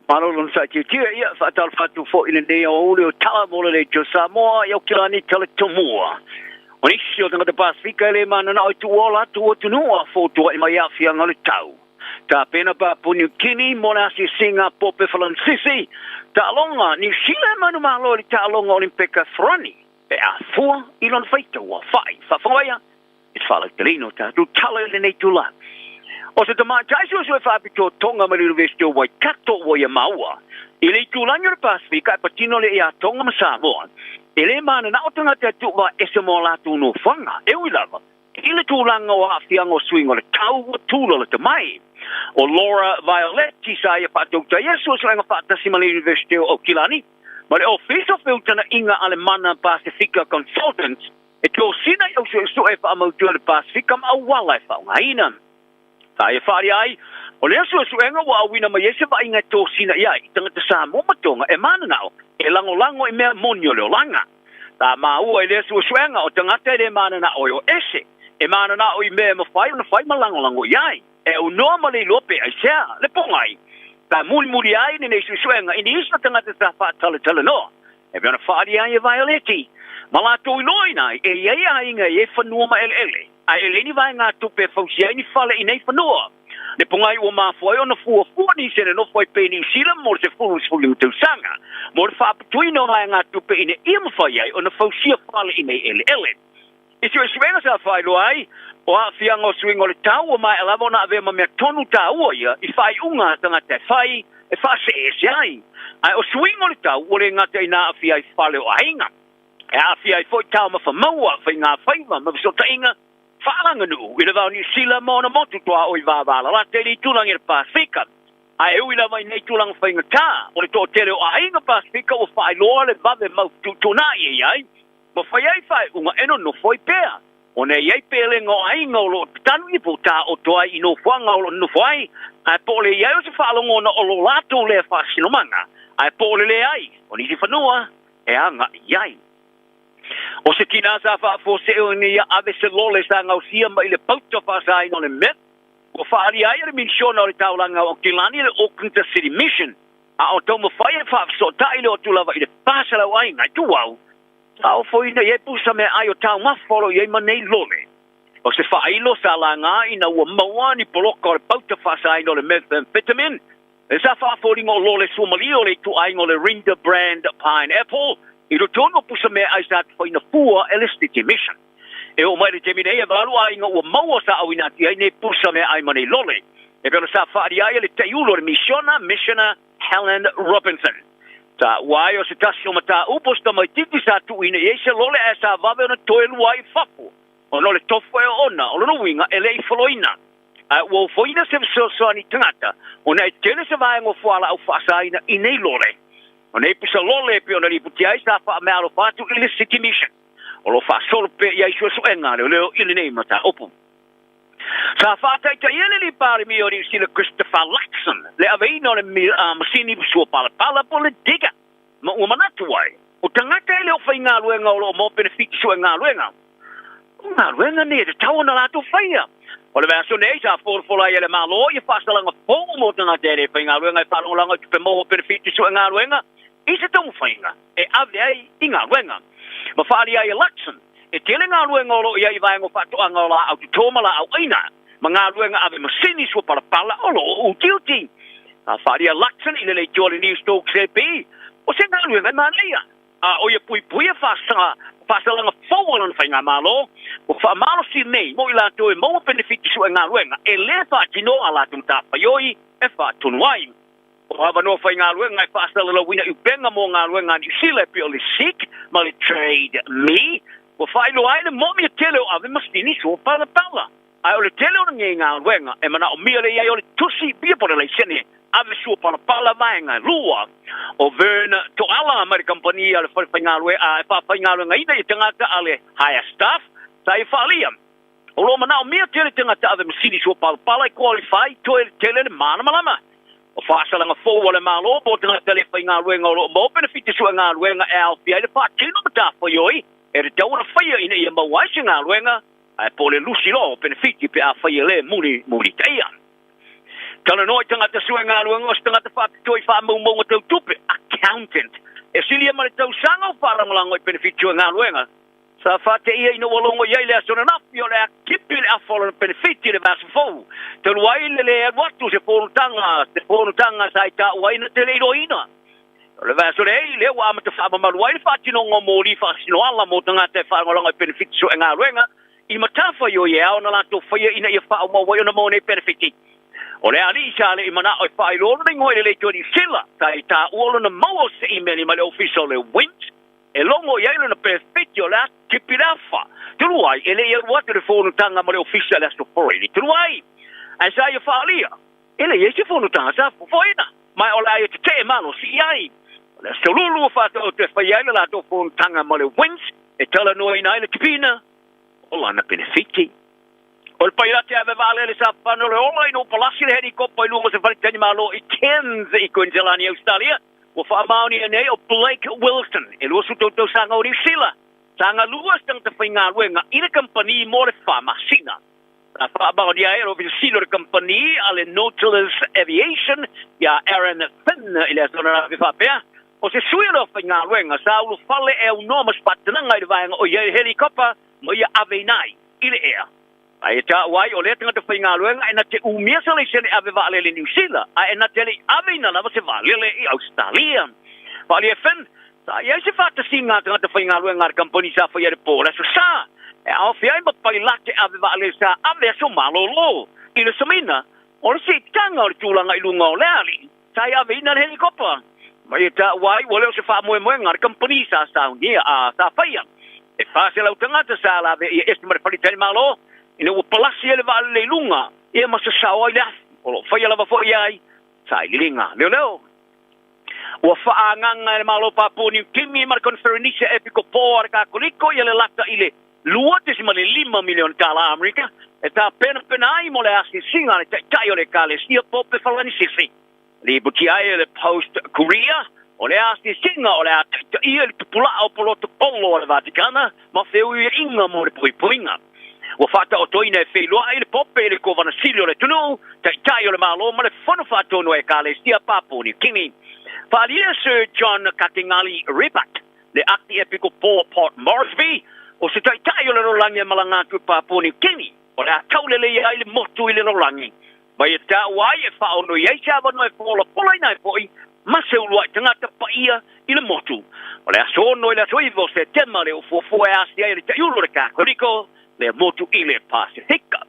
Malo lona saaitiatia, ia, faatalofa atu foi i lenei aoauli o Tala mo le Leitio Samoa i Aukilani Taletomua. O nisi o tagata Pasefika e le mananao e tuuola atu atunuu a fotuai mai aafiaga o le tau. Tapena Papua New Guinea mo le asiasiga a Pope Falansisi, taaloga Niu Sila e manumalo i le taaloga Olimpeka Farani pe a fua i lona faitau aofai. Faafofoga i le faalauteleina o tatou tala i lenei itula. O se tamaitai suesue faapitoa Tonga mai le University o Waikato ua ia maua i le itulagi o le Pasefika e patino le iā Tonga ma Samoa, e le mananao tagata e tuuvaa ese mo a latou nofoaga, e ui lava i le tulaga o aafiaga o suiga o le tau ua tulalata mai. O Laura Violetti sa ia faatautaia suesuega faatasi ma le University o Aukilani ma le Ofisa o Feutanaʻiga a le Mana Pasefika Consultants E tosina i au suesue e faamautu ai le Pasefika ma auala e faaaogaina. Sa ia faaalia ai, o lea suesuega ua auina mai ai se vaaiga e tosina i ai i tagata Samoa ma Tonga e mananao e lagolago i mea moni o le olaga. Sa maua i lea suesuega o tagata e le mananao e o ese, e mananao i mea e mafai ona fai ma lagolago i ai, e aunoa ma le iloa pe aisea le pogai. Sa mulimuli ai lenei suesuega i nisi o tagata sa faatalatalanoa E pei ona faaali ai e Vaioleti ma latou iloaina ai e i ai aiga e i ai fanua ma eleele, ae e leai ni vaegatupe e fausia ai ni fale i nei fanua. Le pogai ua mafua ai ona fuafua nisi e nonofo ai pea i Niu Sila mo le 10 i le 15 tausaga mo le faaputuina o vaegatupe ina ia mafai ai ona fausia fale i nei eleele. I suesuega sa faailoa ai, o aafiaga o suiga o le tau ua maea lava ona avea ma mea tonu taua ia i faaiuga a tagata e fai e faaseese ai. Ae o suiga o le tau ua le gata ina aafia ai fale o aiga, e aafia ai foi taumafa maua, faigafaiva ma fesootaiga faaleaganuu i le va o Niu Sila ma ona motu tuaoi vavalalata i le itulagi o le Pasefika. Ae ui lava i nei tulaga faigata, o le toatele o aiga Pasefika ua faailoa le vave mau fetuutuunai e i ai Ma fai ai faaiuga e nonofo ai pea. Ona e i ai pelega o aiga o lo o tatanu ia po o taoto ai i nofoaga o lo o nonofo ai, ae po o le i ai o se faalogona o lo latou lea faasinomaga, ae po o le leai o nisi fanua e agai i ai. O se tina sa faafuasei ina ia ave se lole sa gaosia mai le pauta faasaina o le meth, ua faaalia ai e le Misiona o le Taulaga o Aukilani le Auckland City Mission, A o taumafai e faafesootai le otu lava i le 400 aiga i Tuau, sa ofoina i ai pusa meaai o taumafa o lo o i ai ma nei lole. O se faailo sa laga ina ua maua ni poloka o le pauta faasaina o le methamphetamine, le sa faafoliga o lole suamalie o le ituaiga o le Rinda brand pineapple i totonu o pusa meaai sa tufaina fua e le City Mission. E oo mai i le taimi nei, e valu aiga ua maua sa auina atu i ai nei pusa meaai ma nei lole. E pei ona sa faaalia ai e le taiulu o le misiona, Missioner Helen Robinson. Sa ua ai o se tasi o mataupu o se tamaitiiti sa tuuina i ai se lole ae sa vave ona toe lua ai i fafo ona o le tofu e oona, o lona uiga e le i foloina. Ae ua ofoina se fesoasoani tagata ona e tele se vaega o fualaau faasaina i nei lole. O nei pusa lole e pei ona lipotia ai sa faameaalofa atu i le City Mission. O lo o faasolo pea i ai suesuega a leoleo i lenei mataupu. Sa faataitaia le Alii Palemia o Niu Sila Christopher Luxon le aveina o le masini sua palapala po o le digger ma ua manatu ai, o tagata e le o faigaluega o lo o maua penefiti suegaluega. O galuega nei e tatau ona latou faia. O le vaiaso nei sa folafola ai e le Malo ia faasalaga fou mo tagata e le faigaluega e faalagolago i tupe maua penefiti suegaluega i se taumafaiga e ave ai i galuega. Ma faaalia ai e Luxon, e tele galuega o lo o i ai i vaega o faatoaga o laau toto ma laau aina, ma galuega ave masini sua palapala o lo o utiuti. Sa faaalia Luxon i le leitioa a le Newstalk ZB, o se galuega e manaia, a o ia puipuia faasalaga fou a lona faigamalo, ua faamalosi nei mo i latou e maua penefiti suegaluega e le faatino a latou matafaioi e faatonu ai. O avanoa faigaluega e faasalalauina i upega mo galuega a Niu Sila e pei o le Seek ma le Trade Me, ua faailoa ai le moomia tele o ave masini sua palapala. Ae o le tele o lenei galuega e manaomia le i ai o le tusi pia po o le laisene ave sua palapala vaega e lua. O Vern Toala mai le kamupani a le fale faigaluega e faafaigaluegaina i tagata a le Hire Staff sa ia faaalia. O lo o manaomia tele tagata ave masini sua palapala e qualify toe tele le malamalama. O faasalaga fou a le Malo mo tagata le faigaluega o lo o maua penefiti suegaluega e aofia ai le faatino matafaioi e tatau ona faia ina ia maua ai se galuega, ae po o le lusi loa o penefiti pe afai e le mulimulitaia. Talanoa i tagata sue galuega o se tagata faapitoa i faamaumauga tau tupe, accountant, e silia ma le tausaga o faalagolago i penefiti sue galuega. Sa faateia ina ua logo i ai le aso ananafi o le a tipi le afa o lana penefiti i le vaiaso fou, talu ai le le alu atu o se fonotaga, se fonotaga sa i taua na te le iloaina. O le vaiaso nei, lea ua amata faamamalu ai le faatinoga o moli faasinoala mo tagata e faalagolago i penefiti sue galuega i matafaioi e ao ona latou faia ina ia faaauau ai ona maua nei penefiti. O le alii sa le i manao e faailoa lona igoa i le Leitio Niu Sila, sa i taua lona maua o se imeli mai le ofisa o le WINZ e logo i ai lona penefiti o le a tipi le afa. Talu ai, e le i alu atu le fonotaga ma le ofisa i le aso Faraile talu ai. Ae sa ia faaalia, e le i ai se fonotaga sa fofoina, ma o le a ia tetee malosi i ai. O le aso Lulu ua faataoto e faia ai le latou fonotaga ma le WINZ e talanoaina ai le tipiina o lana penefiti. O le pailate ave vaalele sa fano o le ola ina ua palasi le helikopa i luga o se faletalimalo i Cairns i Kuiniselani, Ausetalia, ua faamaonia nei o Blake Wilson, e 23 tausaga o Niu Sila, sa galua se tagata faigaluega i le kamupani mo le 4 masina. Sa faamaonia ai e le Ofisa Sili o le kamupani a le Nautilus Aviation ia Aaron Finn i le aso ananafi faapea, o se sui o le aufaigaluega sa ulufale e aunoa ma se faatanaga i le vaega o i ai le helikopa ma ia aveina ai i le ea. Ae taua ai o lea tagata faigaluega e na te umia se laisene ave vaalele i Niu Sila, ae na te le i aveina lava se vaalele i Ausetalia. Faaalia e Finn, sa i ai se faatasiga a tagata faigaluega a le kamupani sa faia i le po o le Aso Sa, e aofia ai ma pailate ave vaalele sa ave aso malolo i le samina o le siitaga o le tulaga i luga o le alii sa i aveina le helikopa. Ma ia taua ai ua le o se faamoemoega a le kamupani sa saunia a sa faia. E 400 tagata sa lave ia ese ma le faletalimalo ina ua palasi ai le vaalele i luga ia ma sasao ai le afi o lo o faia lava foi ai sailiiliga leoleo. Ua faaagaga e le Malo Papua Niu Kini ma le Koniferenisia Epikopo a le Kakoliko ia le lata i le $2.5 miliona tala Amerika e tapenapena ai mo le asiasiga a le Taitai o le Ekalesia Pope Falanisisi. Lipoti ai e le Post Courier, o le asiasiga o le a taitaia i le tupula'a o polotokolo a le Vatikana ma feuiaiga mo le puipuiga. Ua faataotoina e feiloai le Pope i le Kovana Sili o le atunuu, Taitai o le Malo ma le Fono Faatonu a Ekalesia Papua Niu Kini. Faaalia Sir John Kakengali Rebak, le Akiepikopo o Port Moresby, o se taitai o le lalolagi e malaga atu i Papua Niu Kini, o le a tauleleia ai le motu i le lalolagi. Mai e taua ai e faaonoi ai se avanoa e polapolaina ai foi ma se uluai tagata paia i le motu. O le aso 6 i le aso 9 o Setema le ufuafua e asia ai e le taiulu o le Kakoliko lea motu i le Pasifika.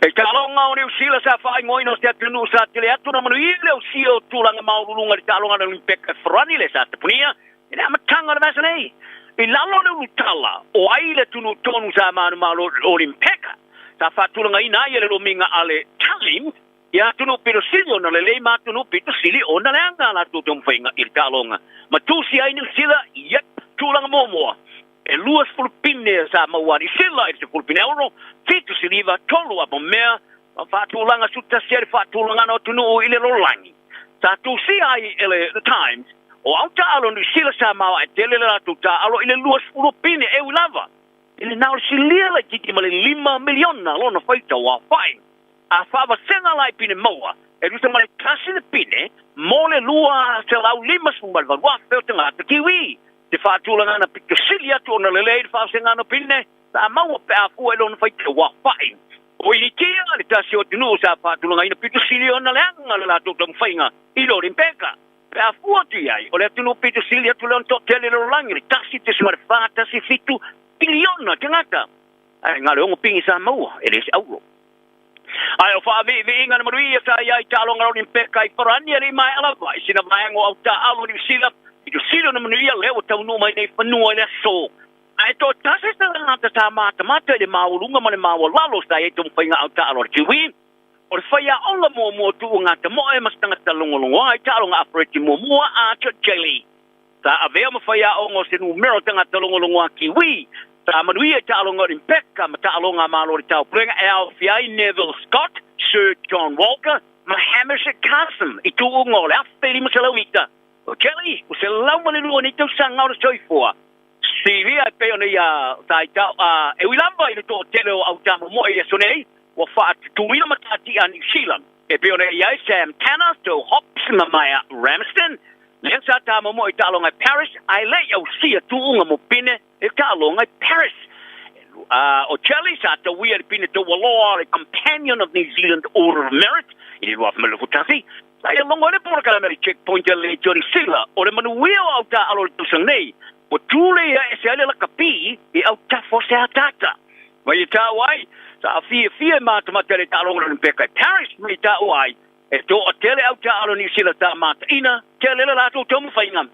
E taaloga o Niu Sila sa faaigoaina o se atunuu sa tele atu na manuia le ausia o tulaga maualuluga i le taaloga a le Olimpeka e Farani le sa tapunia i le amataga o le vaiaso nei. I lalo o le ulutala o ai le atunuu tonu sa manumalo i le Olimpeka sa faatulagaina ai e le lomiga a le Time ia atunuu pito sili ona lelei ma atunuu pito sili ona leaga a latou taumafaiga i le taaloga ma tusia ai Niu Sila ia tulaga muamua. E 20 pine sa maua a Niu Sila i le 10 pine auro, 7 siliva, 3 apamea, ma faatulaga 11 ai le faatulagana o atunuu i le lalolagi. Sa tusia ai e le The Times, o au taaalo Niu Sila sa maoae tele le latou taaalo i le 20 pine e ui lava i le na o le silia laitiiti ma le 5 miliona lona faitau aofai. A faavasega la i pine maua, e tusa ma le 1 le pine mo le 258,000 o tagata Kiwi. Te faatulagana pito sili atu ona lelei le faavasegana o pine sa maua pe a fua i lona faitau aofai. O Initia le tasi o atunuu sa faatulagaina pito sili ona leaga le latou taumafaiga i le Olimpeka. Pe a fua atu i ai, o le atunuu pito sili atu lea ona toatele i le lalolagi, le 1.417 piliona tagata. Ae na o le 6 pini sa maua, e le o se auro. Ae o faaviiviiga na manuia sa i ai taaloga Olimpeka i Farani e le i maea lava i sina vaega o au taaalo i Niu Sila, pito sili ona manuia lea ua taunuu mai nei fanua i le aso. Ae toatasi se tagata sa matamata i le maualuga ma le maualalo sa i ai taumafaiga au taaalo a le Kiwi. O le faiaoga muamua o Tuuga Tamoe ma se tagata logologoa i taaloga afereti muamua a Jelly. Sa avea ma faiaoga o se numera o tagata logologoa Kiwi sa manuia i taaloga Olimpeka ma taaloga a Malo o le Taupulega e aofia ai Neville Scott, Sir John Walker ma Hamish Carson i tuuga o le 1500 mita. O Jelly, ua 102 nei tausaga o le soifua. Silia e pei ona ia sa i tau a e ui lava i le toatele o au tamomoe i aso nei, ua faatutuina mataatia a Niu Sila. E pei ona i ai Sam Tanner, Joe Hobbs ma Maia Ramsden, lea sa tamomoe i taaloga i Paris ae le i ausia tuuga mo pine i taaloga i Paris. O Charlie sa tauia i le pine taualoa o le Companion of New Zealand Order of Merit i le 2021. Sa ia logo ai le polokalame a le Checkpoint a le Johnny Sila o le manuia o au taaalo i le tausaga nei, ua tulei ae ese ai le lakapi i autafa o se ataata. Mai e taua ai, sa fiafia e matamata i le taaloga o le Olympeka i Paris, mai e taua ai, e toatele au taaalo Niu Sila sa mataina tele le latou taumafaiga,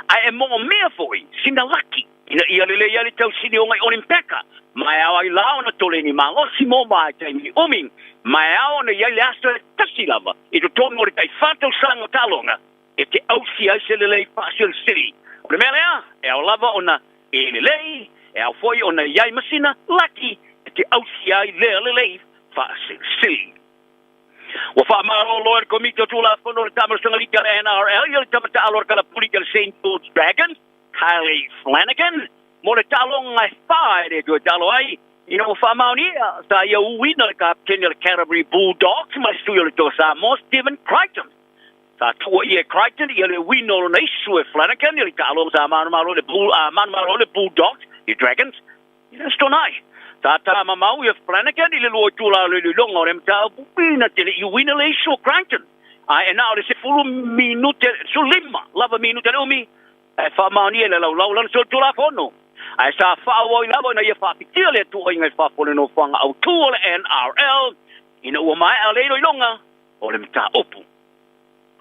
ae e moomia foi sina laki ina ia lelei ai le tausinioga i Olympeka, ma e ao ai la ona tole ni malosi mo ma i taimi umi, ma e ao ona i ai le aso e tasi lava i totonu o le tai fa tausaga o taaloga e te ausi ai se lelei faasilisili. O le mea lea, e ao lava ona e lelei, e ao foi ona i ai masina laki e te ausi ai lea lelei faasilisili. Ua faamalolo e le Komiti o Tulafono o le Taamalosaga Liki a le NRL ia le tama taalo a le kalapuli a le Saint George Dragons, Kylie Flanagan, mo le taaloga e fa e le toe taalo ai, ina ua faamaonia sa ia uina le kapeteni a le Canterbury Bulldogs ma le sui o le Toa Samoa, Stephen Crichton. Sa tuua ia e Crichton ia le uina o lona isu e Flanagan i le taaloga sa manumalo i le Bull, manumalo i le Bulldogs i Dragons i le Aso Toonai. Sa tamamau ia Flanagan i le lua itula o le iloiloga o le mataupu ina te le i uina le isu o Crichton, ae na o le 10 minute, 15 lava minute le umi e faamaonia i le laulau lana solitulafono, ae sa faaauau lava ina ia faapitia lea tuuaiga i fafo o le nofoaga autu o le NRL ina ua maea le iloiloga o le mataupu.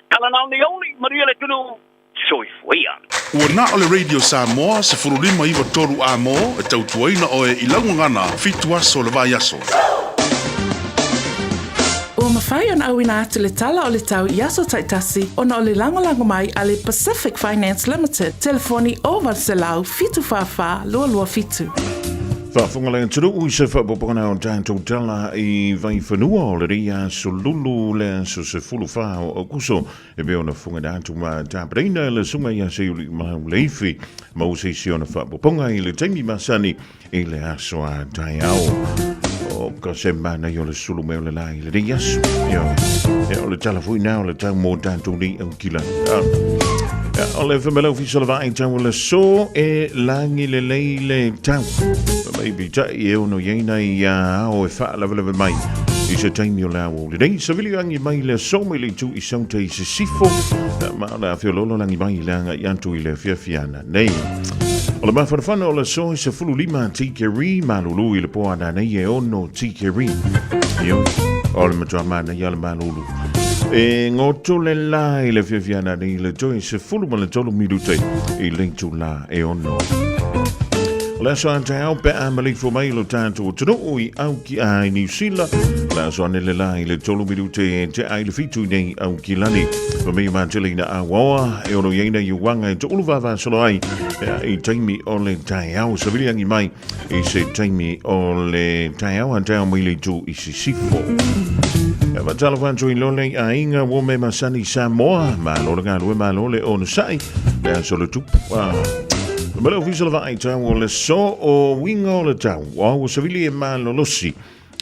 Tala na o nei auli, manuia le atunuu, soifua ia. Ua na o le Radio Samoa 15 93 A mo e tautuaina oe i lau gagana fitu aso o le vaiaso. Ua mafai ona auina atu le tala o le tau i aso taitasi ona o le lagolago mai a le Pacific Finance Limited, telefoni 0800 744 227. Faafofoga le atunuu i se faaopoopoga o tatou tala i Vaifanua o lenei aso Lulu le aso 14 o Aokuso e pei ona fofogaina atu ma tapenaina e le Susuga ia Seiuliimauleifi maua se isi ona faaopoopoga i le taimi masani i le aso a taeao. O ka se manaia o le sulu mea o le la i lenei aso. Ioe. Ia, o le tala foi na o le tau mō tātou nei au kila. Ia, o le whamelau fisa le vaai tau o le so e langi le lei le tau. Mai pitai e ono iai nei a ao e whaalawelawe mai. I se taimi o le ao o lenei. Savili angi mai le so mai le tu i saute i se sifo. Ma o le awhiololo langi mai le anga i antu i le fiafiana nei. O le mafanafana o le so e 15 tikeri, malulu i le po ana nei e ono tikeri. Io, o le matua mana ia le malulu. E ngoto le la i le fiafiana nei le toe 13 ma le tolu minute i le itula e ono. O le aso a taeao pe a maleifua mai lo tātou atunuu i au ki a i Niu Sila. Le aso ane le la i le tolu minute e te ai le fitu nei au ki lani. Ma mei matele ina awaoa e ono iaina i uanga e to'ulu vavasolo ai e, i taimi o le taeao. Savili angi mai i se taimi o le taeao a taeao mai le itu i Sisifo. E matalo whantu i lole a inga wo me masani Samoa. Malo le galue, malo le ono sai. Le aso le tupu. Ma le ofisa le vaai tau o le so o winga o le tau. Ua ua savili e malolosi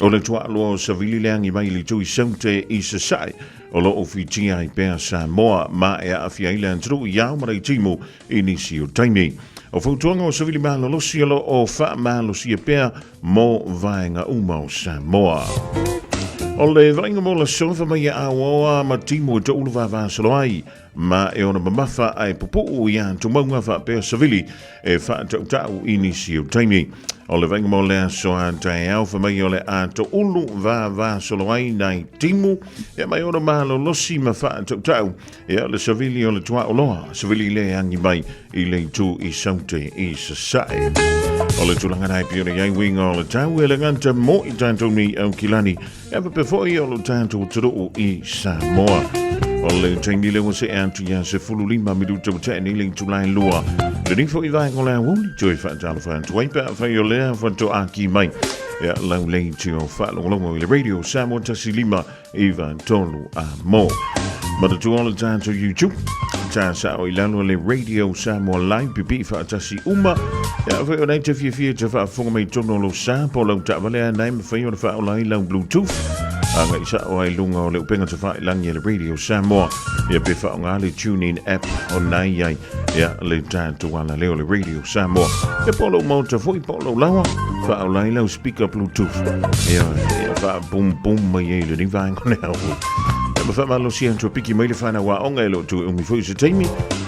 o le tuaaloa o savili le agi mai le itu i Saute i Sasae o lo o fitia ai pea Samoa ma e aafia ai le atunuu i ao ma Leitimu i nisi o taimi. O fautuaga o savili malolosi o lo o faamalosia pea mo vaega uma o Samoa. O le vaaiga mo le sofa mai e aoaoa ma timu e toulu vavasolo ai ma e ona mamafa ae pupuu i a tumauga faapea savili e faatautau i nisi o taimi. O le vaaiga mo le aso a taeao fai mai o le a toulu vavasolo ai nai timu e mai ona malolosi ma faatautau e o le savili o le tuaoloa savili le agi mai i le itu i Saute i Sasae. O le tulaga nai pei ona i ai uiga o le tau e le gata mo i tatou nei au kilani E faapea foi o lo tatou atunuu i Samoa. O le taimi lea ua see atu ia 15 minuta ua tea nei le itula e lua. Lenei foi vaega o le aoauli toe faatalofa atu ai pe afai o lea faatoa mai. Ia lau leitio faalogologo i le Radio Samoa 15 9 3 a mo. Manatua o le tatou YouTube, ta sao i lalo le Radio Samoa Live pipi faatasi uma. Ia foi o nei te fiafia te faafofoga mai tonu o lou sa po lau taavale a nai mawhai o le faaola ai lau Bluetooth. Agai sa'o ai luga o le upega tafailagi a le Radio Samoa, ia pe faaaoga le TuneIn app o na i ai ia le tatou ala lea o le Radio Samoa. Ia po o lou maota foi po o lou lawa, faaola ai lau speaker Bluetooth. Ia, ia faabumbum mai ai lenei vaega o le ao. Ia ma faamalosia atu piki mai le whanau aoga e lo tu e umi foi se taimi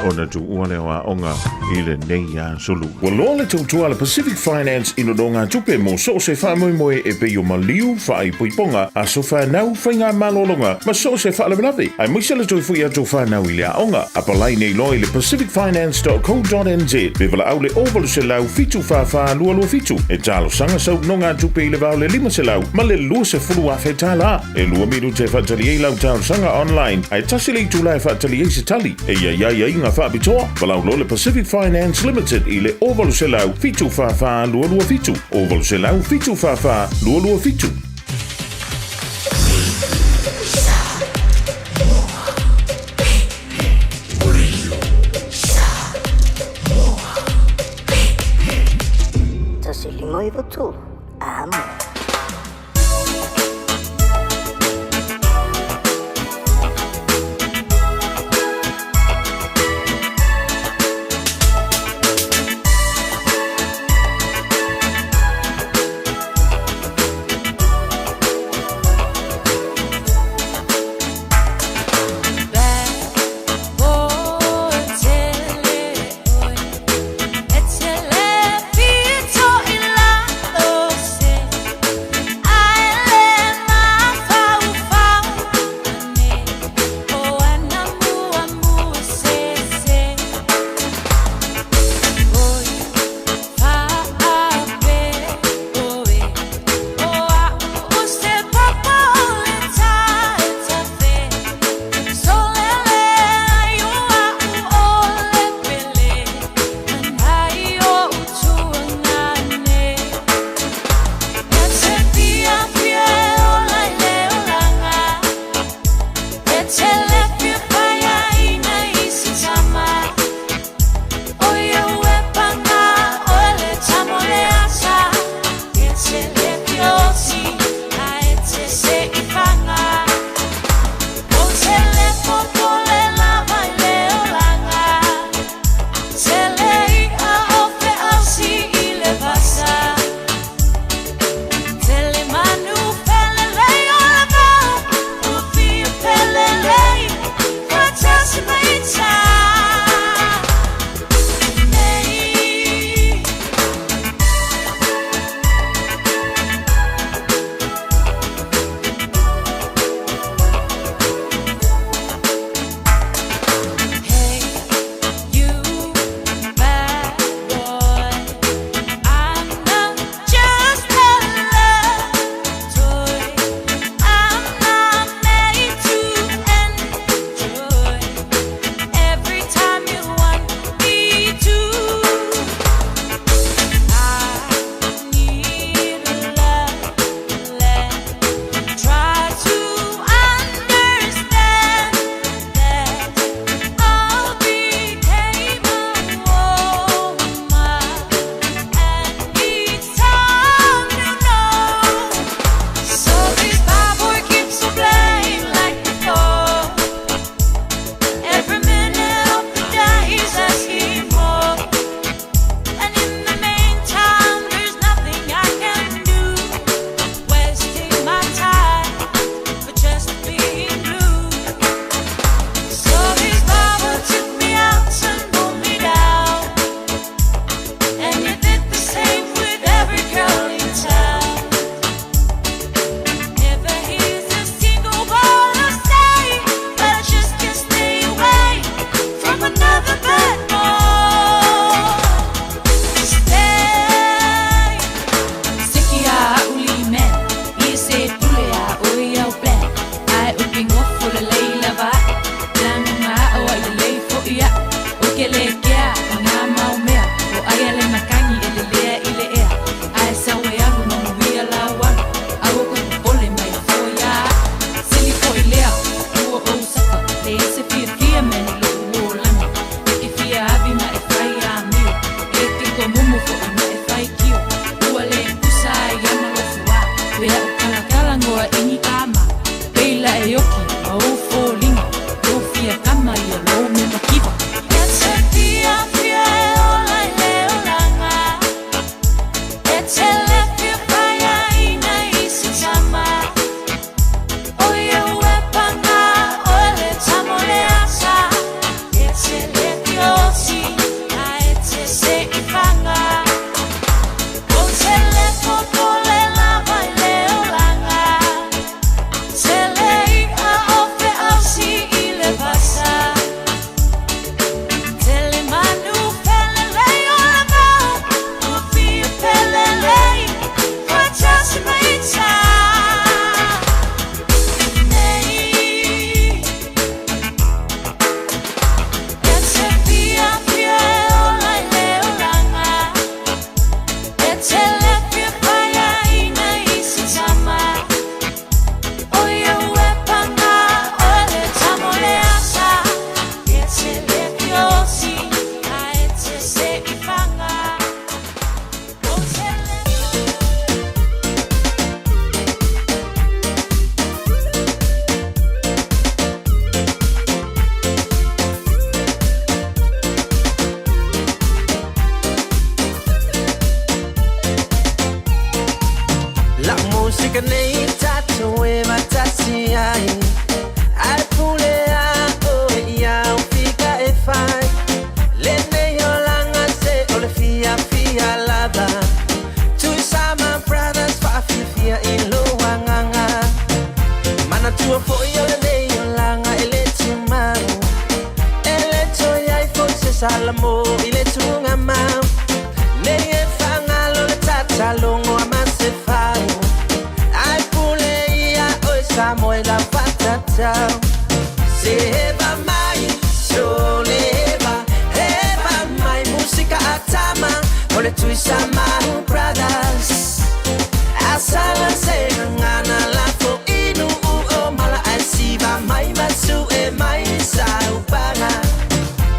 ona tuua lea o aoga i lenei aso lua. Ua loa le tautua a le Pacific Finance i nonogatupe mo so o se faamoemoe e pei o maliu, faaipoipoga, aso fanau, faiga malologa ma so o se faalavelave, aemaise le toe foi atu o fanau i le aoga. Apalai nei loa i le pacificfinance.co.nz pe valaau le 0800 744 227 e talosaga sau nonogatupe i le va o le 500 ma le 20,000 tala. E lua minute e faatali ai lau talosaga online, ae tasi le itula e faatali ai se tali. E i ai aiaiga faapitoa, valaau loa le Pacific Finance Limited i le 0800 744 227, 0800 744 227. Tasi lima iwa tolu. Amo. lou mea makiva. E te fiafia e ola i le olaga, E te le fia paiaina i se tama. O ia ua paga o le tama o le asa, E te le fia oti a e te se i faga. Ou te le popole lava i le olaga, Tele i'a o feausi i le vasa. Tele manu felelei o le vao, Ua fia felelei faatasi ma ita nei. E te fiafia e ola i le olaga, E te le fia paiaina i se tama. O ia ua paga o le tama o le asa, E te le fia oti a e te se i faga. Ou te le La'u musika nei tatou e faatasi ai, Ae pule a oe ia au fika e fai. Lenei olaga se o le fiafia lava. Tuisama Brothers faafiafia i lou agaga. Manatua foi o lenei olaga e le tumau. E le toe i ai foi se salamo i le tugamau. Nei e faagalo le tatalogo a Masefau. Ae pule ia oe Samoa i lau faatatau. Se eva mai, soleva, eva mai musika a tama, o le Tuisama Brothers. Asala se gagana lafo inu o mala ae siva mai masu e mai saupaga.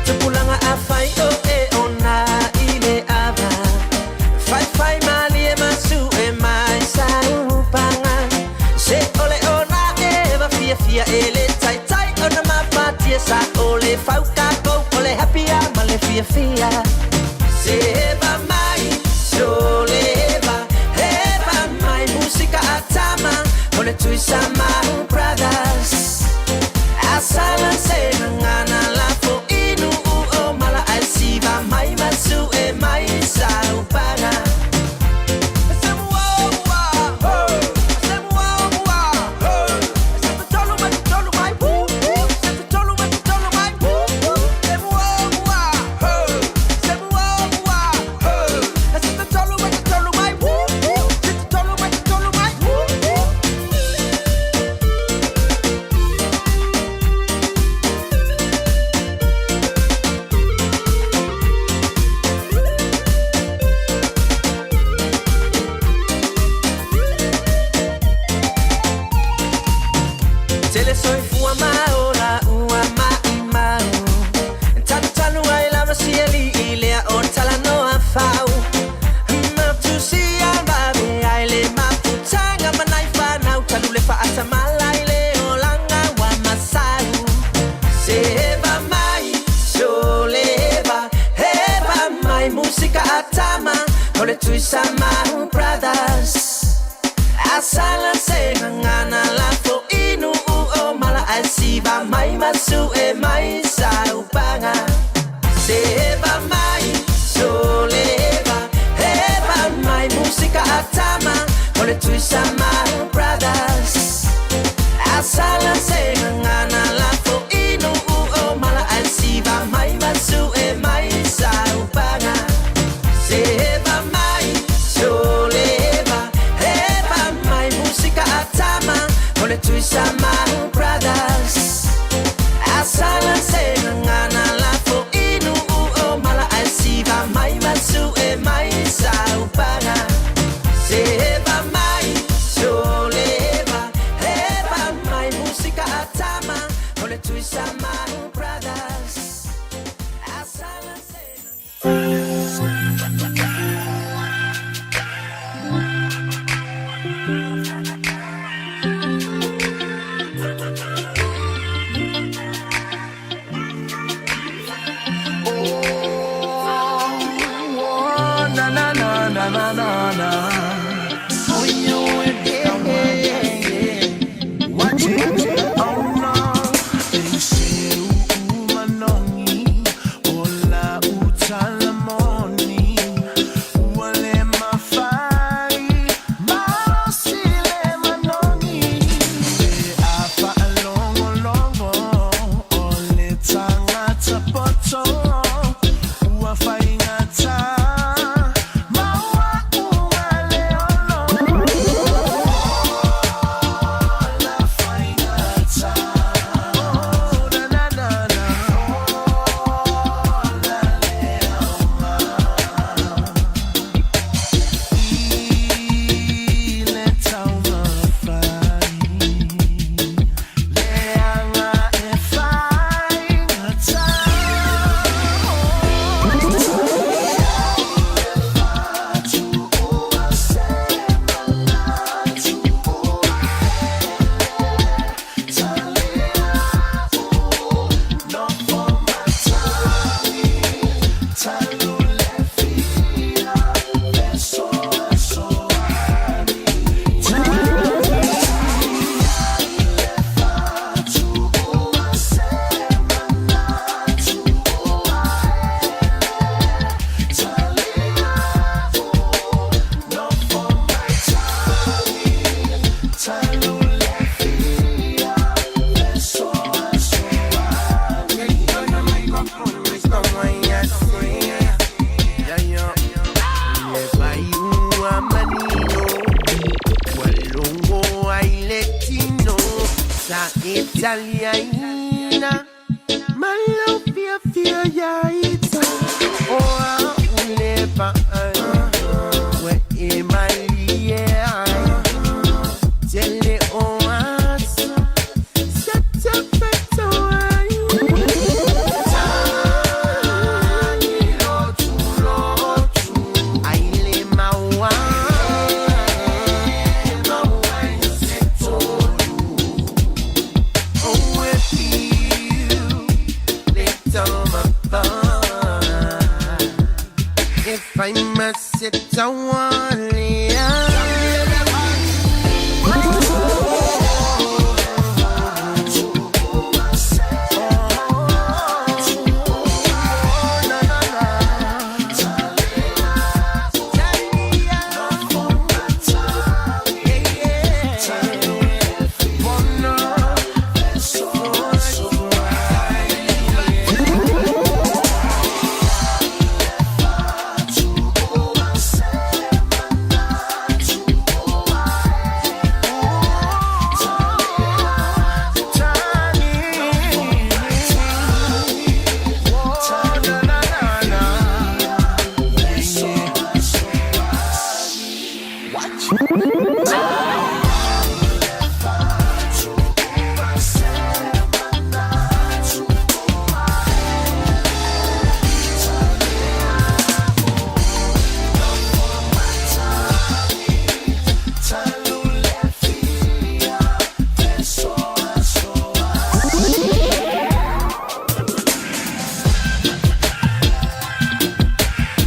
Tupulaga afai o e ona i le ava. Faifai malie masu e mai saupaga. Se o le ona eva fiafia e le taitai ona mafatia sa o le faukakou o le happy a ma le fiafia. Se eva mai, soleva, eva mai musika a tama, o le Tuisama Brothers. Asala se gagana lafo inu o mala ae siva mai masu e mai saupaga. Tele soifua ma ola ua maʻimau. Talutalu ai lava sialiʻi lea o talanoa fau. Matusia vave ai le mafutaga ma nai fanau. Talu le faatamala i le olaga ua masau. Se eva mai, soleva, eva mai musika a tama, o le Tuisama Brothers. Asala se gagana lafo inu o mala ae siva mai masu e mai saupaga. Se eva mai, soleva, eva mai musika a tama, o le Tuisama Brothers. Asala se gagana lafo inu o mala ae siva mai masu e mai saupaga. Se eva mai, soleva, eva mai musika a tama, o le Tuisama Brothers. Asala se gagana lafo inu o mala ae siva mai masu e mai saupaga. Se eva mai, soleva, eva mai musika a tama, o le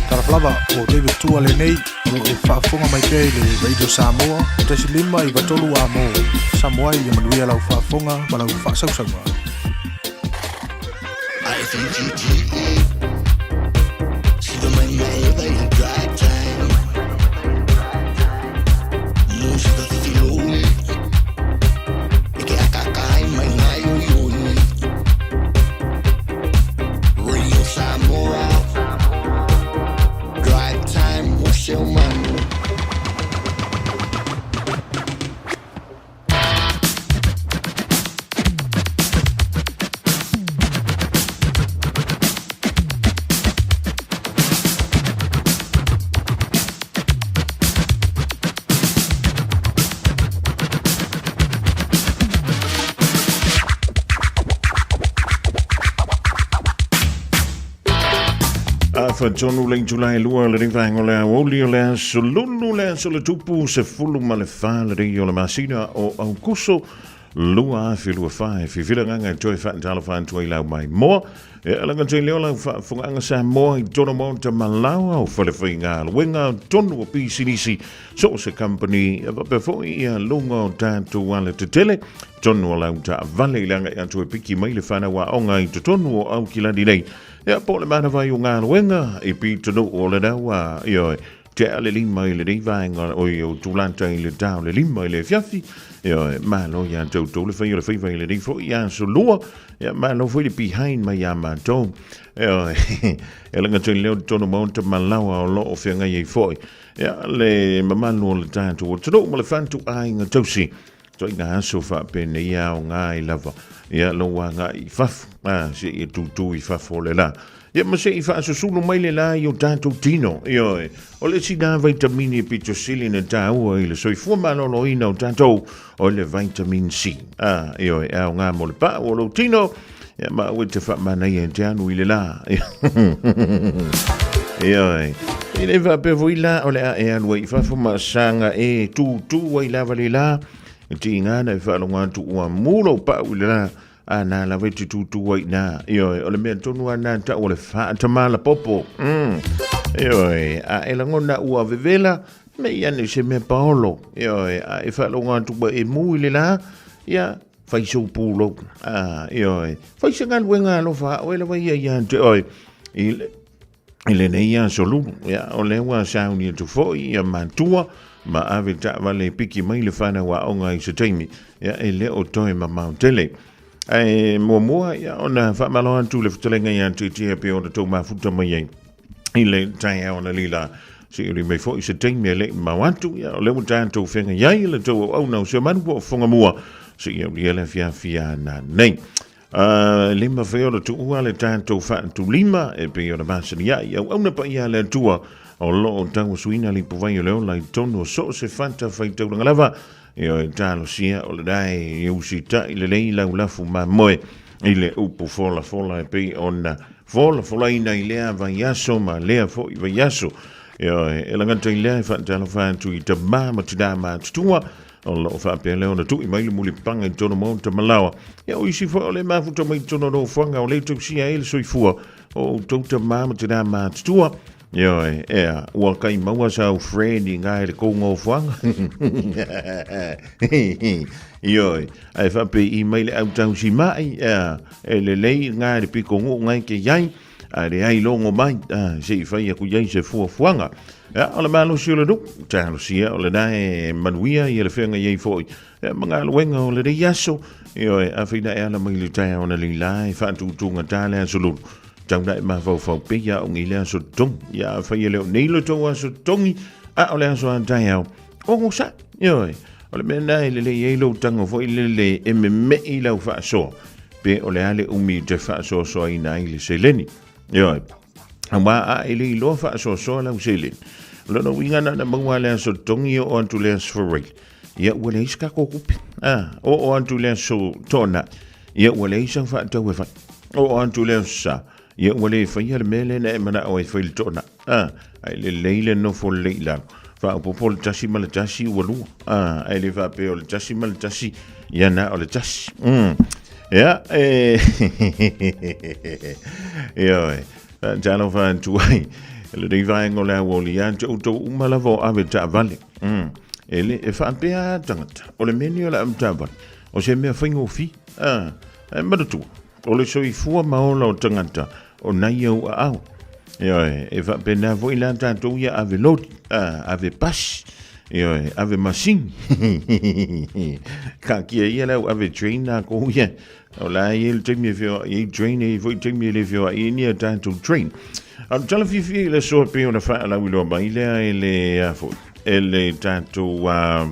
Talofa lava, o David Tua lenei, o lo o faafofoga mai pea i le Radio Samoa, 1.5 93 a mo. Samoa ia manuia lau faafofoga ma lau faasausauga. Afatonu le itula e lua le vaega o le aoauli o le aso Lulu le aso le tupu 14 le rei o le masina o Aukuso 2024 e fifila gaga e toe faatalofa atu ai lau mai moa e alaga tei leo lau faafogaaga Samoa i tona maota malaoa o falefaigaluega tonu o pisinisi so o se company e faapea foi ia luga o tatou alatetele tonu o lau taavale i le agai atu e piki mai le fanau aoga i totonu o Aukilani nei. Ia, po o le manava ai o galuega i pitonuu o le ua, ioe. Tea le 5 i lenei vaega o i o Tulata i le ta o le 5 i le afiafi. Ioe, malo ia te outou le fai o le faiva i lenei foi aso lua. Ia, malo foi le behind mai ia matou. Ioe, e laga tai leo tonu maota malawa o loo o feagai ai foi. Ia, le mamalu o le tatou atunuu ma le fatuaiga tausi. Ituaiga aso faapenei e aoga ai lava ia lou agai i fafo, a, seia tūtū i fafo o le la. Ia ma se i faasusulu mai le la i o tatou tino. Ioe, o le isi lena vaitamini e pito sili ona taua i le soifua maloloina o tatou, o le vitamin C. A, ioe, e aoga mo le pau o lou tino, ia ma aua e te faamanaia e te alu i le la. Ioe, e le faapea foi la o le a e alu ai i fafo ma saga e tūtū ai lava le la, e tiga na e faalogo atu ua mu lou pau i le la, a na lava e te tūtū ai i na. Ioe, o le mea tonu a na tau o le faatamala popo. Ioe, a e lagona ua vevela, me i ane se mea paolo. Ioe, a e faalogo atu ua e mu i le la, ia, fai sou pulou. A, ioe, fai se galuega alofa a oe lava ia ia te oe. I le, i lenei aso lulu, ia, o lea ua sauni atu foi ia matua, ma ave taavale e piki mai le fanau aoga i se taimi, ia, e le o toe mamao tele. Ae muamua, ia, ona faamalo atu le fetalaiga ia Tietie pei ona tou mafuta mai ai i le taeao analeila. Se i uli mai foi se taimi e le i mamao atu, ia, o lea ua tatou feagai ai le tou auauna o Siamanu po o Fogamua, se i aulia le afiafi a nanei. E le mafai ona tuua le tatou faatulima e pei ona masani ai auauna paia a le Atua o lo o tauasuina le ipuvai o le ola i totonu o so o se fata faitaulaga lava. Ioe, talosia o lena e usitai lelei lau lafu mamoe i le upu folafola e pei ona folafolaina i lea vaiaso ma lea foi vaiaso. Ioe, e lagata i lea e faatalofa atu i tamā ma tinā matutua o lo o faapea lea ona tui mai le mulipapaga i totonu o maota ma laoa. Ia, o isi foi o le mafuta mai totonu o nofoaga o le tausia ai le soifua o outou tamā ma tinā matutua. Ioe, ea, ua kai maua sau friend i ngā i le kou nofoaga. Ioe, ae faapei i mai le au tausi mai, ea, e lelei ngā i le piko nguu ngai ke iai, ae leai logo mai, a, se i fai aku iai se fuafuaga. Ia, o le malosi o le nuu, talosia o lena e manuia ia le feagai ai foi, ia, ma galuega o lenei aso, ioe, afai na e ala mai le taeao analeila e faatūtūgatā le aso lulu, tau na e mafaufau pea ia au i le aso totogi. Ia, afai e le o nei lo tou aso totogi, a o le aso a taeao, onosai, ioe, o le mea lena e lelei ai lou tago foi lele e meme'i lau faasoa, pe o le a le umi te faasoasoaina ai le seleni. Ioe, aua a e le iloa faasoasoa lau seleni, o lona uiga na ona maua le aso totogi oo atu le aso Faraile, ia ua leai se tatou tupe. A, oo atu le aso Toonai, ia ua leai sau faatau e fai. Oo atu le aso Sa, ia ua le faia le mea lea na e manao ai e fai le Toonai. A, ae lelei le nofo lelei i lalo. Faaopoopo le 1 ma le 1 ua 2. A, ae le faapea o le 1 ma le 1, ia na o le 1. Ia, e... Ioe, talofa atu ai. Lenei vaega o le auauli ia te outou uma lava o ave taavale. E le e faapea tagata, o le mea lenei o le ave taavale, o se mea faigofie. A, e manatua, O le soifua ma ola o tagata o nai au aao. Ioe, e faapena foi la tatou ia ave lori, a, ave pasi, ioe, ave masini. Kaatia ia le au ave train tatou ia. O la e i ai le taimi e feoai ai train, e i ai foi taimi e le feoai ai ni a tatou train. A o le tala fiafia i le aso e pei ona faalauiloa mai lea e le, a foi, e le tatou, a,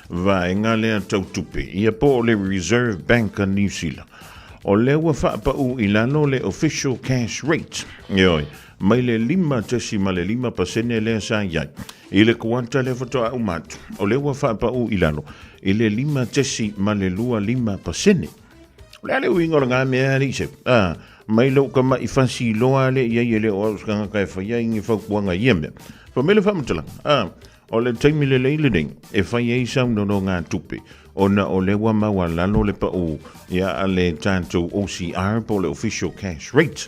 vaega lea tau tupe, ia po o le Reserve Bank a Niu Sila. O lea ua faapau i lalo le official cash rate, ioe, mai le 5.5% lea sa i ai i le kuata lea faatoa uma atu. O lea ua faapau i lalo i le 5.25%. O le a le uiga o lena mea alii Sefu? A, mai lou tama'i fasi loa lea i ai e le o au se tagata e faia ai ni fautuaga i ia mea. Fai mai le faamatalaga, a, O le taimi lelei lenei e fai ai sau nonogatupe ona o lea ua maualalo le pau ia a le tatou OCR po o le Official Cash Rate.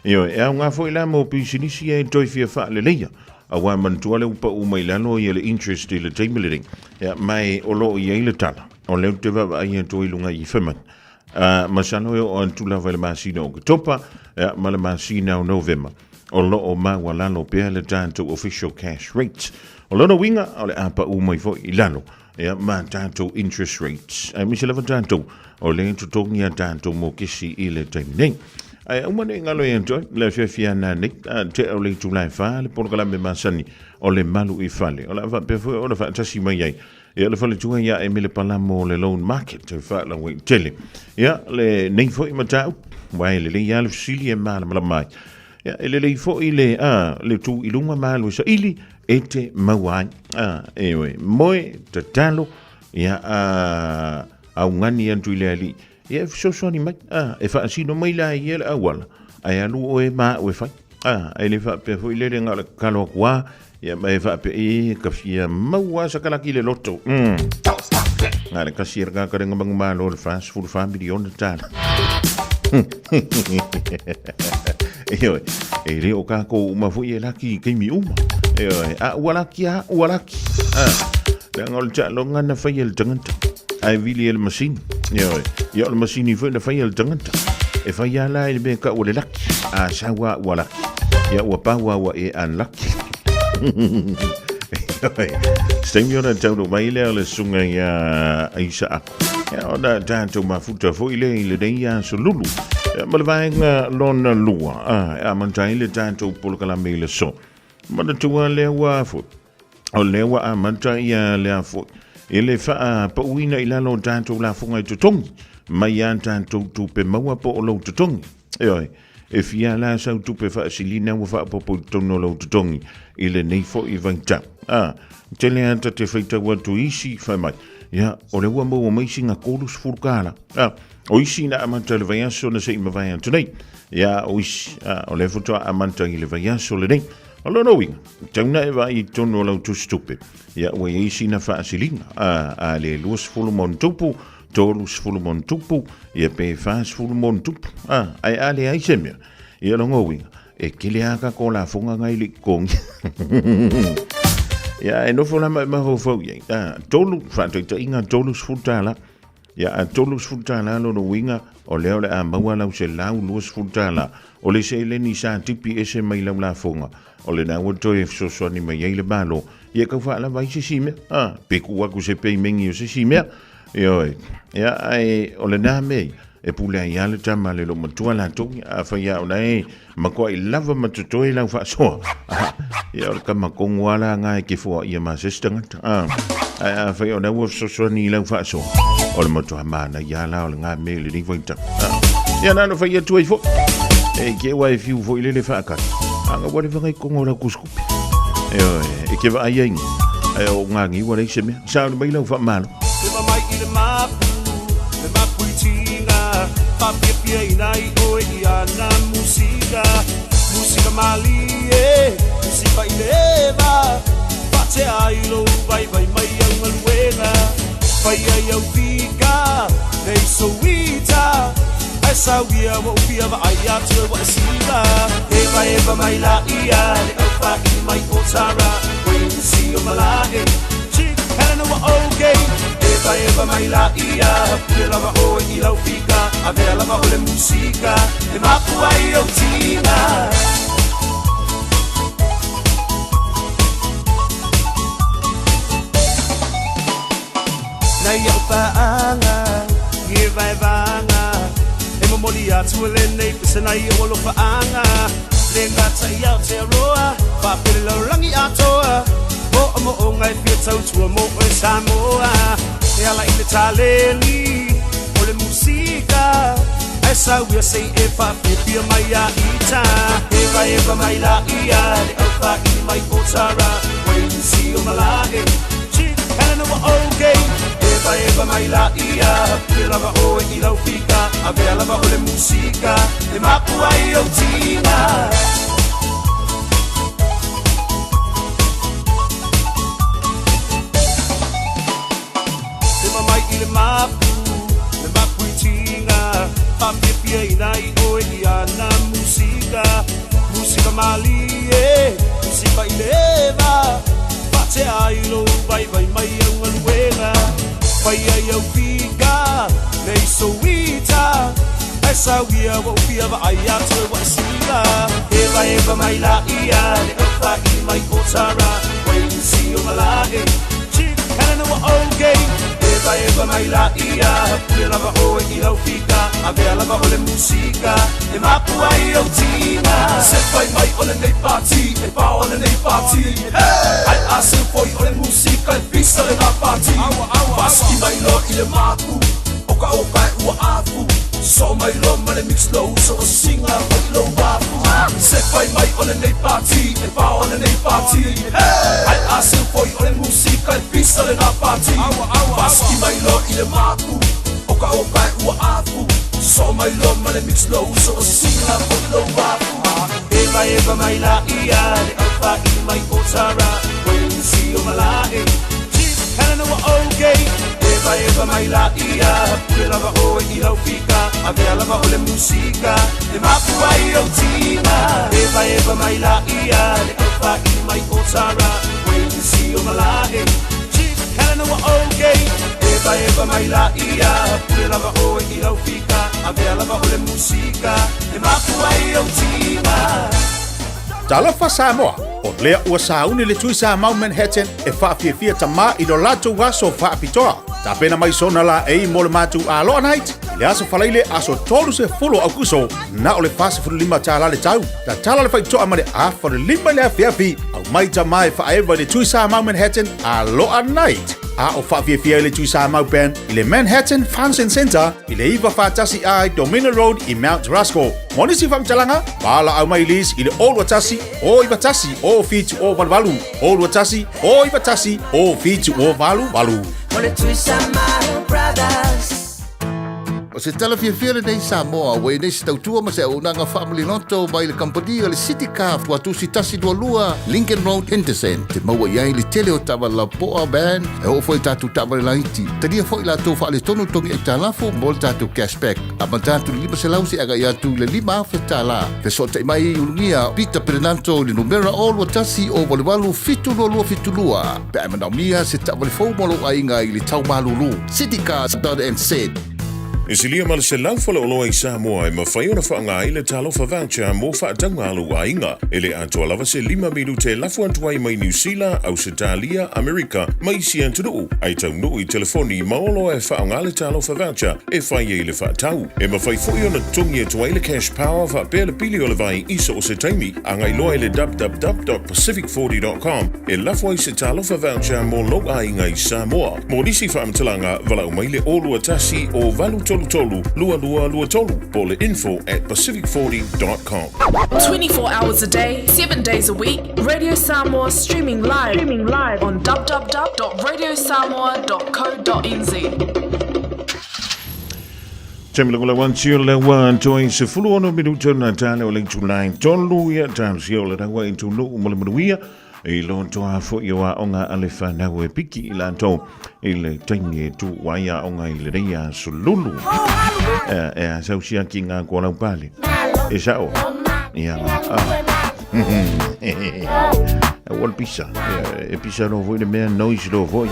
Ioe, e aoga foi la mo pisinisi ia e toe fia faaleleia, aua manatua lea ua pau mai lalo ia le interest i le taimi lenei. Ia, ma e o lo o i ai le tala, o lea ou te vaavaai atu ai i luga i Fema, masalo e oo atu lava i le masina o Oketopa, ia, ma le masina o Novema. o lo o maualalo pea le tatou official cash rate. O lona uiga, o le a pau mai foi i lalo ia ma tatou interest rates, aemaise lava tatou o lea e totogi a tatou mokesi i le taimi nei. Ae aua ne i galo ia te oe le afiafi ana nei, a tea o le itula e 4 le polokalame masani o le malu i fale. O le a faapea foi ona faatasi mai ai ia le faletua ia Emile Palamo o le Loan Market e faalauaitele ia lenei foi mataupu, aua e lelei lava le fesili e malamalama ai. Ia, e lelei foi le, a, le tu i luga ma alu e saili e te maua ai. A, e oe, moe, tatalo, ia, a, augani atu i le Alii, ia e fesoasoani mai, a, e faasino mai la ia le auala, ae alu oe ma au e fai. A, e le faapea foi lele na o le tatalo atu lava, ia ma e faapea, e, ka fia maua lava sakalaki i le loto. Na o le tasi e le tagata le manumalo o le $44 miliona tala. Ioe, e le o kākou uma foi e laki i taimi uma. Ioe, a ua laki a, ua laki. A, leaga o le taaloga na fai e le tagata, ae vili e le masini. Ioe, ia o le masini foi na fai e le tagata. E fai lava la i le mea e tau o le laki. A sau lava ua laki. Ia ua pau lava ua e unlucky. Ioe, se taimi ona taunuu mai lea o le susuga ia Aisa Ako. Ia ona tatou mafuta foi lea i lenei aso lulu. Ia, ma le vaega lona lua, a, e amata ai le tatou polokalame i le aso. Manatua lea ua foi, o lea ua amata ia lea foi, i le faapauina i lalo o tatou lafoga i totogi, mai a tatou tupe maua po o lou totogi. Ioe, e fia la sau tupe faasilina ua faaopoopo i totonu o lou totogi i lenei foi vaitau. A, tele lava ta te faitau atu i isi fai mai, ia, o lea ua maua mai sina 30 tala. A, o isi na amata i le vaiaso na se i mavae atu nei. Ia, o isi, a, o lea faatoa amata i le vaiaso lenei. O lona uiga, tau na e vaai i totonu o lau tusitupe, ia, ua i ai sina faasiliga, a, a le 20 ma ona tupu, 30 ma ona tupu, ia pe 40 ma ona tupu. A, ae a leai se mea, ia lona uiga, e tele lava tatou lafoga na e le i totogi. Ia, e nofo la ma e mafaufau i ai. A, tolu, faataitaiga, $30. Ia, a $30 lona uiga, o lea o le a maua lau $120. O le seleni sa tipi ese mai lau lafoga, o lena ua toe fesoasoani mai ai le Malo, ia tau faalava ai se isi mea. A, pe tuu atu se peimeni o se isi mea. Ioe. Ia, ae o lena mea ia, e pule ai lava le tama a le loomatua latou, afai lava o la e matuai lava ma totoe lau faasoa, ia o le tama tonu lava la na e te foaia ma se isi tagata. Ae afai o la ua fesoasoani i lau faasoa, o le matua manaia lava la o lena mea i lenei vaitau. Ia na ona fai atu ai foi, e te ua e fiu foi lele faatali, a na ua leva na i totonu o lau tusitupe. Ioe, e te vaai ai nei, ae o ngā niu a leai se mea. Sauni mai lau faamalo. Lima mai i le mapu, le mapu i tiga, Whapiapia ina i oe i ana musika, Musika malie, musika i le eva, Whatea ai lou vaivai mai au galuega, Fai ai au fika, nei souita, Ae sauia ua upia vaai atu e ua e siva. Eva eva mai la ia, le au whaini mai o Tara, Wayne o Malae, Chick Helena ua okay. Eva eva mai la ia, pule lava oe i lau fika, Avea lava o le musika, e mapu ai au tiga. Nei au paanga, i e vaevaega, E momoli atu e lenei pese nai o alofaanga. Le gata i Aotearoa, faapele lalolagi atoa, O mo'omo'oga e fia tautua mo oe Samoa. E ala i le taleni, o le musika, Ae sauia sei e whaapiapia mai a ita. Eva eva mai la ia, le au whaini mai o Tara, Wayne si o Malae, Chick Helena ua okay. Eva eva mai la ia, pule lava oe i lau fika, Avea lava o le musika, e mapu ai au tiga. Lima mai i le mapu, le mapu i tiga, Whapiapia ina i oe i ana musika, Musika malie, musika i le eva, Whatea ai lou vaivai mai au galuega, Fai ai au fika, nei souita, Ae sauia ua upia vaai atu e ua e siva. Eva eva eva mai la ia le aufaili mai o tara Ua i nisi o malae Chikana na ua okay Eva eva mai la ia Pule lava oe i lau fika Avea lava o le musika E mapu ai au tina Se fai mai o lenei pati E pao lenei pati Ai a se foi o le musika E pisa le na pati Paski mai lo i le mapu Oka oka e ua afu So mai lo ma le mix low So o singa foi lo wafu Se fai mai o lenei pati E pao lenei pati Ai a se foi o le musika E pisa le na pati Paski mai lo i le mapu Oka oka e ua afu So mai lo ma le mix low So o singa foi lo wafu Eva eva mai la ia Le aufaili mai o tara Ua i nisi o malae Chikana na ua okay Eva eva mai la ia Pule lava oe i lau fika Avea lava o le musika E mapu ai au tina Eva eva mai la ia Le aufaili mai o tara Ua i nisi o malae Chikana na ua okay Eva eva mai la ia Pule lava oe i lau fika Avea lava o le musika E mapu ai au tina Talofa Samoa, o lea ua sauni le tui sa mau Manhattan e whaafiafia ta mā i lo latou aso whaapitoa. Tapena mai sona la e mo le mātou aloa night, i le aso falaile aso 30 Aukuso, na o le 45 tāla le tau. Ta tala le whaitoa ma le afa le lima le afiafi, au mai ta mai whaewa i le tui sa mau Manhattan aloa night. A o whaafiafia i le tui sa mau band i le Manhattan Function Center i le iva whaatasi ai Dominion Road i Mount Ruskell. Mo nisi whamtalanga, pala au mai lis i le olua tasi, o iwa tasi, o fitu o valu valu, olua tasi, o iwa tasi, o fitu o valu valu. Mo le Tui Samoa Brothers. O se tala fiafia lenei Samoa, ua i nei se tautua ma se auaunaga faamaliloto mai le kamupani o le City Car Tuatusi 122 Lincoln Road Henderson. Te maua i ai le tele o taavale lapoa van e oo foi i tatou taavale laiti. Talia foi latou faaletonu togi aitalafu mo le tatou cashback. Amata atu i le 500 seia agai atu i le 5,000 tālā. Fesootai mai i ulugia Peter Perenanto i le numera 021 088 722 pe a e manaomia se taavale fou mo lou aiga i le tau malulu. Citycars.nz. E silia ma le 100 faleoloa i Samoa e mafai ona faaaoga ai le Talofa Voucher mo faatauga a lou aiga. E le atoa lava se lima minute e lafo atu ai mai Niu Sila, Ausetalia, Amerika ma isi atunuu, ae taunuu i telefoni ma oloa e faaaoga le Talofa Voucher e fai ai le faatau. E mafai foi ona totogi atu ai le Cash Power faapea le pili o le vai i so o se taimi. Agai loa i le www.pacific40.com e lafo ai se Talofa Voucher mo lou aiga i Samoa. Mo nisi faamatalaga, valaau mai le 021 o 833 2223 po o le info at pacific40.com. 24 hours a day, 7 days a week, Radio Samoa streaming live, streaming live on www.radiosamoa.co.nz. Taimi le wan tio le wan toi se fulu ono minuto na tale o le itulai tolu ia tau o le raua i tunu mo le manuia i lo toa fo i o onga a le whanau e piki i latou i le taimi e tu ai a onga i le reia sululu e a sausia ki ngā kua lau pale e sao ia ua le pisa e pisa no foi le mea noise lo foi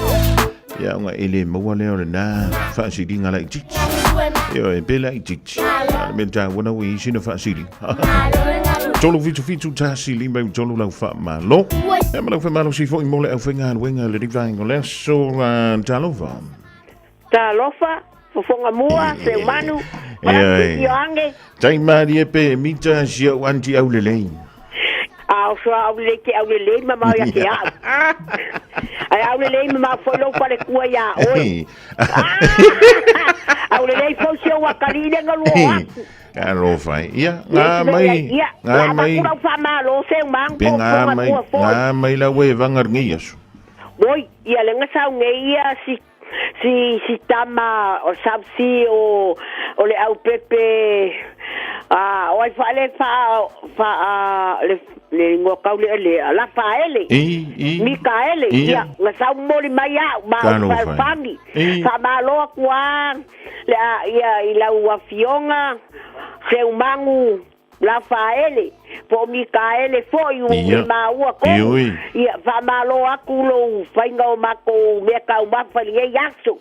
ia onga e le maua lea o le nā faasiliga laitiiti ia e pe laitiiti a le mea taua na ua isi na faasili tolu fitu fitu tasi lima i tolu lau faamalo ia ma lau faamalosi foi mo le aufaigaluega le rivaenga o le aso talofa. Talofa, fofoga mua, Seumanu, Ia, Malaki, Ioange. Tai malie pe mita si au anti au lelei. A o soa au lelei te au lelei ma mau ia ke au. Ai au lelei ma mau foi lou falekua ia oe. Au lelei foi si au akali i le ngalua o aku. Alofa e. Ia, ngā mai, Ia, ngā mai, avatu lau faamalo Seumanu, pe ngā fofoga mai, mua foi. ngā mai lau e vanga lenei aso. Oi, ia le gasau nei ia si si si tama o sausi o o le aupepe a o ai faale fa fa le le ingoa kau le le la faele I, i, Mikaele ia. ia na sau moli mai au ma Talofa e. falfani I. faamalo aku a le a ia i lau afioga Seumagu Lafaele. po o Mikaele fo'i ua Ia. ua maua ko'u. Ioe. Ia, faamālō atu lou faiga o matou mea taumafa i lenei aso.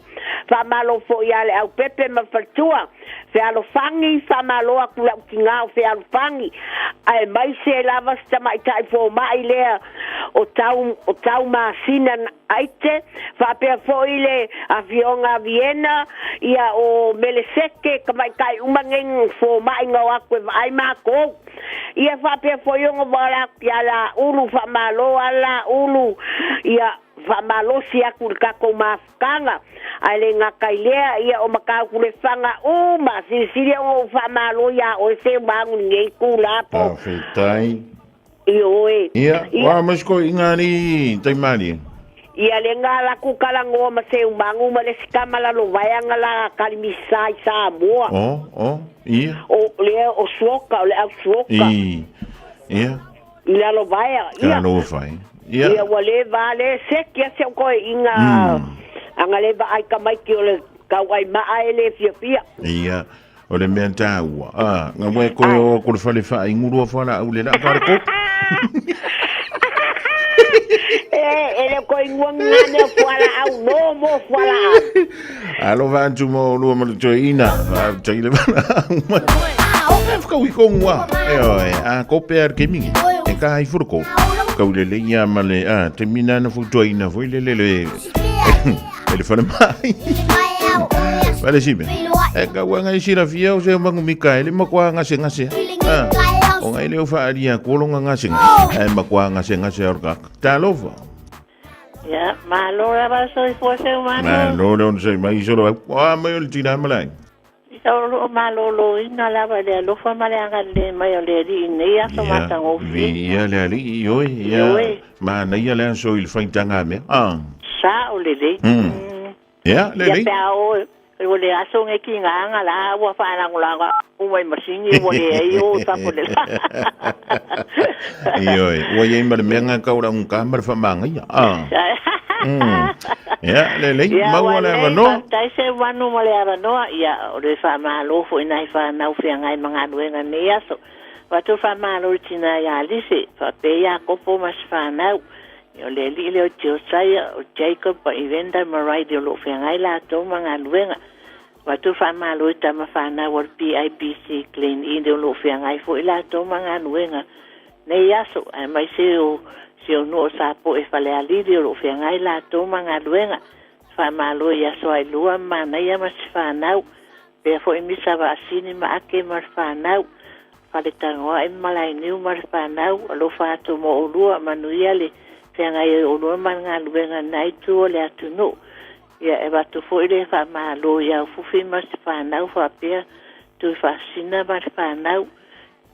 Faamālō fo'i ia Leaupepe ma faletua. Fealofani, faamālō atu i la'u tinā o Fealofani, aemaise lava si tamaita'i foma'i lea o tau o Taumasina Aite, faapea fo'i le afioga a Viena, ia o Meleseke, tamaita'i uma nei foma'i na o atu e vaai matou. Ia faapea fo'i ona vala atu ia Laulu, faamālō a Laulu, ia faamalosi atu i le tatou mafutaga. Ae le gata i lea, ia o Matautulefaga uma, silisili ona ou faamalo iā oe Seumagu i lenei itula po Faafetai. Ioe. Ia, Ia, wa mai se toeaiga alii Taimalie. ia le ga latou talanoa ma Seumagu ma le isi tama lalovaeaga la Kalimisa i Samoa. O, o, ia. O lea o Suoka, o le au Suoka. I, ia. I lalovaea, ia. Talofa e. Ia. Ia ua le va le seki a si au toeaiga aga le vaai tamaiti o le tauaimaa e le fiafia. Ia, o le mea tāua. Ah, ngā wē koe o ko le whale wha i ngurua whala au le la whare ko. E, e le koe ngua ngane o fuala au, no mo fuala au. Alo va atu mo lua ma le toeina. Va tai le whala au mai. E whakau i kongua. E oe, a ko pe ar kemingi. E ka hai furo ko. Kau le le ia ma le, a, te mina na fu toeina foi le le le. E le whare mai. Wale sime. E ka ua ngai sira fia o se mangu mika e le makua ngase ngase. Ah. O ngai leo wha aria kuolonga ngase ngase. E makua ngase ngase aur kak. Talofa. Ia, malo lava soifua Seumanu. Malo le ona sai mai solo au. Oa mai o le tina malai. Ia o loo malōlōina lava i le alofa ma le agalelei mai o le Alii i nei aso matagofie. Viia le Alii, ioe, ia. Ioe. Manaia le aso i le faitaga mea. Ah. Sao lelei. Ia, lelei. Ia pe a o o le aso nei ki ngā anga la ua whaalangolago u mai masini ua le ai o tapo le la. Ioe, ua iai ma le mea ngā kau la unga ma le whamangaia. Ah. Ia, lelei, Ia, maua ua le lelei, avanoa. faafetai Seumanu mo le avanoa. Ia, o le faamalo fo'i nai fanau feagai ma galuega i nei aso. Avatu faamalo i le tina ia Alise, faapea Iakopo ma si fanau. Ia, o le alii lea o Josiah, o Jacob ma Evander ma Riley o lo o feagai latou ma galuega. Avatu faamalo i tama fanau a le PIBC Glen Ely o lo o feagai foi latou ma galuega nei aso, aemaise o si ou nuu o Sapoe Falealili o lo o feagai latou ma galuega. Faamalo i aso ailua ma manaia ma si fanau. Pea foi misa vaasini ma ake ma le fanau. Faletagoai ma Malaeniu ma le fanau. Alofa atu mo olua, manuia le feagai ai o olua ma le galuega na itu o le atunuu. Ia e avatu foi le faamalo i Aufufi ma si fanau faapea Tuifaasisina ma le fanau.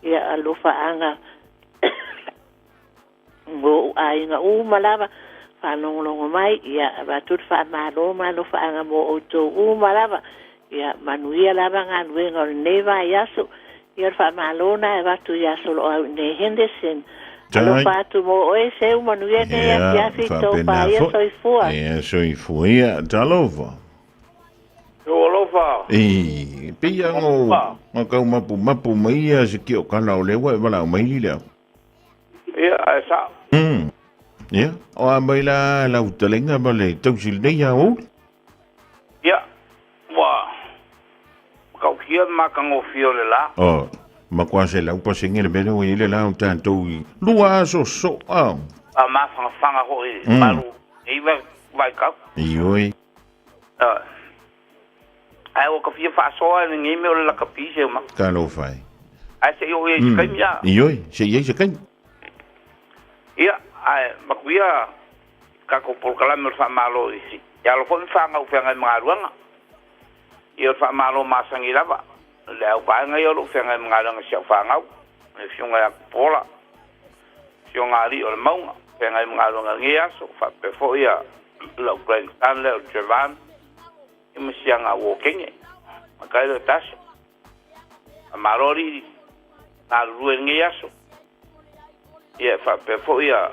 Ia alofaaga mo ou aiga uma lava faalogologo mai, ia avatu le faamalo ma alofaaga mo outou uma lava. Ia manuia lava galuega o lenei vaiaso. Ia o le faamalo na e avatu iā Soloau i nei Henderson. Alofa atu mo oe Seu, manuia nei Ia, afiafi, faapena tofa ia foi. soifua. Ia, soifua ia, talofa. Yo alofa. I, pei a ngo, nga kau mapu mapu mai ia se ki o kala o lewa e wala o mai lile. Ia, ae sao. Ia, o a mai la lau talenga ma le tausi lenei a ouli. Ia, ua matautia le matagofie o le la. O, matua se lau pasenge le mea lea ua i ai le la o tatou i lua aso soo a. A mafangafaga foi i malu i vaitau. Ioe. Ae ua ka fia faasoa i lenei mea o le lakapi se uma. Talofa e. Ae se i oo i ai se taimi a. Ioe, se i ai se taimi. Ia, ae makuia tatou polokalame o le faamalo i i alo foi ma fanau feagai ma galuega. Ia o le faamalo masani lava le au vaega ia o lo o feagai ma galuega i si au fanau, le afioga ia Pola, afioga alii o le mauga, feagai ma galuega i lenei aso, faapea foi ia lau grandson lea o Trevan, ia ma siaga Wokenge, ma kai lea o Tasha. Faamalo alii galulue i lenei aso. Ia e faapea foi ia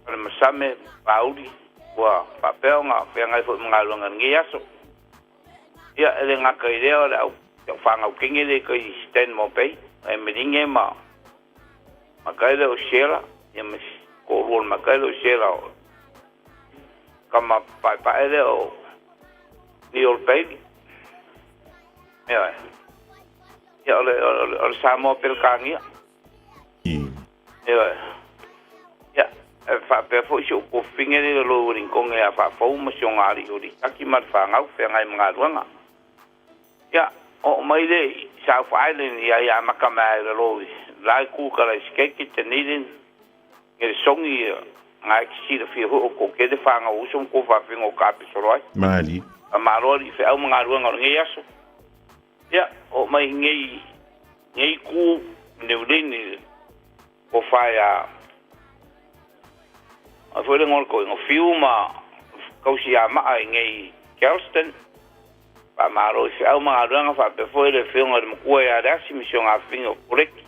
Falemasame Pauli ua faapea ona feagai foi ma galuega i lenei aso. Ia e le gata i lea o le au fanau kenge lea i tai Stanmore Bay, e Melinge ma Makai lea o Sela, ia ma si toalua o le matai lea o Sela o tama paepae lea o Neil Bailey. Ioe. Ia o le, o le, o le Samoa Peretania. Ioe. Ia, e faapea foi si ou tuafafine lea i lalo i Wellingtone ia Faafou ma si ona alii o Lisaki ma le fanau feagai ma galuega. Ia, oo mai lea i South Island ia ia amata mai lava i lalo i la itu Kalaesikeke, Dunedin, Nelesogi ia na e te silafia foi o toatele fanau uso ma tuafafine o taapesolo ai. Malie. Faamalo alii feau ma galuega o lenei aso. Ia, oo mai i nei, nei itu Niu Lini tofa ia ai foi le igoa o le toeaina o Fiu ma tausi ia Maa i nei Galston. Faamalo i feau ma galuega faapea foi le afioga i le matua ia Leasi ma si ona afafine o Poleti.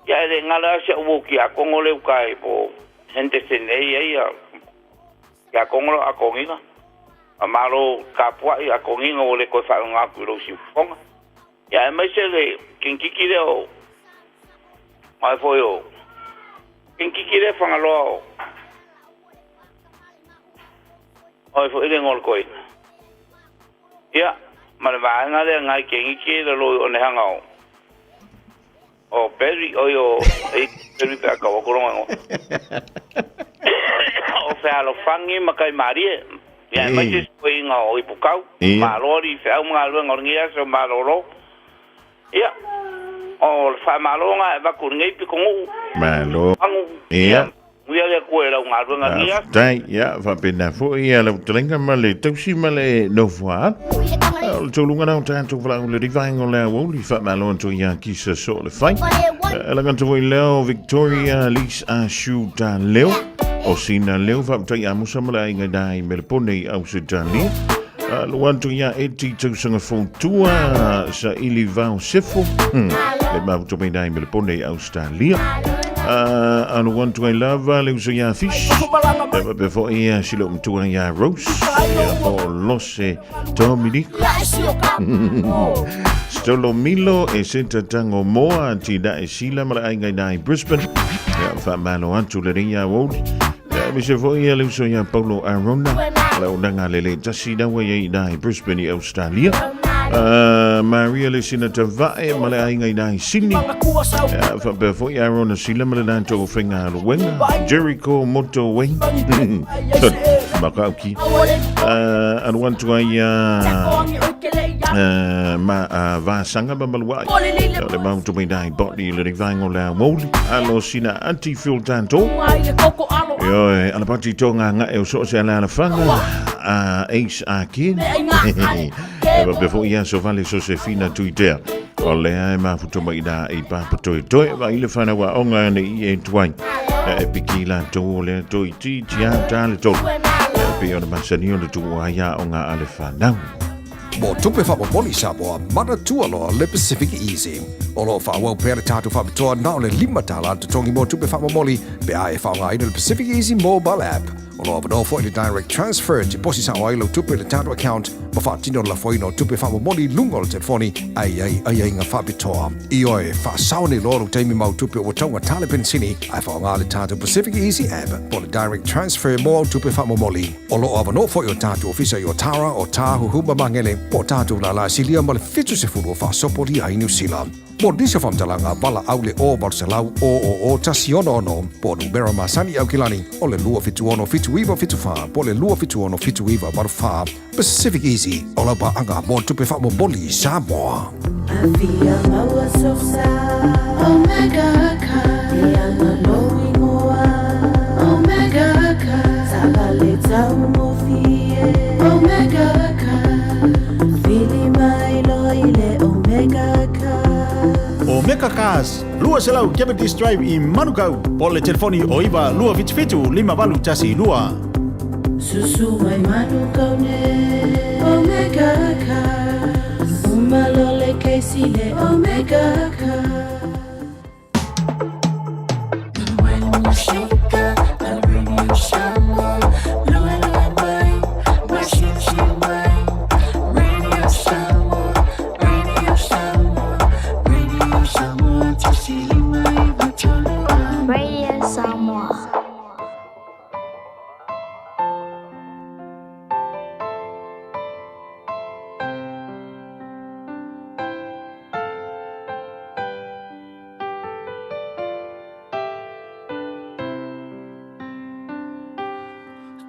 Ia e le galo lava si au uo tiakono lea uta i po Henderson e i ai ia tiakono lea o Atonina. Faamalo tapuai Atonina ua le toe faalogo atu i lou siufofoga. Ia aemaise le kinititi lea o ai foi o kinititi lea Fagaloa o ai foi le igoa o le toeaina. Ia, ma le vaega lea nai kinititi i lalo i Onehaga o o Perry, oi o ei Perry pe a tau atu lona igoa. O Fealofani ma Kaimalie. Ia, aemaise se toeaina o Ipukau, Malo alii feau ma galuega o lenei aso malolo. Ia, o le faamalo lena e avatu i lenei pitonuu. Malo. Manu, Ia. Manuia le Atua i lau galuega i lenei aso. Faafetai. Ia, faapena foi ia lau fetalaiga ma le tausi ma le nofoa. O le taualuga lena o tatou valaau i le vaega o le aoauli. Faamalo atu ia Kisa Soolefai. E laga atu foi leo Victoria Lise Ashu Taleo. O sina leo faafetai Amosa ma le aiga i na i Melepone i Ausetalia. Alo atu ia Eti Tausaga Foutua sa ili vao sefo. Le mafuta mai na i Melepone i Australia. Alo atu ai lava le uso ia Fish. E faapea foi ia si lou matua ia Rose. Ia po o Lose Dominic. Stolo Milo e seta tango moa ti na e sila ma le aiga i na i Brisbane. Ia faamalo atu lenei ia aoauli. Ia aemaise foi ia le uso ia Paulo Arona. Le auaunaga le le tasi naua ia i na i Brisbane i Australia. Maria le sina tavae ma le aiga i na i Sydney. Ia faapea foi Arona Sila ma le latou faigaluega. Jericho Moto Wayne. Makauki. Alu atu ai ia ma Vasanga ma Maluai. O le mahuta mai nai Botany le vaenga o le aoauli. Alo sina anti Phil Tanto. Ioe, alapati tonga ngae o so se ala alafanga. A Ace Akin. E faapea foi ia Sovale Sosefina Tuitea. O lea e mafuta mai ina i Papatoetoe vai le whanau a onga ane i e tuai. E piki latou o lea toi ti tia tā le tolu. E pei ona masani o le tuua ai a onga a le whanau. Mo tupe faamomoli Samoa, manatua loa le Pacific Easy. O lo o faaauau pea le tatou faapitoa na o le $5 le totogi mo tupe faamomoli pe a e faaaogaina le Pacific Easy mobile app. O lo o avanoa foi le direct transfer e tiposi sao ai lau tupe i le tatou account ma faatino le lafoina o tupe faamomoli i luga o le telefoni ae i ai aiaiga faapitoa. Ioe, faasao nei loa lou taimi ma au tupe ua taugata le penisini ae faaaoga le tatou Pacific Easy app po o le direct transfer mo au tupe faamomoli. O lo o avanoa foi o tatou ofisa i Otara, Otāhuhu ma Magele, po o tatou lālā silia ma le 70 o faasopolia ai Niu Sila. Mo nisi o faamatalaga, valaau le 0 800 000 166 po o numera masani i Aukilani o le 276 7974 po o le 276 7984. Pacific Easy, o lau paaga mo tupe faamomoli Samoa. Afia maua sosa Omega Car E anga lou ingoa Omega Car Taavale taugofie Omega Car Vili mai loa i le Omega Car Omega Cars, 200 Cavendish Drive i Manukau, po o le telefoni o 9 277 5812. Susu mai Manukau nei Omega Cars Uma loa le kesi le Omega Cars.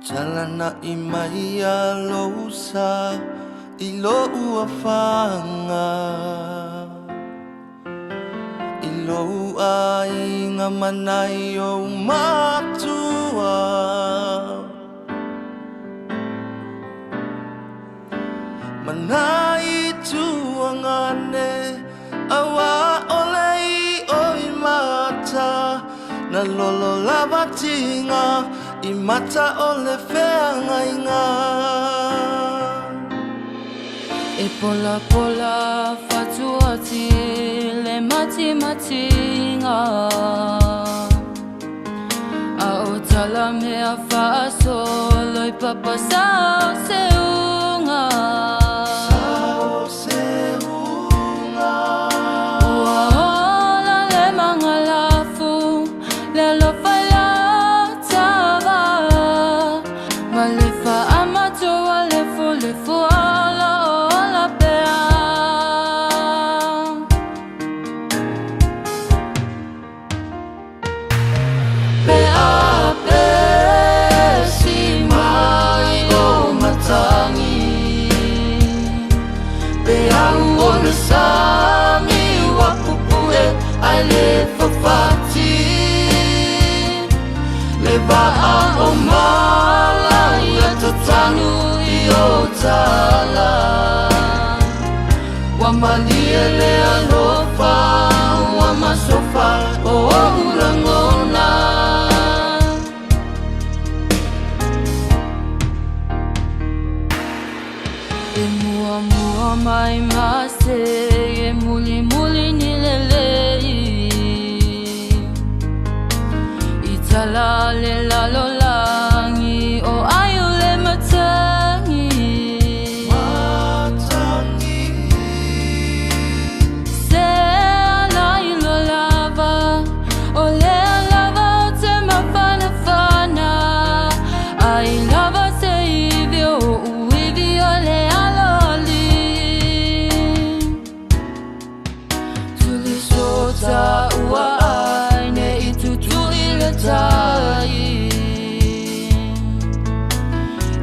Talana'i mai a lou sa i lou afaga I lou aiga ma nai ou matua Ma nai tuagane auā o le i'o i mata Na lolo lava tiga i mata o le feagaiga. E polapola fatuati le matimatiga A o tala mea faasolo i papa sao seuga Sao seuga Ua ola le magalafu le alofa i la tava Ma le faamatua lefulefu ola ola pea. Pe a pe si mai o matangi Pe au o le sami ua pupue ai le fafati Le vaa o mala ia tatanu i o tala Ua malie le alofa ua masofa o ou lagona. E muamua mai mase e mulimuli ni lelei I tala le lalolagi o aio le matangi Se ala i lo lava o lea lava o te mafanafana Ai lava se ivi o uivi o le aloali Tulisota ua ai ne i tutui le tai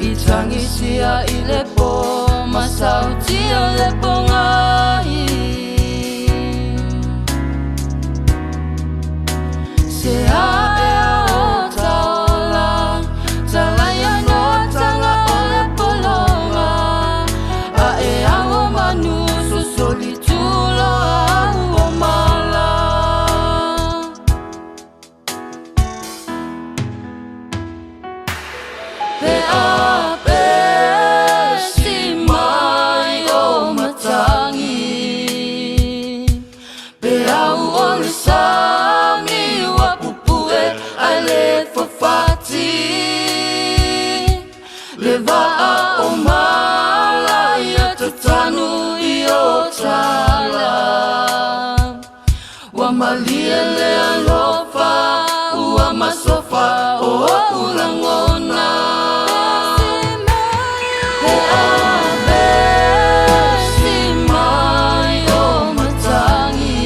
I tagisia i le po ma sautia le pogai Se ae o taola talaia no taga o le pologa A e ago manu sosoli tulo au o mala Pe a pe si mai o matangi Pe au o le sami ua pupue ai le fafati Le vaa o mala ia tatanu i o tala Ua malie le alofa ua masofa o ou lagona Pe a pe si mai o matangi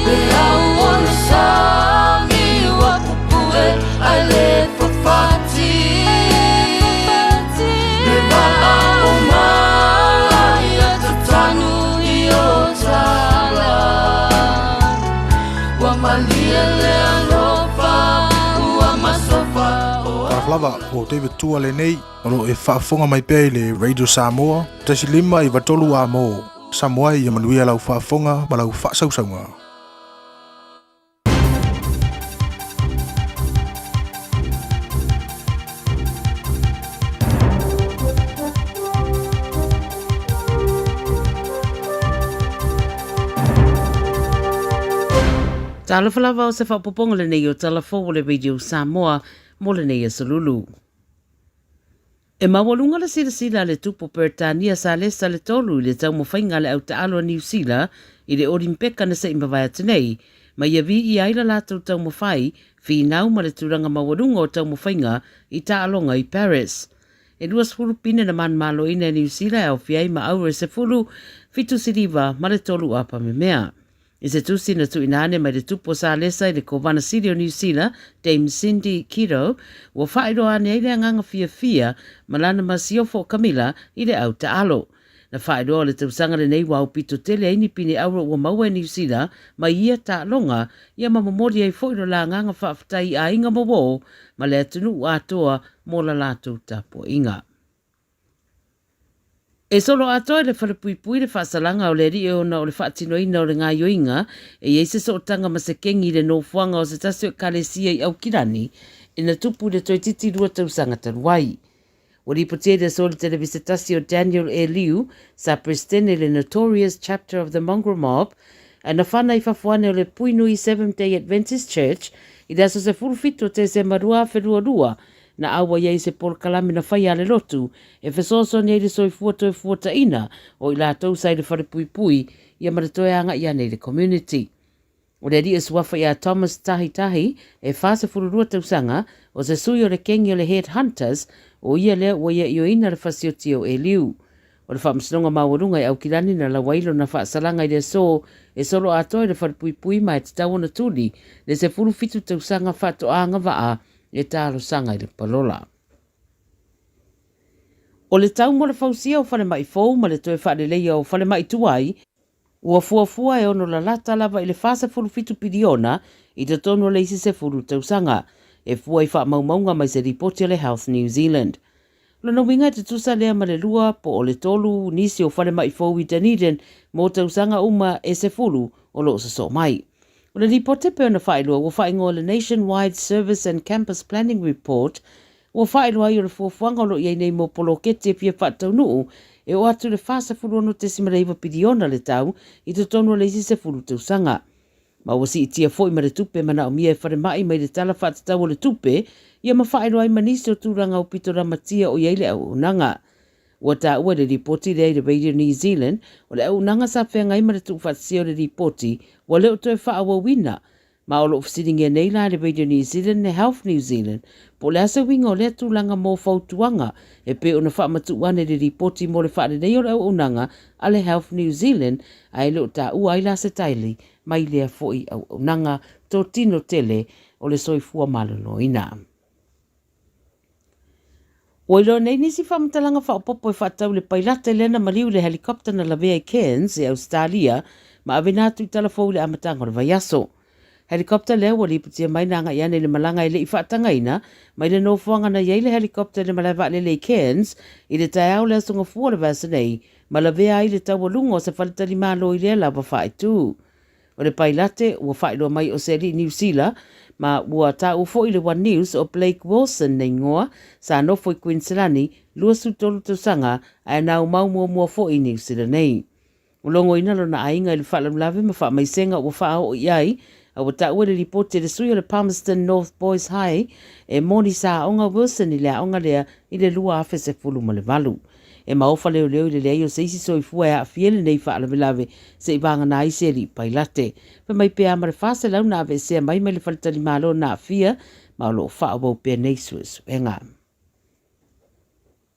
Pe au o le sami ua pupue ai le fafati Le vaa o mala ia tatanu i o tala Ua malie le alofa ua masofa o Talofa lava, ua David Tua lenei, o lo o e faafofoga mai pea i le Radio Samoa, 1 5 93 A mo Samoa ia manuia lau faafofoga ma lau faasausauga. Talofa lava o se faaopoopoga lenei o Tala Fou o le Radio Samoa mo lenei aso lulu. E maualuga le silasila a le Tupu Peretania Salesa le Tolu i le taumafaiga a le autaaalo a Niu Sila i le Olimpeka na se i mavae atu nei, ma ia viia ai la latou taumafai, finau ma le tulaga maualuga o taumafaiga i taaloga i Paris. E 20 pine na manumaloina e Niu Sila e aofia ai ma auro e 10, 7 siliva ma le 3 apa memea. I se tusi na tuuina ane mai le Tupu o Salesa i le Kovana Sili o Niu Sila, Dame Cindy Kiro, ua faailoa ane ai le agaga fiafia ma lana masiofo o Camilla i le au taalo. Na faailoa o le tausaga lenei ua aupito tele ai ni pine auro ua maua e Niu Sila mai ia taaloga, ia ma momoli ai foi lo la agaga faafetai i aiga ma uo ma le atunuu atoa mo la latou tapuaiga. E solo atoa i le falepuipui le faasalaga o le alii ona o le faatinoina o le gaioiga e i ai se sootaga ma se kengi i le nofoaga o se tasi o ekalesia i Aukilani ina tupu i le toeititi 2 tausaga talu ai. Ua lipotia i le aso i le televise tasi o Daniel E. Liu, sa Peresetene i le Notorious Chapter of the Mongrel Mob, ae na whana i fafo ane o le Pui Nui Seventh Day Adventist Church i le aso 17 o Tesema 2022, na auai ai se polokalame na faia a le lotu e fesoasoani ai le soifua toe fuataina o i latou sa i le falepuipui ia ma le toe agai ane i le community. O le alii e suafa ia Thomas Tahitahi, e 42 tausaga, o se sui o le kengi o le Head Hunters, o ia lea ua ia ioeina le fasioti o Eliu. O le Faamasinoga Maualuga i Aukilani na lau ai lona faasalaga i le aso e solo atoa i le falepuipui ma e tatau ona tuli le 17 tausaga faatoa agavaa e talosaga i le palola. O le tau mo le fausia o falemai fou ma le toe faaleleia o falemai tuai, ua fuafua e ono lalata lava i le 47 piliona i totonu o le isi 10 tausaga, e fua i faamaumauga mai se lipoti a le Health New Zealand. O lona uiga e tutusa lea ma le 2 po o le 3 nisi o falemai fou i Dunedin mo tausaga uma e 10 o lo o sosoo mai. O le lipoti e pei ona faailoa ua faaigoa le Nationwide Service and Campus Planning Report ua faailoa ai o le fuafuaga o lo o i ai nei mo poloketi e fia faataunuu e oo atu i le $46.9 piliona le tau i totonu o le isi 10 tausaga. Ma ua siitia foi ma le tupe manaomia e falemai mai le Tala Faatatau o le Tupe ia ma faailoa ai ma nisi o tulaga aupito lamatia o i ai le auaunaga. Ua taua i le lipoti lea i le Radio New Zealand, o le auaunaga sa feagai ma le tuufaatasia o le lipoti ua le o toe faaauauina, ma o lo o fesiligia nei la e le Radio New Zealand le Health New Zealand po o le a se uiga o lea tulaga mo fautuaga e pei ona faamatuu ane i le lipoti mo le faaleleia o le auaunaga a le Health New Zealand ae le o taua ai la se taili mai lea foi auaunaga totino tele o le soifua maloloina. Ua iloa nei nisi faamatalaga faaopoopo e faatatau i le pailate lea na maliu i le helicopter na lavea i Cairns i Ausetalia ma aveina atu i Talafou i le amataga o le vaiaso. Helicopter lea ua lipotia mai na agai ane i le malaga e le i faatagaina mai le nofoaga na i ai le helicopter i le malae vaalele i Cairns i le taeao o le Aso Gafua o le vaiaso nei ma lavea ai le taualuga o se faletalimalo i lea lava faaitu. O le pailate ua faailoa mai o se alii Niu Sila ma ua taua foi i le One News o Blake Wilson le igoa, sa nofo i Kuiniselani 23 tausaga ae naumau muamua foi i Niu Sila nei. Ua logoina lona aiga i le faalavelave ma faamaisega ua faaoo i ai a ua taua i le lipoti a le sui o le Palmerston North Boys High e moni sa aoga Wilson i le aoga lea i le 2018. E maofa leoleo i le leai o se isi soifua e aafia i lenei faalavelave se i vagana ai se alii pailate. Fai mai pe a ma le 400 na aveesea mai mai le faletalimalo na aafia ma o lo o faaauau pea nei suesuega.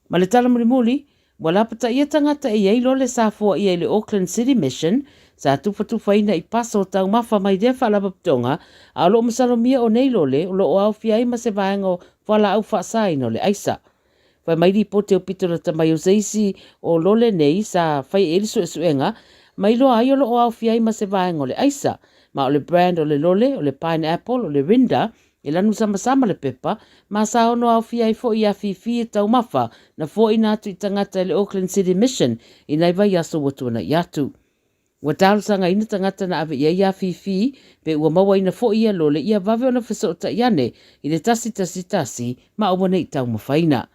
Ma le tala mulimuli, ua lapataia tagata e i ai lole sa foaia i le Auckland City Mission sa tufatufaina i paso taumafa mai lea faalapotopotoga a o lo o masalomia o nei lole o lo o aofia ai ma se vaega o fualaau faasaina o le aisa. Fai mai lipoti o pito lata mai o se isi o lole nei sa fai i ai le suesuega, ma iloa ai o lo o aofia ai ma se vaega o le aisa, ma o le brand o le lole, o le pineapple, o le rinda, e lanu samasama le pepa, ma sa ono aofia ai foi ia fifi e taumafa na foaina atu i tagata e le Auckland City Mission i nai vaiaso ua tuanai atu. Ua talosagaina tagata na ave i ai ia Fifi, pe ua mauaina foi ia lole ia vave ona fesootai ane i le 111 ma aua ne i taumafaina.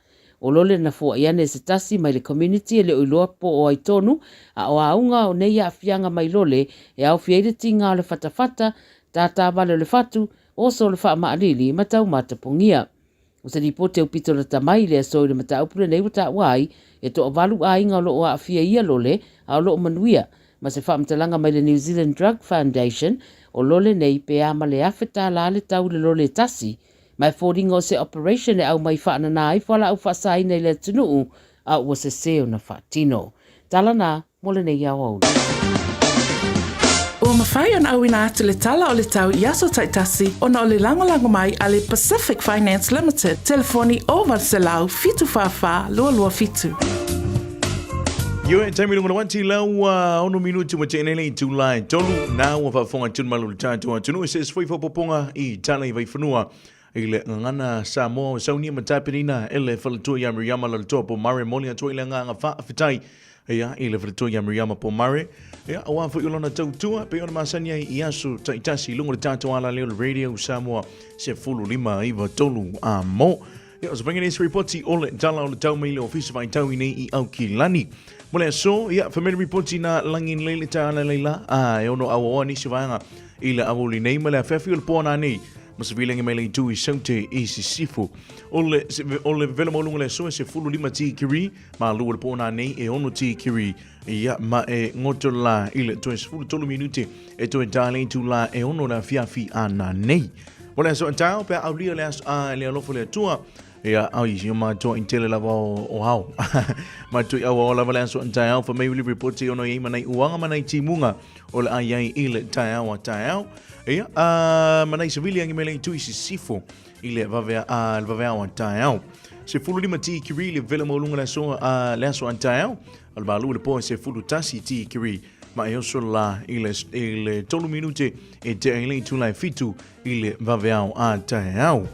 O lole na foai ane e se tasi mai le community e le o iloa po o ai tonu, a o auga o nei aafiaga mai lole e aofia ai le tiga o le fatafata, tātā vale o le fatu, oso o le faamaalili ma taumatapogia. O se lipoti aupito lata mai i le aso i le mataupu lenei ua taua ai, e toavalu aiga o lo o aafia i ia lole, a o lo o manuia. Ma se faamatalaga mai le New Zealand Drug Foundation, o lole nei pe a ma le $1,000 le tau i le lole e tasi, ma e foliga o se operation e aumai faanana ai fualaau faasaina i le atunuu, a ua sese ona faatino. Tala na mo lenei aoauli. Ua Ua mafai ona auina atu le tala o le tau i aso taitasi ona o le lagolago mai a le Pacific Finance Limited, telefoni 0800 744 227. Ioe, taimi lunga le lau ono minuti ua tene le itu lai tolu, nā ua faafofoga atu le malu le tātou atunuu e se isi foi faaopoopoga i tala i Vaifanua i le gagana Samoa o saunia ma tapenina e le faletua ia Miriama Laletoa Pomare moli atu ai le agaga faafetai ia i le faletua ia Miriama Pomare ia aua foi o lona tautua pei ona masani ai i aso taitasi i luga o le tatou alaleo le Radio Samoa 15 93 a mo. Ia, o se faiga nei se ripoti o le tala o le tau mai le ofisa faitau i nei i Aukilani. Mo le aso, ia, family ripoti na lagi lei le tāna lei la, a e ono auaoa nisi vaega i le auli nei ma le awhiawhi o le pō nei, ma se vilengi mai le itu i saute i sisifu. O le, o le vela maulunga le aso e se fulu lima tikiri, ma lua le pō nei e ono tikiri, ia, ma e ngoto la i le toe 13 minute e toe tāle itu la e ono le awhiawhi a nā nei. Mo le aso tau, pe aulia le aso a le alofa le Atua, ia au i o mātua i tele lava o, o hao. Mātua i aua o lava le aso an taeao, fa mei uli reporti ono i manai uanga manai timunga o le ai ai i le taeao a taeao. Ia, a manai savili angi mele i tui sisifo i le vavea a le vaveao a taeao. Se fulu lima ti kiri le vela maulunga le aso a le aso an taeao, o le malu le po se fulu tasi ti kiri ma e oso la i le, i le tolu minute e te ai le itula e fitu i le vaveao a taeao.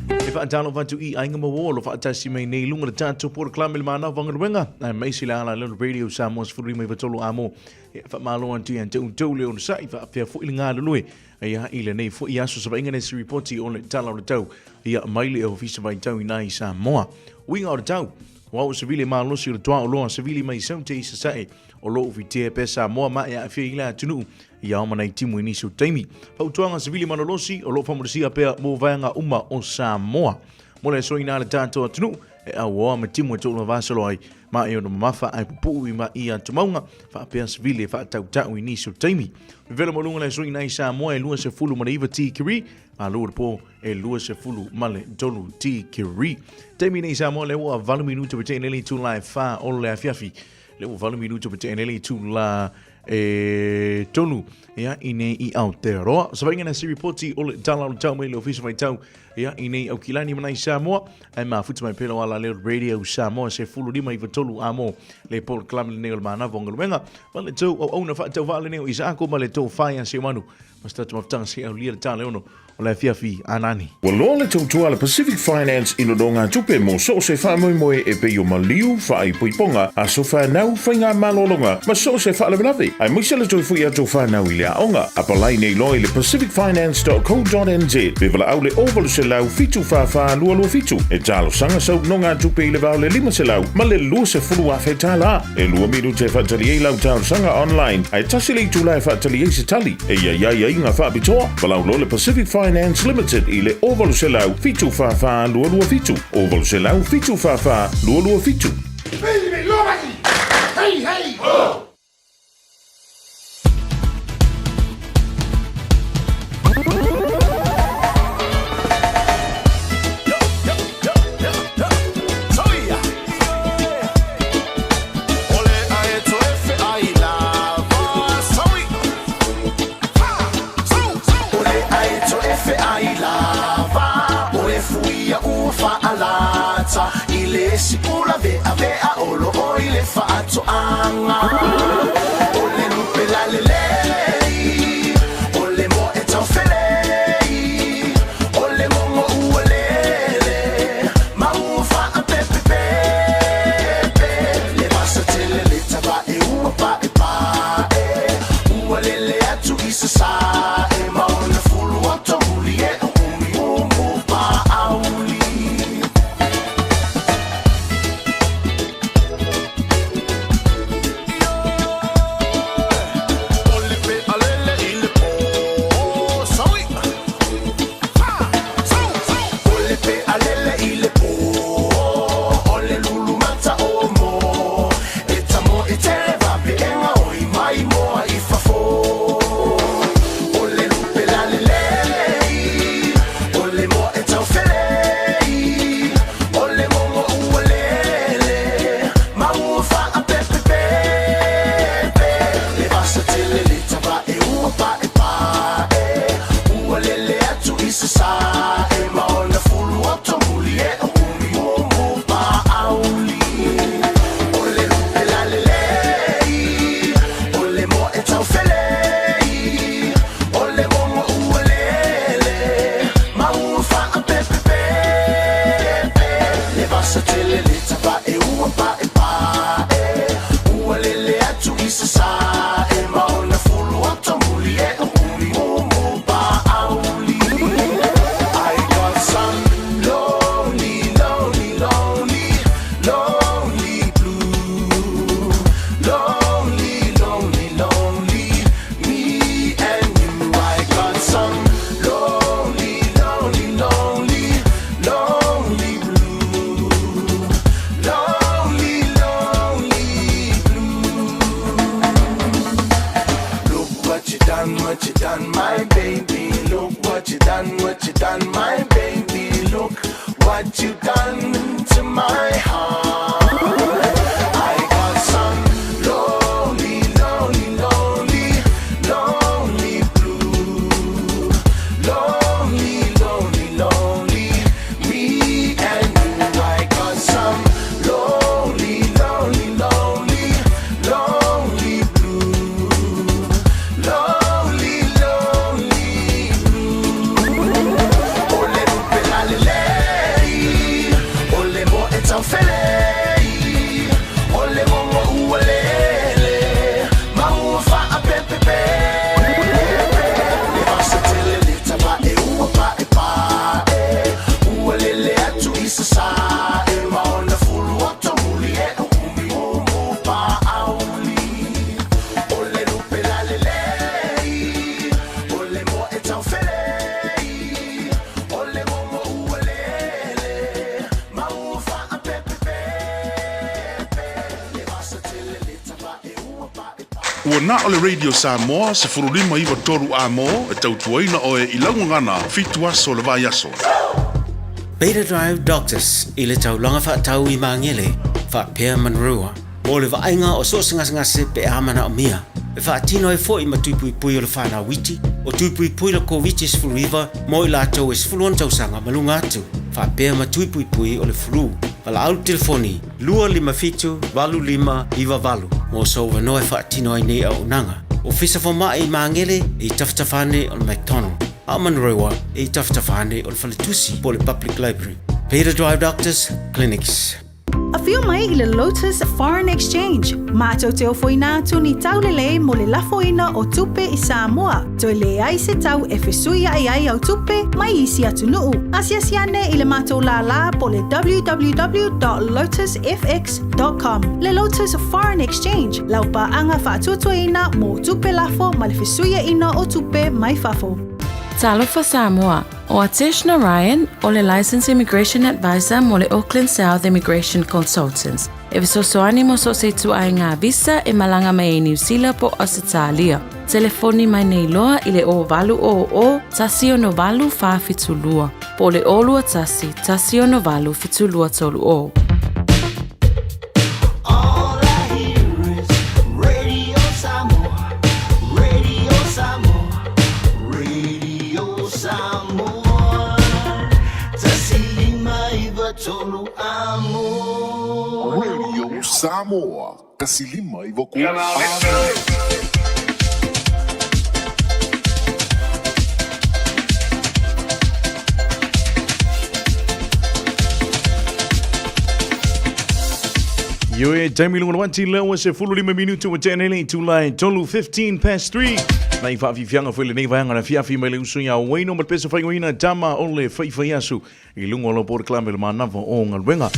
E whaatalo whatu i ainga ma wō, lo whaatasi mei nei lunga le tātou pōra klame le mānau wangaluenga, ai meisi le ala leo radio Samoa sefulu lima iva tolu amo, e whaamalo antu i ante utou le ono sa'i whaapea fo i le ngā lulue, ai a i le nei fo i aso sa vainga nesi ripoti o le tala o le tau, ia mai le ofisa vai tau i nai Samoa. Uiga o le tau, Ua o savili malosi o le toa o loa savili mai sau te isa sae o loo fitea pe Samoa ma e aafia i le atunuu i ao mana i timu i nisi o taimi. Fautuaga savili malolosi o loo faamalosia pea mo vaega uma o Samoa. Mo le aso ina le tatou atunuu e auoa ma timu e toʻulua vasalo ai ma e ono mamafa ae pupuu i ma i atumauga faapea savili e faatautau i nisi o taimi. Vevela maualuga le aso ina i Samoa e 29 tikiri malo le po e 23 tikiri. Taimi nei Samoa le ua 8 minuta pe tene le itula e wha o le afiafi. Le ua 8 minuta pe tene le itula e tolu ia i nei i Aotearoa. Sa vainga na si ripoti o le tala o le tau mai le ofisa vai tau ia i nei Aukilani manai Samoa. Ai mafuta mai pelo ala leo radio Samoa se fulu lima i tolu amo le Paul Klame le nei o le manava o ngaluenga. Ma le tau au auna wha tau wha le nei o Isaako ma le tau whaia se manu. Ma se tatu mafutanga se au lia le tā le ono o le afiafi a nani. Ua loa le tautua a le Pacific Finance i nonogatupe mo so o se faamoemoe e pei o maliu, faaipoipoga, aso fanau, faigamalologa, ma so o se faalavelave, aemaise le toe foi atu o fanau i le aoga. Apalai nei loa i le pacificfinance.co.nz pe valaau le 0800 744 227 e talosaga sau nonogatupe i le va o le 500 ma le 20,000 tālā. E lua minute e faatali ai lau talosaga online, ae tasi le itula e faatali ai se tali. E i ai aiaiga faapitoa, valaau loa le Pacific Finance Limited i le 0800 744 227, 0800 744 227. Hey, hey! Ho! My baby, look what you done, what you done. My baby, look what you done to my heart. I got some lonely, lonely, lonely, lonely blue. Lonely, lonely, lonely, me and you. I got some lonely, lonely, lonely, lonely blue. Lonely, lonely blue. Ole lupe la le lei, ole mo e tau felei, ole mo mo ualele, maua fa a pepe pe. Le vasa tele le tava e ua pa e pa e, ualele atu i sa sa e, maona fulu o tomuli e o umi umu pa auli. Ole lupe la le lei, ole mo e tau felei, ole mo mo ualele, maua fa a pepe pe pe. Le vasa tele le tava e ua pa e pa. Ua na o le Radio Samoa se furulima iwa toru a mō e tautuaina oe i laugagana fitu aso le vai aso. Beta Drive Doctors i le taulaga faatau i Magele faapea Manurewa mo le vaaiga o so o se gasegase pe a manaomia e faatino ai foi ma tui puipui o le fanau iti o tui puipui le Koviti-19 mo i latou e 16 tausaga ma luga atu faapea ma tui puipui o le flu. Valaau le telefoni 257 8598 mo sou avanoa e faatino ai nei auaunaga. Ofisa Fomai i Magele e i tafatafa ane o le McDonald, a o Manurewa e i tafatafa ane o le Faletusi po o le Public Library. Beta Drive Doctors Clinics. Afio mai i le Lotus Foreign Exchange, matou te ofoina atu ni taulelei mo le lafoina o tupe i Samoa, toe leai se tau e fesuiaʻi ai au tupe mai isi atunuu. Asiasi ane i le matou lālā po le www.lotusfx.com. Le Lotus Foreign Exchange, lau paaga faatuatuaina mo tupe lafo ma le fesuiaʻina o tupe mai fafo. Talofa Samoa, O Atesh Narayan, o le Licensed Immigration Advisor mo le Auckland South Immigration Consultants, e fesoasoani mo so o se ituaiga visa e malaga mai ai Niu Sila po o Ausetalia. Telefoni mai nei loa i le 0800 168 472 po o le 021 168 7230. All I hear is Radio Samoa, Radio Samoa, Radio Samoa. Tasi lima iva tolu amo. Radio Samoa, tasi lima iva tolu amo. Ioe, taimi lunga wati lewa se fulu lima minutu wa tene le tula e tolu 15 past 3. Nai whaafifianga fo le nei vaanga na fiafi mai le uso ia waino ma le pesa whaingoina tama o le whaiwhai asu i lunga o lo pore klame le manava o ngaluenga.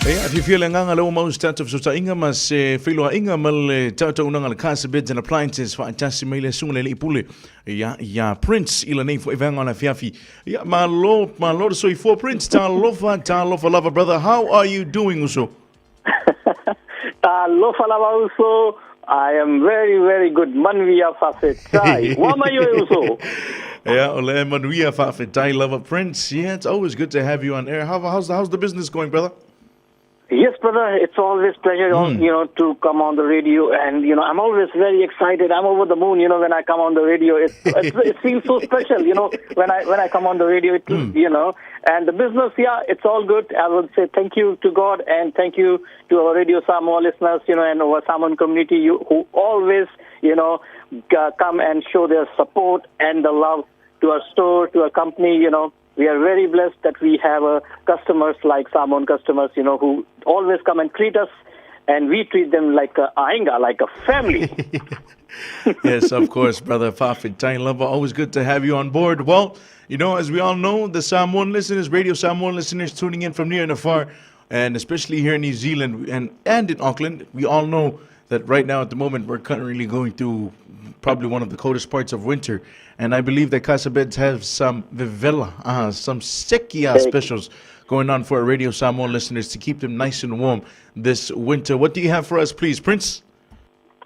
E a fiafia le agaga lea ua mau se tatou fesootaiga ma se feiloaiga ma le tautaunaga le Casa Beds and Appliances faatasi mai le susuga le alii pule ia ia Prince i lenei foi vaega o le afiafi. Ia malo malo le soifua Prince talofa talofa lava brother how are you doing uso? Talofa lava uso. I am very very good manuia fa'afetai. Ua mai oe uso. Yeah, o le manuia fa'afetai lava Prince. Yeah, it's always good to have you on air. How, how's, the, how's the business going, brother? Yes, brother, it's always pleasure, you know, to come on the radio, and you know, I'm always very excited. I'm over the moon, you know, when I come on the radio. It it, it feels so special, you know, when I when I come on the radio. It, You know, and the business, yeah, it's all good. I would say thank you to God and thank you to our Radio Samoa listeners, you know, and our Samoan community, you, who always, you know, come and show their support and the love to our store, to our company, you know. We are very blessed that we have customers like Samoan customers, you know, who always come and treat us, and we treat them like a ainga, like a family. Yes, of course, brother Fa'afetai lava. Always good to have you on board. Well, you know, as we all know, the Samoan listeners, Radio Samoan listeners tuning in from near and afar, and especially here in New Zealand and, and in Auckland, we all know that right now at the moment we're currently going through probably one of the coldest parts of winter. And I believe that Casa Beds have some Vivella, some Sekia specials going on for our Radio Samoan listeners to keep them nice and warm this winter. What do you have for us, please, Prince?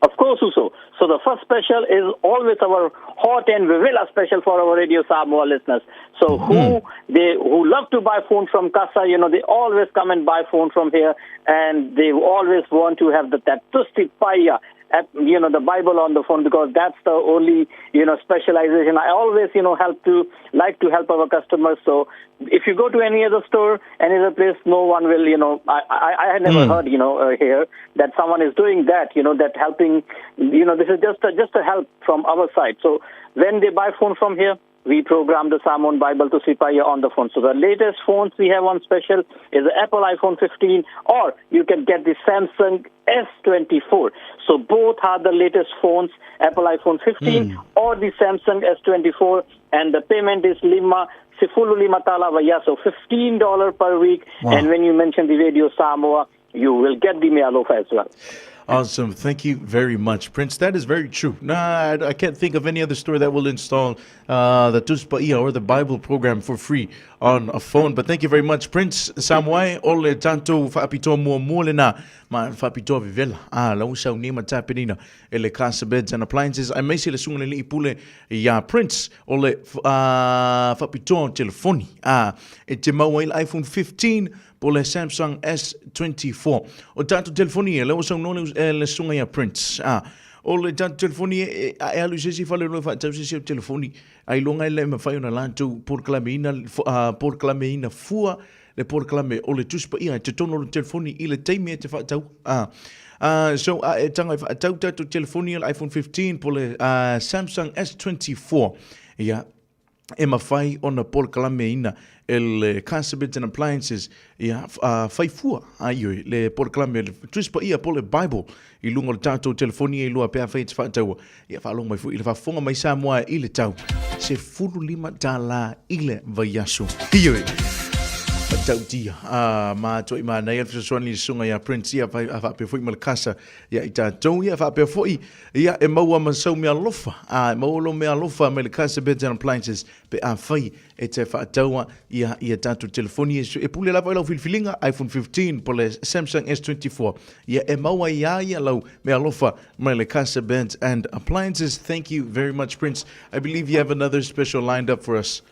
Of course, Uso. So the first special is always our hot and vivila special for our Radio Samoa listeners. So who they who love to buy phone from Casa, you know, they always come and buy phone from here, and they always want to have the that Tusi Paia at, you know, the Bible on the phone, because that's the only, you know, specialization. I always, you know, help to like to help our customers. So if you go to any other store, any other place, no one will, you know, I had never heard, you know, here that someone is doing that, you know, that helping, you know, this is just a help from our side. So when they buy phone from here, we program the Samoan Bible Tusi Paia on the phone. So the latest phones we have on special is the Apple iPhone 15, or you can get the Samsung S24. So both are the latest phones, Apple iPhone 15 or the Samsung S24, and the payment is lima sefulu lima tala vaya, so $15 per week. Wow. And when you mention the Radio Samoa, you will get the Mealofa as well. Awesome. Thank you very much, Prince. That is very true. Nah, I can't think of any other store that will install the Tusi Paia or the Bible program for free on a phone. But thank you very much, Prince Samoai. O le tatou faapitoa muamua lena ma faapitoa vevela. Ah, lau sauni ma tapenina e le Casa Beds and Appliances. Aemaise le susuga i le alii pule ia Prince o le faapitoa telefoni. Ah, e te maua ai le iPhone 15 po le Samsung S24. O tatou telefoni e, lea ua saunoa le, le susuga ia Prince. Ah, o le tatou telefoni e, a e alu i se isi fale loa e faatau se isi au telefoni, ailoga e le mafai ona latou polokalameina, polokalameina fua le polokalame o le Tusi Paia i totonu o le telefoni i le taimi e te faatau. Ah, so a e taga e faatau tatou telefoni o le iPhone 15 po le Samsung S24, ia, e mafai ona polokalameina e le Casa Beds and Appliances ia fai fua a ioe le polokalame le Tusi Paia po le Bible i luga o le tatou telefoni e lua pe afai e te faataua. Ia faalogo mai foi i le faafofoga mai Samoa i le tau $15 i le vaiaso. Ioe. Matautia. Ah, matua i manaia le fesoasoani i le susuga ia Prince ia faapea foi ma le Casa ia i tatou ia faapea foi Ia, e maua ma sau meaalofa, ā, e maua lou meaalofa mai le Casa Beds and Appliances pe afai e te faataua ia, ia tatou telefoni e, e pule lava i lau filifiliga, iPhone 15 po le Samsung S24. Ia, e maua ai a ia lau meaalofa mai le Casa Beds and Appliances. Thank you very much, Prince. I believe you have another special lined up for us.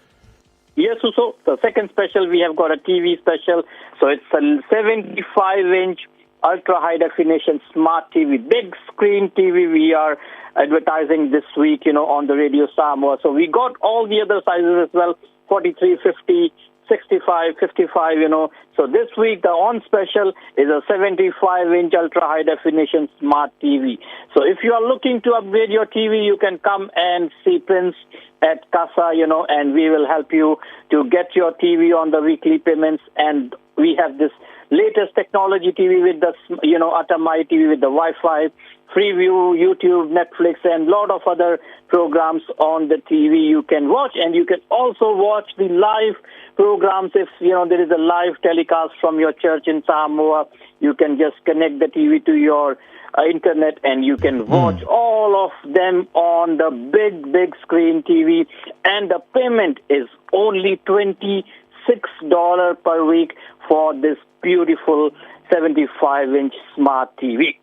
Yes, so the second special, we have got a TV special. So it's a 75-inch ultra high definition smart TV, big screen TV we are advertising this week, you know, on the Radio Samoa. So we got all the other sizes as well, 43, 50, 65, 55, you know. So this week, the on special is a 75-inch ultra high definition smart TV. So if you are looking to upgrade your TV, you can come and see Prince at Casa, you know, and we will help you to get your TV on the weekly payments. And we have this latest technology TV with the, you know, Atamai TV with the Wi-Fi, Freeview, YouTube, Netflix, and a lot of other programs on the TV you can watch. And you can also watch the live programs if, you know, there is a live telecast from your church in Samoa. You can just connect the TV to your internet and you can watch all of them on the big, big screen TV. And the payment is only $26 per week for this beautiful 75-inch smart TV.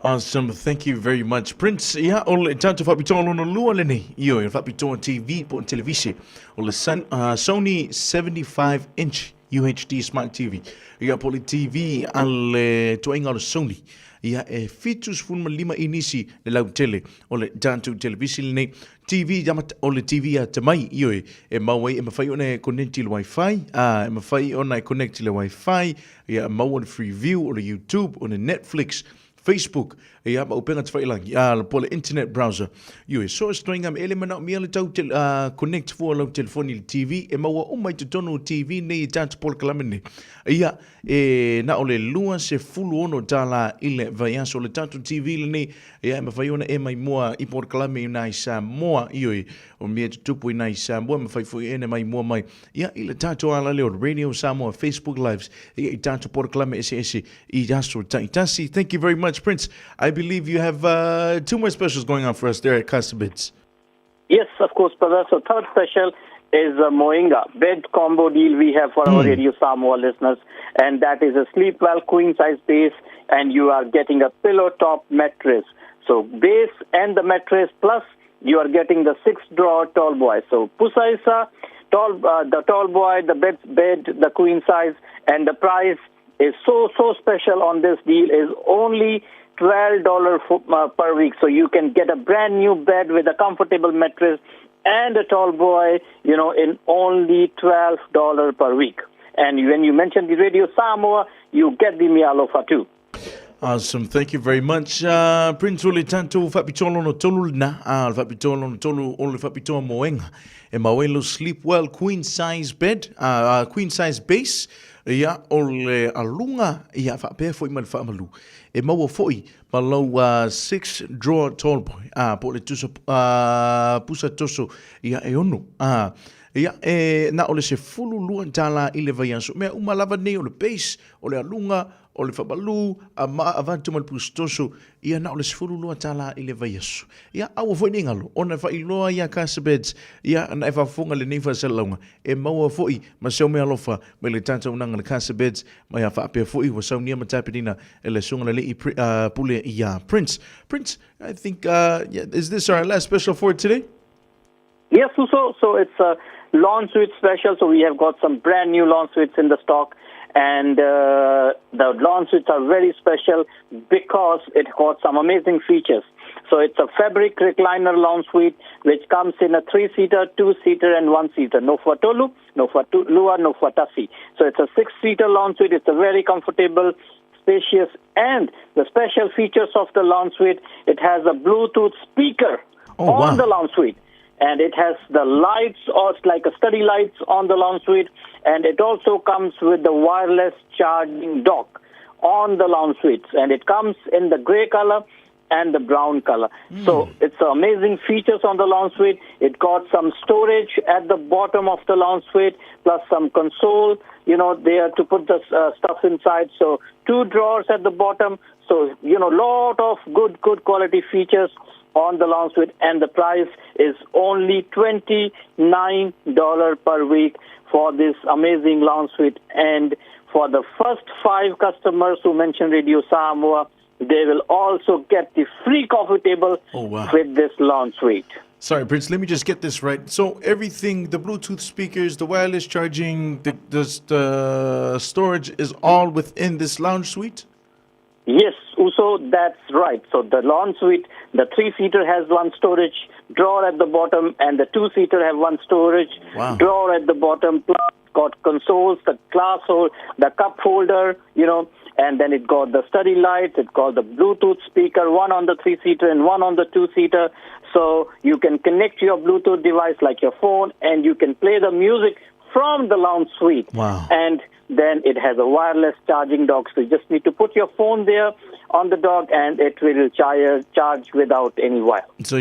Awesome. Thank you very much, Prince. Ia, o le tatou faapitoa lona lua lenei. Ioe, o le faapitoa TV po o televise. O le Sun, Sony 75-inch UHD Smart TV. Ia, po o le TV a le tuaiga o le Sony. Ia, e 75 inisi le lautele o le tatou televise lenei. TV ia o le TV a te mai, ioe, e mau ai, e mafai ona e connect i le Wi-Fi, a, e mafai ona e connect i le Wi-Fi, ia, e maua le Freeview, o le YouTube, o le Netflix, Facebook, ia, ma upega tafailangi, a, po o le internet browser. Ioe, so se ituaiga mea e le manaomia le tau tel, a, connect fua lau telefoni i le TV, e maua uma i totonu o TV nei i tatou polokalame nei. Ia, e na o le $26 i le vaiaso o le tatou TV lenei, Ia, e mafai ona e maimoa i polokalame i nai Samoa, ioe, o mea tutupu i nai Samoa, e mafai foi e maimoa mai, ia, i le tatou alaleo o Radio Samoa Facebook Lives, ia, i tatou polokalame eseese i aso taitasi. Thank you very much, Prince. I believe you have two more specials going on for us there at Casa Bits. Yes, of course, brother. So third special is a Moinga bed combo deal we have for our Radio Samoa listeners, and that is a Sleepwell queen size base, and you are getting a pillow top mattress. So base and the mattress plus you are getting the six drawer tall boy. So pusaisa, tall the tall boy, the bed, the queen size, and the price is so so special on this deal is only $12 per week. So you can get a brand new bed with a comfortable mattress and a tall boy, you know, in only $12 per week. And when you mention the Radio Samoa, you get the Mialofa too. Awesome. Thank you very much. Prince o le tatou faapitoa lona tolu lena. O le faapitoa lona tolu o le faapitoa moega. E mauelo sleep well queen size bed, queen size base, ia o le aluga, ia faapea foi ma le faamalu. E maua foi ma lau six drawer tall boy, po o le tusa, pusa toso, ia e ono. Ia, e na o le $12 i le vaiaso. Mea uma lava nei o le base, o le aluga, o le faamalu, a ma avatu ma le pusa toso, ia na o le $12 i le vaiaso. Ia, aua foi nei galo, ona e faailoa ia Casa Beds, ia na e faafofoga lenei faasalalauga, e maua foi ma se meaalofa mai le tatou unaga le Casa Beds, ma ia faapea foi ua saunia ma tapenina e le Susuga le Alii Pule ia Prince. Prince, I think, yeah, is this our last special for today? Yes, Uso. So it's a lawn suite special. So we have got some brand new lawn suites in the stock. And the lawn suites are very special because it got some amazing features. So it's a fabric recliner lounge suite, which comes in a 3-seater, 2-seater, and 1-seater. No for Tolu, no for Lua, no for Tasi. So it's a 6-seater lounge suite. It's a very comfortable, spacious, and the special features of the lounge suite, it has a Bluetooth speaker on the lounge suite. And it has the lights, or it's like a study lights on the lounge suite. And it also comes with the wireless charging dock on the lounge suites. And it comes in the gray color and the brown color. So it's amazing features on the lounge suite. It got some storage at the bottom of the lounge suite, plus some console, you know, there to put the stuff inside. So 2 drawers at the bottom. So, you know, lot of good quality features on the lounge suite, and the price is only $29 per week for this amazing lounge suite. And for the first 5 customers who mention Radio Samoa, they will also get the free coffee table with this lounge suite. Sorry, Prince, let me just get this right. So everything, the Bluetooth speakers, the wireless charging, the storage is all within this lounge suite? Yes, Uso, that's right. So the lounge suite, the 3-seater has one storage drawer at the bottom, and the 2-seater have one storage drawer at the bottom, plus got consoles, the glass hole, the cup holder, you know, and then it got the study lights, it got the Bluetooth speaker, one on the 3-seater and one on the 2-seater. So you can connect your Bluetooth device like your phone, and you can play the music from the lounge suite. Wow. And then it has a wireless charging dock, so you just need to put your phone there on the dock and it will charge without any wire. So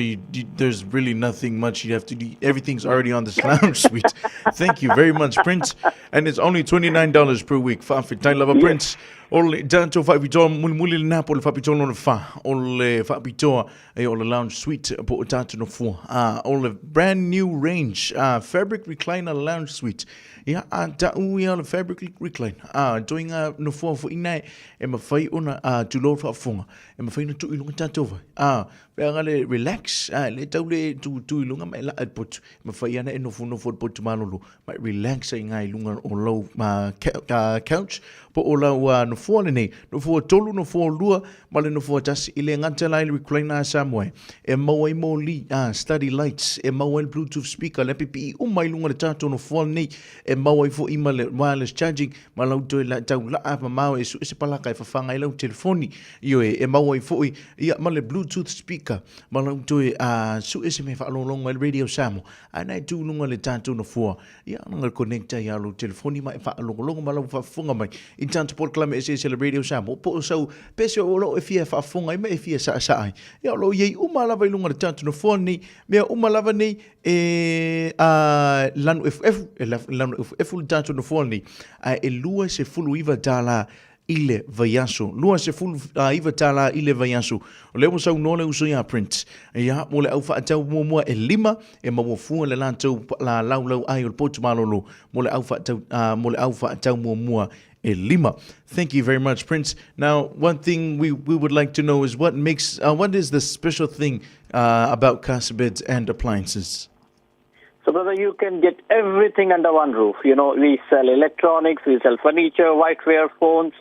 there's really nothing much you have to do. Everything's already on this lounge suite. Thank you very much, Prince. And it's only $29 per week. Fa'afetai lava, Prince. O le tatou faapitoa mulimuli lena po o le faapitoa lona fa o le faapitoa e o le lounge suite po o tatou nofoa. O le brand new range, fabric recliner lounge suite. Ia, a ta'u ia o le fabric recliner. Toiga nofoa fo'i nae e mafai ona tulou le faafofoga, e mafai ona tuu i luga tatou vai. Pea le relax, le tau le tu i luga ma e la'a i le potu. E mafai ana e nofonofo i le potu malolo, ma e relax ai ngā i luga o lau couch, po o lau nofoa lenei. Nofoa tolu, nofoa lua, ma le nofoa tasi. I le gata la i le recliner a Samoa e. E maua ai moli, study lights, e maua ai le Bluetooth speaker, le pipii uma i luga o le tatou nofoa lenei. E maua ai fo'i ma le wireless charging, ma lau toe la, tau la'a mamao e su'e se palaka e fafaga ai lau telefoni. Ioe, e maua ai fo'i, ia, ma le Bluetooth speaker, ma lau toe su'e se mea faalogologo ai le Radio Samoa. Ae na e tu i luga o le tatou nofoa, ia, ona connect ai a lou telefoni ma e faalogologo ma lau faafofoga mai i tatou polokalame eseese le Radio Samoa, po o sau pese o loo e fia faafofoga ai ma e fia saasaa ai. Ia, o loo i ai uma lava i luga o le tatou nofoa nei, mea uma lava nei e lanu efuefu, e lanu efuefu le tatou nofoa nei, ae e $29 i le vaiaso. 29 tālā i le vaiaso. O lea ua saunoa le uso iā Prince, ia, mo le au faatau muamua e lima e maua fua le latou la laulau ai o le potu malolo mo le au faatau, mo le au faatau muamua e lima. Thank you very much, Prince. Now, one thing we, we would like to know is what makes, what is the special thing about Casa Beds and Appliances? So, brother, you can get everything under one roof. You know, we sell electronics, we sell furniture, whiteware, phones,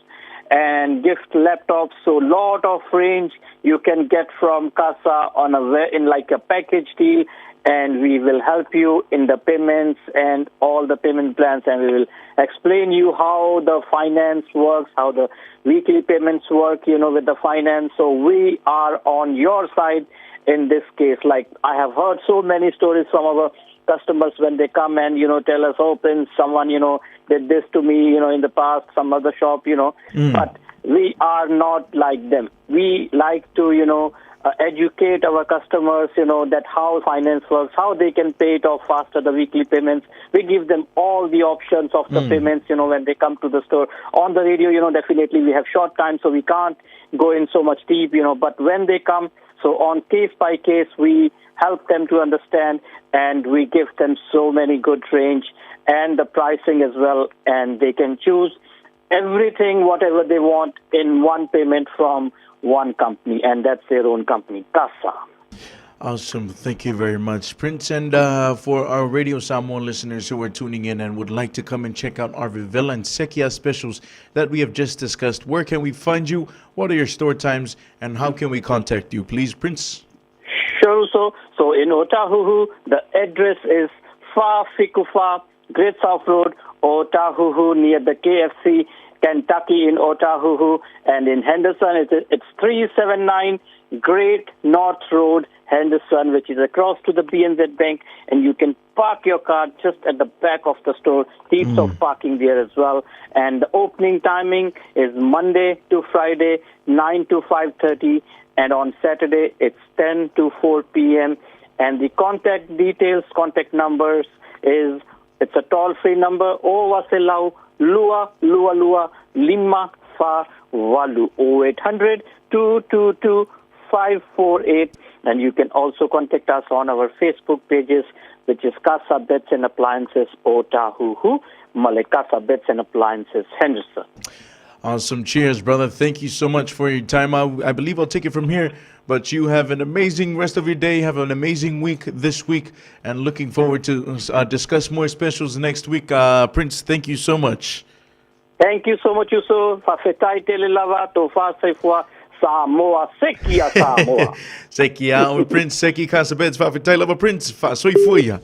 and gift laptops. So, lot of range you can get from Casa on a in like a package deal, and we will help you in the payments and all the payment plans, and we will explain you how the finance works, how the weekly payments work, you know, with the finance. So we are on your side in this case. Like I have heard so many stories from our customers when they come and, you know, tell us, oh, Prince, someone, you know, did this to me, you know, in the past, some other shop, you know. But we are not like them. We like to, you know, educate our customers, you know, that how finance works, how they can pay it off faster, the weekly payments. We give them all the options of the payments, you know, when they come to the store. On the radio, you know, definitely we have short time, so we can't go in so much deep, you know, but when they come, so on case by case, we help them to understand and we give them so many good range and the pricing as well, and they can choose everything, whatever they want in one payment from one company, and that's their own company, Casa. Awesome. Thank you very much, Prince. And for our Radio Samoa listeners who are tuning in and would like to come and check out our Vivela and Sekia specials that we have just discussed, where can we find you? What are your store times? And how can we contact you? Please, Prince. Sure. So, so in Otahuhu, the address is Fa Fikufa, Great South Road, Otahuhu, near the KFC, Kentucky in Otahuhu. And in Henderson, it's, it's 379 Great North Road, Henderson, which is across to the BNZ Bank. And you can park your car just at the back of the store. Heaps of parking there as well. And the opening timing is Monday to Friday, 9 to 5:30, and on Saturday it's 10 to 4 p.m. And the contact details, contact numbers is, it's a toll-free number, O Waselau Lua Lua Lua Lima Fa Walu, 0800 222 548. And you can also contact us on our Facebook pages, which is Casa Beds and Appliances Otahuhu, Male Casa Beds and Appliances Henderson. Awesome. Cheers, brother. Thank you so much for your time. I, I believe I'll take it from here, but you have an amazing rest of your day. Have an amazing week this week, and looking forward to discuss more specials next week. Prince, thank you so much. Thank you so much, Yusuf. Fa'afetai tele lava, tofa soifua, Samoa, Sekia Samoa. Seki a o Prince Seki Casa Beds fa'afetai lava Prince fa'asoifua ia.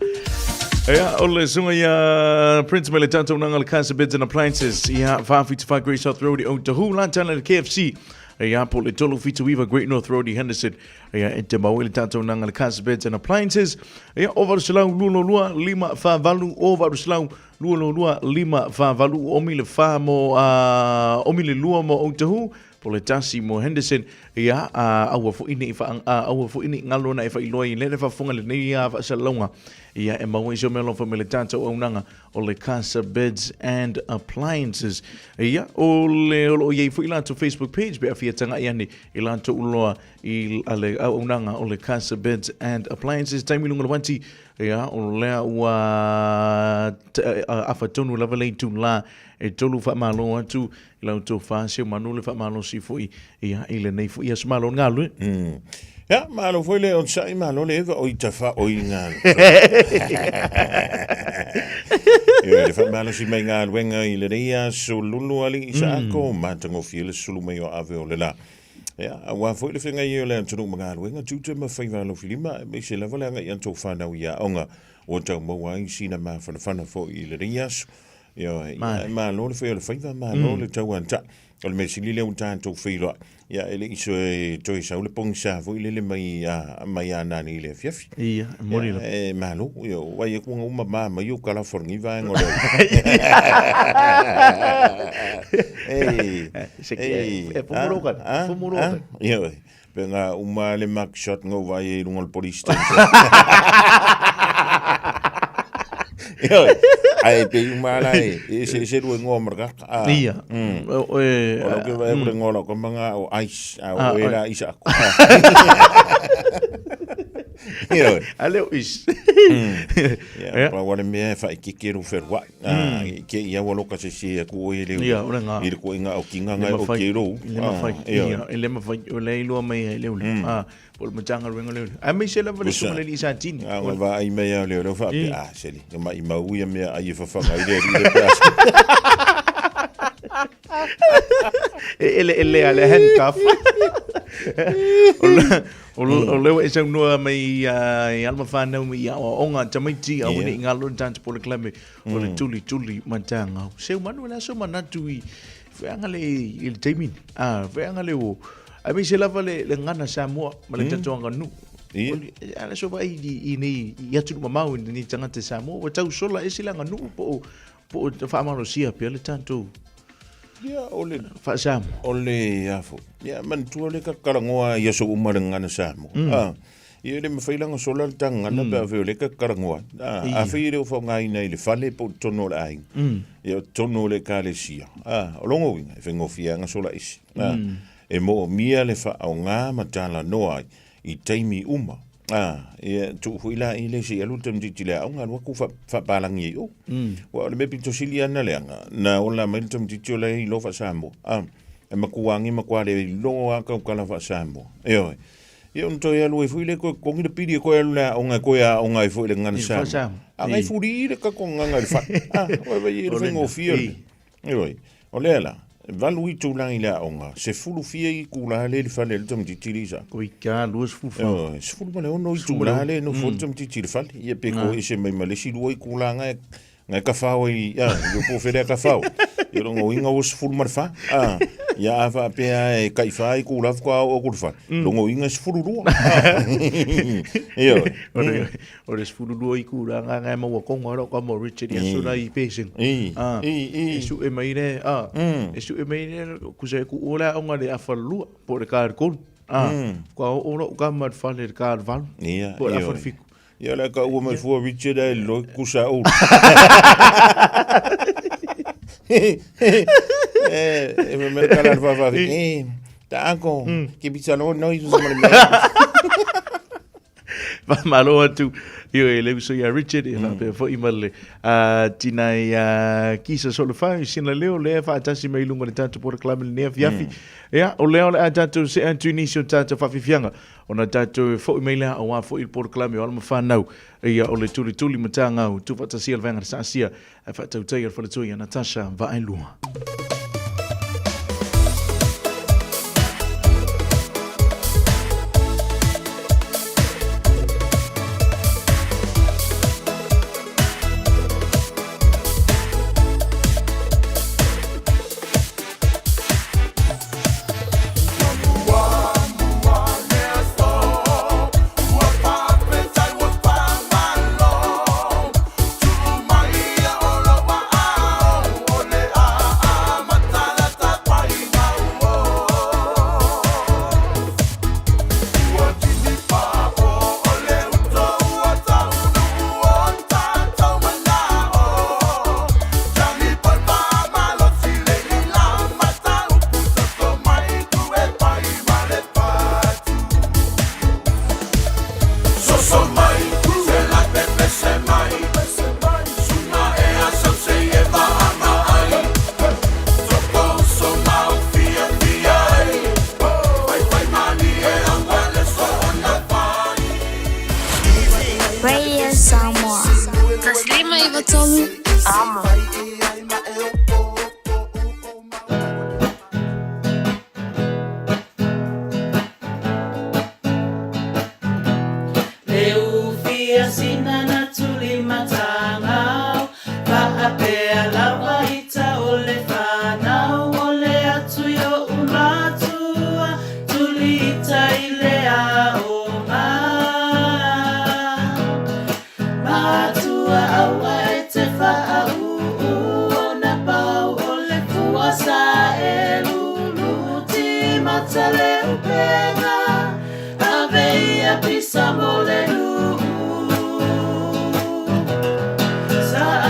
Ia, o le suga ia Prince me le tatou naga le Casa Beds and Appliances ia 475 Great South Road i Otahu, lantana le KFC ia po le 379 Great North Road i Henderson ia e te mau i le tatou naga le Casa Beds and Appliances ia o 800 222 548 o 800 222 548 omi le wha mo omi le lua mo Otahu Po le tasi mo Henderson, ia, a, aua fo'i nei wha, a, aua fo'i nei ngalo na e whailoa i lele whafonga le nei a whaasalaunga. Ia, e mau ai se o mea lofa me le tātou aunaga o le Casa Beds and Appliances. Ia, o le olo o iei fo'i lātou Facebook page pe a fia tangai ane i lātou uloa i a le auaunaga o le Casa Beds and Appliances. Taimi lunga le wanti, ia, o lea ua afa tonu lava le itu la e tolu whaamalo atu I lau tofa se manu le faamalosi foi ia i lenei foi aso malo galue. Ia, malo foi le onosai, malo le eva o i tafa o i ngā. Ia, le faamalosi mai galuega i lenei aso lulu alii sa ako, matagofie le sulu mai o ave o le la. Ia, auā foi le feagai ai o le atunuu ma galuega, tiute ma faiva alofilima, aemaise lava le agai atu o fanau i aoga, ua tau maua ai sina mafanafana foi i lenei aso. Ioe, ia, e malo le fai o le faiva, malo le tauata. O le mea sili lea ua tatou feiloai, ia, e le i soe toe sau le pogisa foi lele mai a, mai Anani i le afiafi. Ia, e moni lava. Ia, e malo, ia, wai e kuanga uma mā mai o kalafo o lenei vaega o le Ei, Se ki, e, e fumuro ka, fumuro ka. Ioe, pe ngā uma le mugshot ngau vai e i runga o le police station. Ae pe uma la e e se lu ngoa marka. Ia. O e O lau ke vai ku ngoa lau kamanga o ice a o e la isa aku. Ia. Ale o is. Ia, pa wale mea e whae keke ru wherua. Ke ia wa loka se se aku o e leo. Ia, o le ngā. I le ko inga o kinga ngai o ke rou. Le mawhai. Ia, e le mawhai. O le iloa mai e leo le. Po le matanga ruenga leo. A mai se lava le sunga le isa tini. A ngai va ai mai a leo leo wha pe. A, seli. Nga mai mau ia mea ai e whawhanga i le le pe asa. E ele ele a le handcuff. O leo e sau noa mai i alma whanau mai ia o onga tamaiti a wini i ngā lona tānta pole klame o le tuli tuli matanga. Seu manu la so manatu i wheanga le i le taimini. A wheanga le o a me se lava le ngana Samoa ma le tatoanga nu. Ala so vai i nei i atu mamau i ni tangata Samoa wa tau sola e silanga nu po po whaamalosia pia le tātou. Ia, o le Wha-Samoa. O le afo. Ia, manatua le kakarangoa ia so uma le ngana Samoa. Ia le mawhailanga sola le tangana pe awhi o le kakarangoa. A whii reo whaongaina i le fale po tono le ainga. Ia tono le kalesia. O longo winga, e whengofia anga sola isi. E mo mia le whaonga matala noa i taimi uma. Ia tu hui la i le si alu tamtiti le aunga alu aku whapalangi i o. Wa o le mepi tosili ana le anga. Na ola mai le tamtiti o le i lo wha Samoa. E makuangi makua le lo a kaukala wha Samoa. E oi. Ia on toi alu e fui le koe kongi le piri e koe alu le aonga e koe a aonga e fui le ngana Samoa. A ngai furi i le kako nganga i le wha. Oe vai i le whengofia le. E oi. O lea la. Valu i tūlangi le aonga, se fulu fia i kula le le fale le tamtiti le isa. Koi ka, lua se fulu fa. Se fulu ma le ono i tūla le no fo tamtiti le fale. Ia pe ko ese mai malesi lua i kula ngai ngai ka whao i, ia, yo po where ka whao. Ia rongo inga o se fulu ma le wha. Ia a wha pea e kai wha i kula whakua o kura wha. Rongo inga se fulu lua. Ia. O le se fulu lua i kula ngai ngai maua konga ro ka mo Richard ia sura i pesing. E su e mai le, e su e mai le, kusa e ku ola onga le awha lua, po le kāre kolu. Kua o ora o ka mar whale le kāre valu, po le awha le fiku. Ia le ka ua mai fua Richard e loi kusa o. E me mea kala le whawhawhi. E, ta ako, ke pisa no noi su sa mare mea. Malo atu i o e le uso ia Richard e whapea fo i male tina i kisa solo whai sina leo le whaatasi mai lunga le tātou pora klame le nea fiafi. Ia, o leo le a tātou se atu nisi o tātou whawhiwhianga. O na tātou fo i mai lea o wā fo i le pora klame o alama whanau. Ia o le tuli tuli matanga o tūwhatasia le vanga saasia e whaatautai al whalatua ia Natasha Vaelua. Radio Samoa. Taslima Ivatolu. Amo. Le ufia sina na tuli matangau, Whaapea lawa ita o le whanau, o le atu i o umatua, tuli ita i le aonga. Matua aua e te whaau, o na pau o le fua sa e lulu, ti matale upenga, ave ia pisa mo le nuu. Sa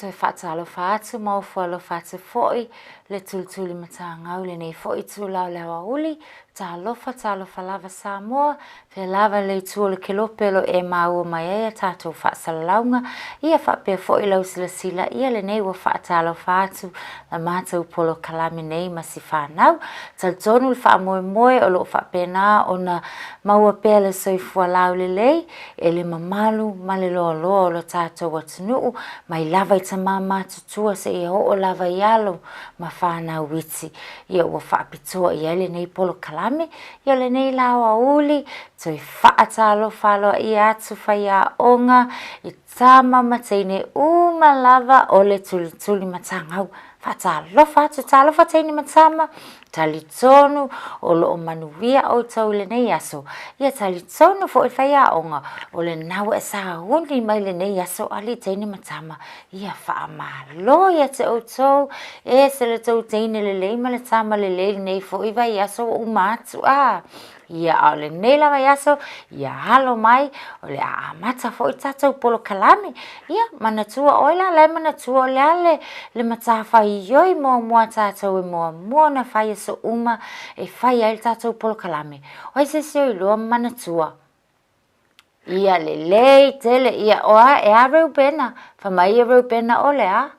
Toe faatalofa atu ma ofo alofa atu foi le tulituli matagau lenei foi itula o le aoauli. Talofa, talofa lava Samoa, fea lava le itu o le kelope o lo o e maua mai ai a tatou faasalalauga, ia faapea foi lau silasila ia lenei ua faatalofa atu la matou polokalame nei ma si fanau. Talitonu le faamoemoe o lo o faapena ona maua pea le soifua laulelei e le mamalu ma le loaloa o lo tatou atunuu, mai lava i tama matutua seia oo lava i alo ma fanau iti. Ia ua faapitoa i ai lenei polokalame, ia o lenei la aoauli, toe faatalofa aloaia atu faiaoga i tama ma teine uma lava o le tulituli matagau. Faatalofa atu, talofa teine ma tama, talitonu o lo o manuia outou i lenei aso. Ia talitonu foi faiaoga, o lena ua e sauni mai lenei aso alii teine ma tama. Ia faamalo ia te outou, e se le tou teine lelei ma le tama lelei lenei foi vaiaso ua uma atu a. Ia a o lenei la vaiaso, ia alo mai, o le a amata foi tatou polokalame. Ia, manatua oe la, la e manatua o le a le, le matafaioi muamua a tatou e muamua ona fai aso uma e fai ai le tatou polokalame. O ai se isi o iloa ma manatua? Ia lelei tele, ia o a, e a Reubena? Fai mai ia Reubena o le a?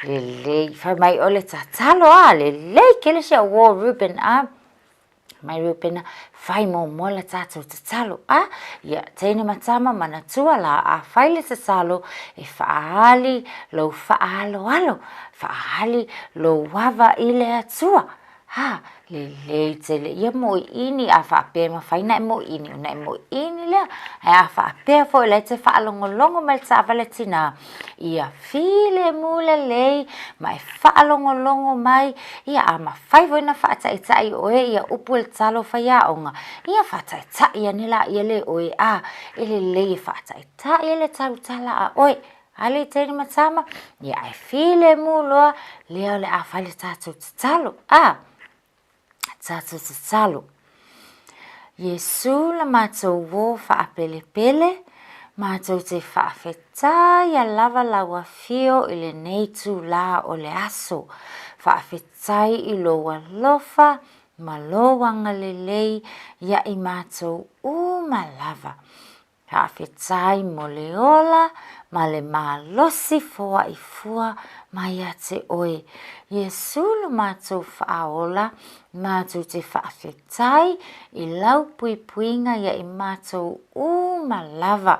Lelei, fai mai o le tatalo a, lelei kele si au uō Reuben a. Mai Reubena, fai muamua la tatou tatalo a. Ia, teine ma tama manatua la a fai le tatalo e faaali lou faaaloalo, faaali lou ava i le Atua. Ha, lelei tele ia moiini, a faapea e mafai ona e moiini, ona e moiini lea. Ae a faapea foi o la e te faalogologo mai i le taavale tinā, ia filemu lelei ma e faalogologo mai, ia a mafai foi ona faataitai oe ia upu e le talo faiaoga, ia faataitai ane laia le oe, a, e lelei e faataitai ai le tautala a oe. Ale teine ma tama, ia ae filemu loa, lea o le a fai le tatou tatalo. A, tatou tatalo. Iesu la matou uō faapelepele, matou te faafetaia lava lau afio i lenei itulā o le aso. Faafetai i lou alofa ma lou agalelei ia i matou uma lava. Faafetai mo le ola ma le malosi foai fua mai ia te oe. Iesu lo matou faaola, matou te faafetai i lau puipuiga ia i matou uma lava.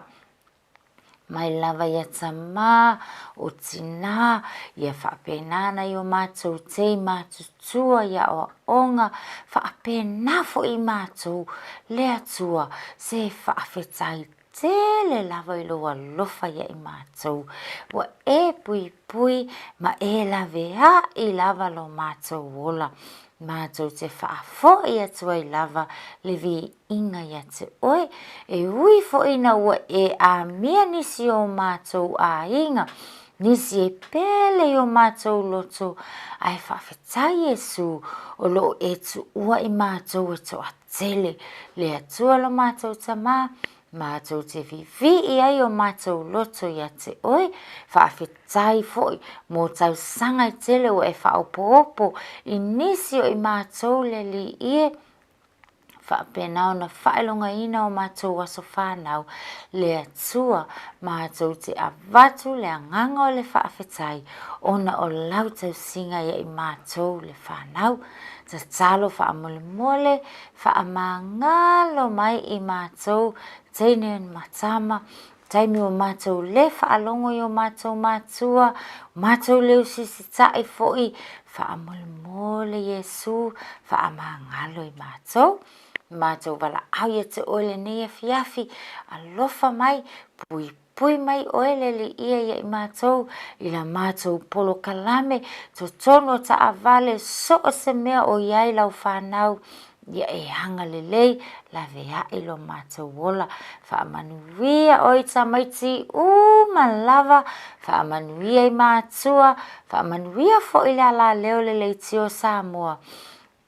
Mai lava ia tamā o tinā, ia faapena ona i o matou tei matutua i aoaoga, faapena foi i matou le Atua, se faafetai tele lava i lou alofa ia i matou, ua e puipui ma e laveai lava lo matou ola, matou te faafoi atu ai lava le viiga ia te oe, e ui foi ina ua e amia nisi o matou aiga, nisi e pele i o matou loto, ae faafetai Iesu o lo o e tuua i matou e toatele, le Atua lo matou Tamā, matou te vivii ai o matou loto ia te oe, faafetai foi mo tausaga e tele ua e faaopoopo i nisi o i matou le Alii e, faapena ona faailogaina o matou aso fanau, le Atua, matou te avatu le agaga o le faafetai ona o lau tausiga ia i matou le fanau. Tatalo faamolemole, faamagalo mai i matou teine ma tama, taimi ua matou le faalogo i o matou matua, matou le usisita'i foi, faamolemole Iesu, faamagalo i matou. Matou valaau ia te oe lenei afiafi, alofa mai, puipui mai oe le Alii ia i matou, i la matou polokalame, totonu o taavale, so o se mea o i ai lau fanau, Ia e agalelei, laveai lo matou ola. Faamanuia oe i tamaiti uma lava, faamanuia i matua, faamanuia foi le alaleo le leitio o Samoa,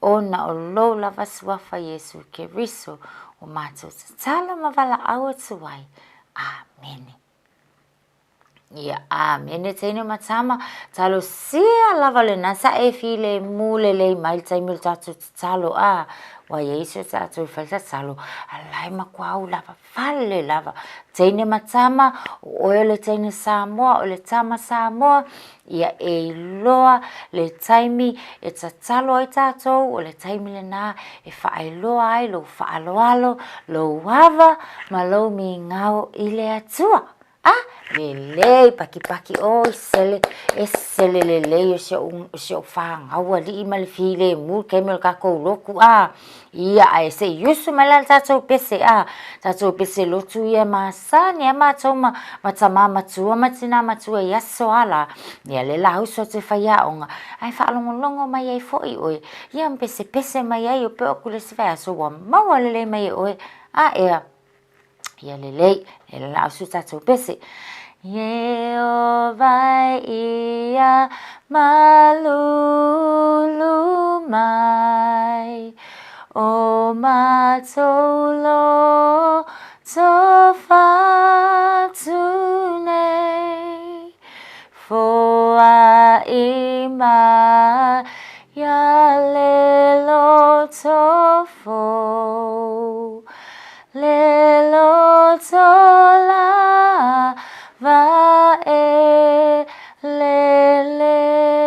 ona o lou lava Suafa Iesu Keriso ua matou tatalo ma valaau atu ai. Amene. Ia, amene teine ma tama, talosia lava lena sa e filemu lelei mai le taimi o le tatou tatalo, a, ua i ai si o tatou fale tatalo, a la e matua au lava fale lava. Teine ma tama, o oe o le teine Samoa, o le tama Samoa, ia e iloa le taimi e tatalo ai tatou, o le taimi lena e faailoa ai lou faaaloalo, lou ava ma lou migao i le Atua. A, lelei pakipaki oi sele, e sele lelei o si o'u, o si o'u fanau ali'i ma le filemu i le taimi o le tatou lotu, a. Ia, ae se i usu mai la le tatou pese, a, tatou pese lotu ia e masani a matou ma, ma tamā matua ma tinā matua i aso a la. Ia, lea la usu atu e faiaoga, ae faalogologo mai ai foi oe, ia ma pesepese mai ai o pe o aku le isi vaiaso ua maua lelei mai e oe, a ea. Ia lelei, e lau su tatou pese. Ieova ia malulu mai, o matou loto fatu nei, foai mai ia le loto fou. Le loto lava e lelei,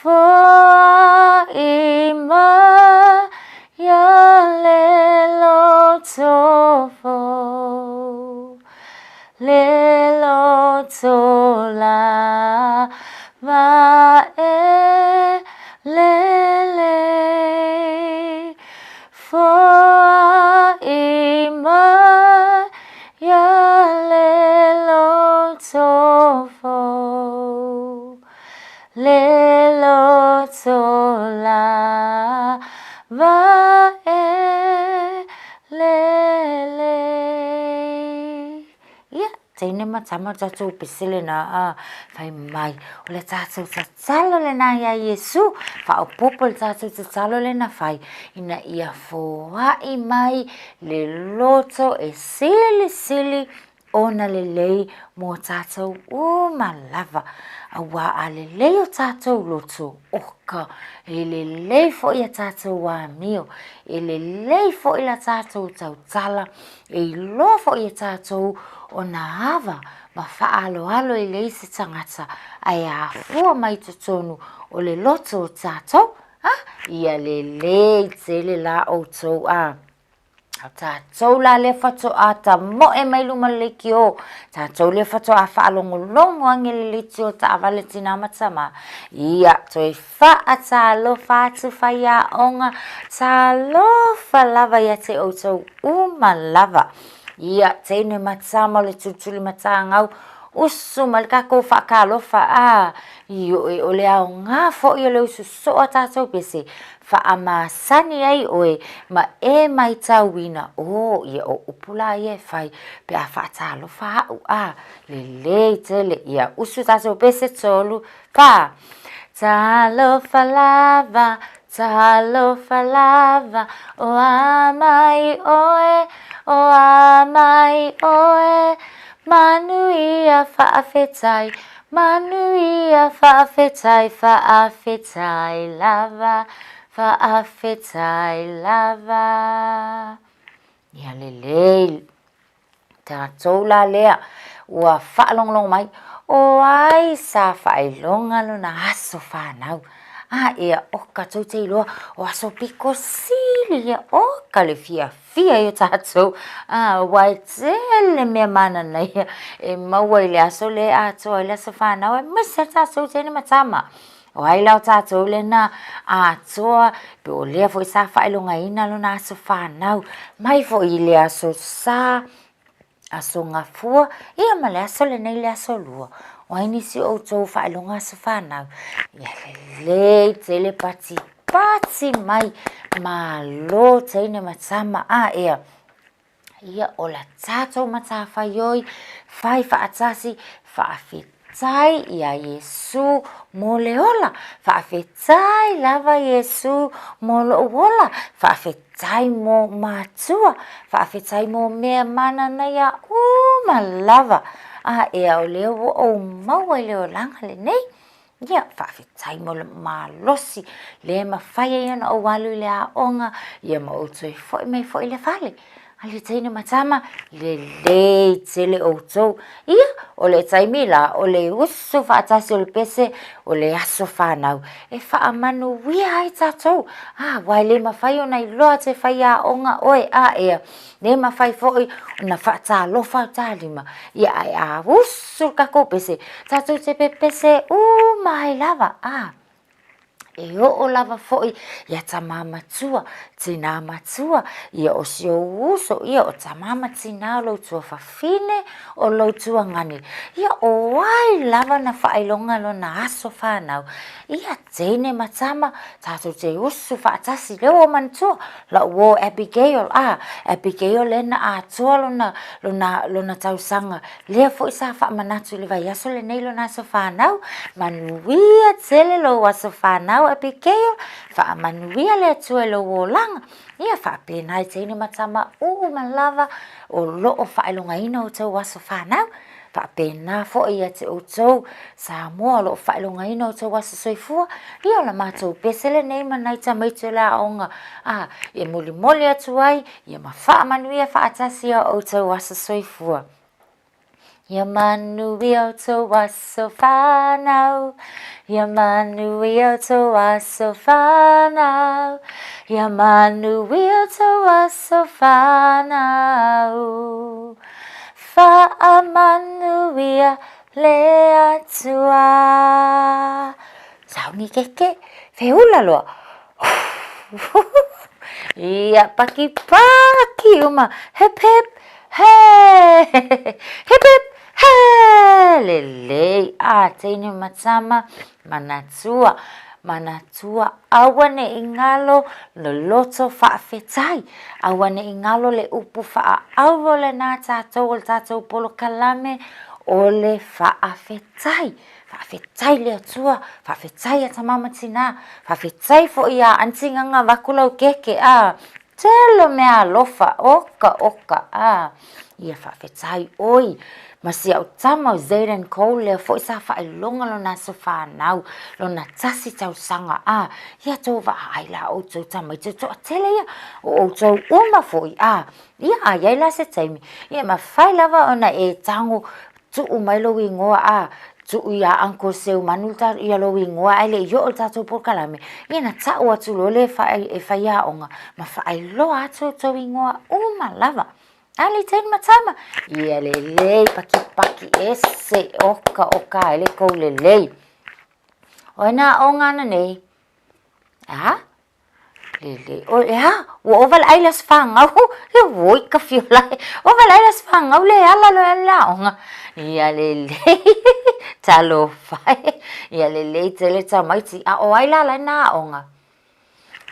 Foai mai ia le loto fou, Le loto lava e lelei. Foai mai ia le loto fou, le loto lava e lelei. Ia, teine ma tama o tatou pese lena, a, fai mai, o le tatou tatalo lena iā Iesu, faaopoopo le tatou tatalo lena fai, ina ia foai mai le loto e silisili ona lelei mo tatou uma lava. Auā a lelei o tatou loto, oka, e lelei foi a tatou amio, e lelei foi la tatou tautala, E iloa foi e tatou ona ava ma faaaloalo i le isi tagata ae afua mai totonu o le loto o tatou, a, ia lelei tele la outou, a. O tatou la lea faatoa tamoe mai luma o le leitio, tatou lea faatoa faalogologo ane le leitio taavale tinā ma tamā, ia toe Faatalofa atu faiaoga, talofa lava ia te outou uma lava. Ia, teine ma tama o le tulituli matagau, usu mai le tatou faatalofa, a, ioe, o le aoga foi o le usu soo a tatou pese, faamasani ai oe ma e maitauina, o, ia o upu la ia e fai pe a faatalofa au, a, lelei tele, ia, usu tatou pese, tolu, fa. Talofa lava, talofa lava, o a mai oe, o a mai oe, Manuia faafetai, manuia faafetai, faafetai lava, faafetai lava. Ia lelei. Tatou la lea ua faalogologo mai, o ai sa faailoga lona aso fanau? A ea, oka tou te iloa, o aso piko sili ia, oka le fiafia ai o tatou, a, ua e tele mea mananaia e maua i le aso lea atoa ai le aso fanau, aemaise lava tatou teine ma tama. O ai la o tatou lena atoa, pe o lea foi sa faailogaina lona aso fanau, mai foi i le aso Sa, aso Gafua, ia ma le aso lenei le aso Lua. O ai nisi o outou faailoga aso fanau? Ia lelei tele patipati mai, malo teine ma tama, a ea. Ia o la tatou matafaioi, fai faatasi, faafetai iā Iesu mo le ola, faafetai lava Iesu mo lo'u ola, faafetai mo matua, faafetai mo mea mananaia uma lava. A ea o lea ua ou maua i le olaga lenei. Ia, faafetai mo le malosi le mafai ai ona ou alu i le aoga, ia ma ou toe foi mai foi i le fale. A le teine ma tama, lelei tele outou. Ia, o le taimi la, o le usu faatasi o le pese, o le aso fanau, e faamanuia ai tatou. A, aua e le mafai ona iloa atu e faiaoga oe, a ea, le mafai foi ona faatalofa au talima, ia ae a usu le tatou pese, tatou te pepese uma ai lava, a. E oo lava foi ia tamā matua, tinā matua, ia o si ou uso, ia o tamā ma tinā o lou tuafafine, o lou tuagane. Ia o ai lava na faailoga lona aso fanau. Ia teine ma tama, tatou te usu faatasi, lea ua manatua, lau uo Abigail, a, Abigail lea na atoa lona, lona, lona tausaga Lea foi sa faamanatu i le vaiaso lenei lona aso fanau. Manuia tele lou aso fanau Abigail, faamanuia le Atua i lou olaga. Ia faapena i teine ma tama uma lava o lo o faailogaina outou aso fanau. Faapena foi ia te outou Samoa o lo o faailogaina outou aso soifua. Ia o la matou pese lenei ma nai tamaiti o le aoga a e molimoli atu ai ia ma faamanuia faatasi ia outou aso soifua. Ia manuia outou aso fanau, ia manuia outou aso fanau, ia manuia outou aso fanau. Faamanuia le Atua. Sauni keke, feula loa. Ia paki paki uma, hip hip, he! Hip hip, he! Lelei a teine ma tama, manatua, manatua aua ne i ngalo le loto faafetai, aua ne i ngalo le upu faaauro lena tatou o le tatou polokalame o le faafetai. Faafetai le Atua, faafetai ia tama ma tina, faafetai foi ia aunty Gaga vaku lau keke a, tele o mea alofa, oka oka a, ia faafetai oi ma si au tama o Zayden Cole lea foi sa faailoga lona aso fanau, lona tasi tausaga a, ia tou vaai la outou tamaiti o toatele ia, o outou uma foi a, ia a iai la se taimi, ia mafai lava ona e tago Tuu mai lou igoa a tuu iā Uncle Seumanu ia lou igoa ae le i oo i le tatou polokalame, ia na tau atu loa lea e faiaoga ma faailoa atu outou igoa uma lava. A le teine ma tama, ia lelei pakipaki ese oka oka ai le kou lelei. O ai nā aoga ana nei? A? Lelei. O, e a? Ua ova le ai le aso fanau. E oi ka fiola e. Ova le ai le aso fanau le ala loa le aoga. Ia lelei. Talofa e. Ia lelei tele tamaiti. A o ai la la na aoga?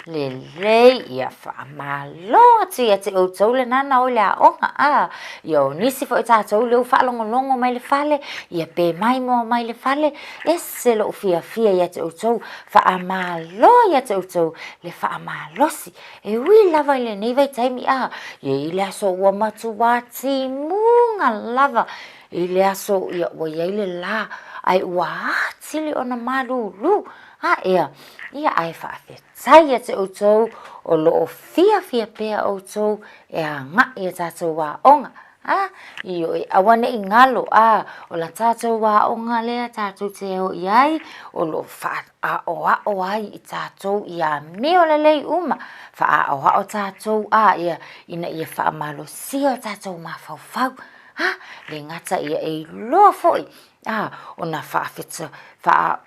Lelei, ia faamalo atu ia te outou le nana o le aoga. A, ia o nisi foi tatou lea ua faalogologo mai le fale, ia pe mai moa mai le fale, ese lou fiafia ia te outou, Faamalo ia te outou le faamalosi. E ui lava i lenei vaitaimi, a, ia i le aso ua matua timuga lava i le aso ia ua i ai le lā, ae ua atili ona malūlū. A ea, ia ae faafetai ia te outou o lo o fiafia pea outou e agaʻi i a tatou aoga. A, ioe, aua ne i galo, a, o la tatou aoga lea tatou te o i ai, o lo o faaaoao ai i tatou i amio lelei uma, faaaoao tatou, a, ia, ina ia faamalosia o tatou mafaufau, a, le gata ia e iloa foi, a, ona faafeta, faa,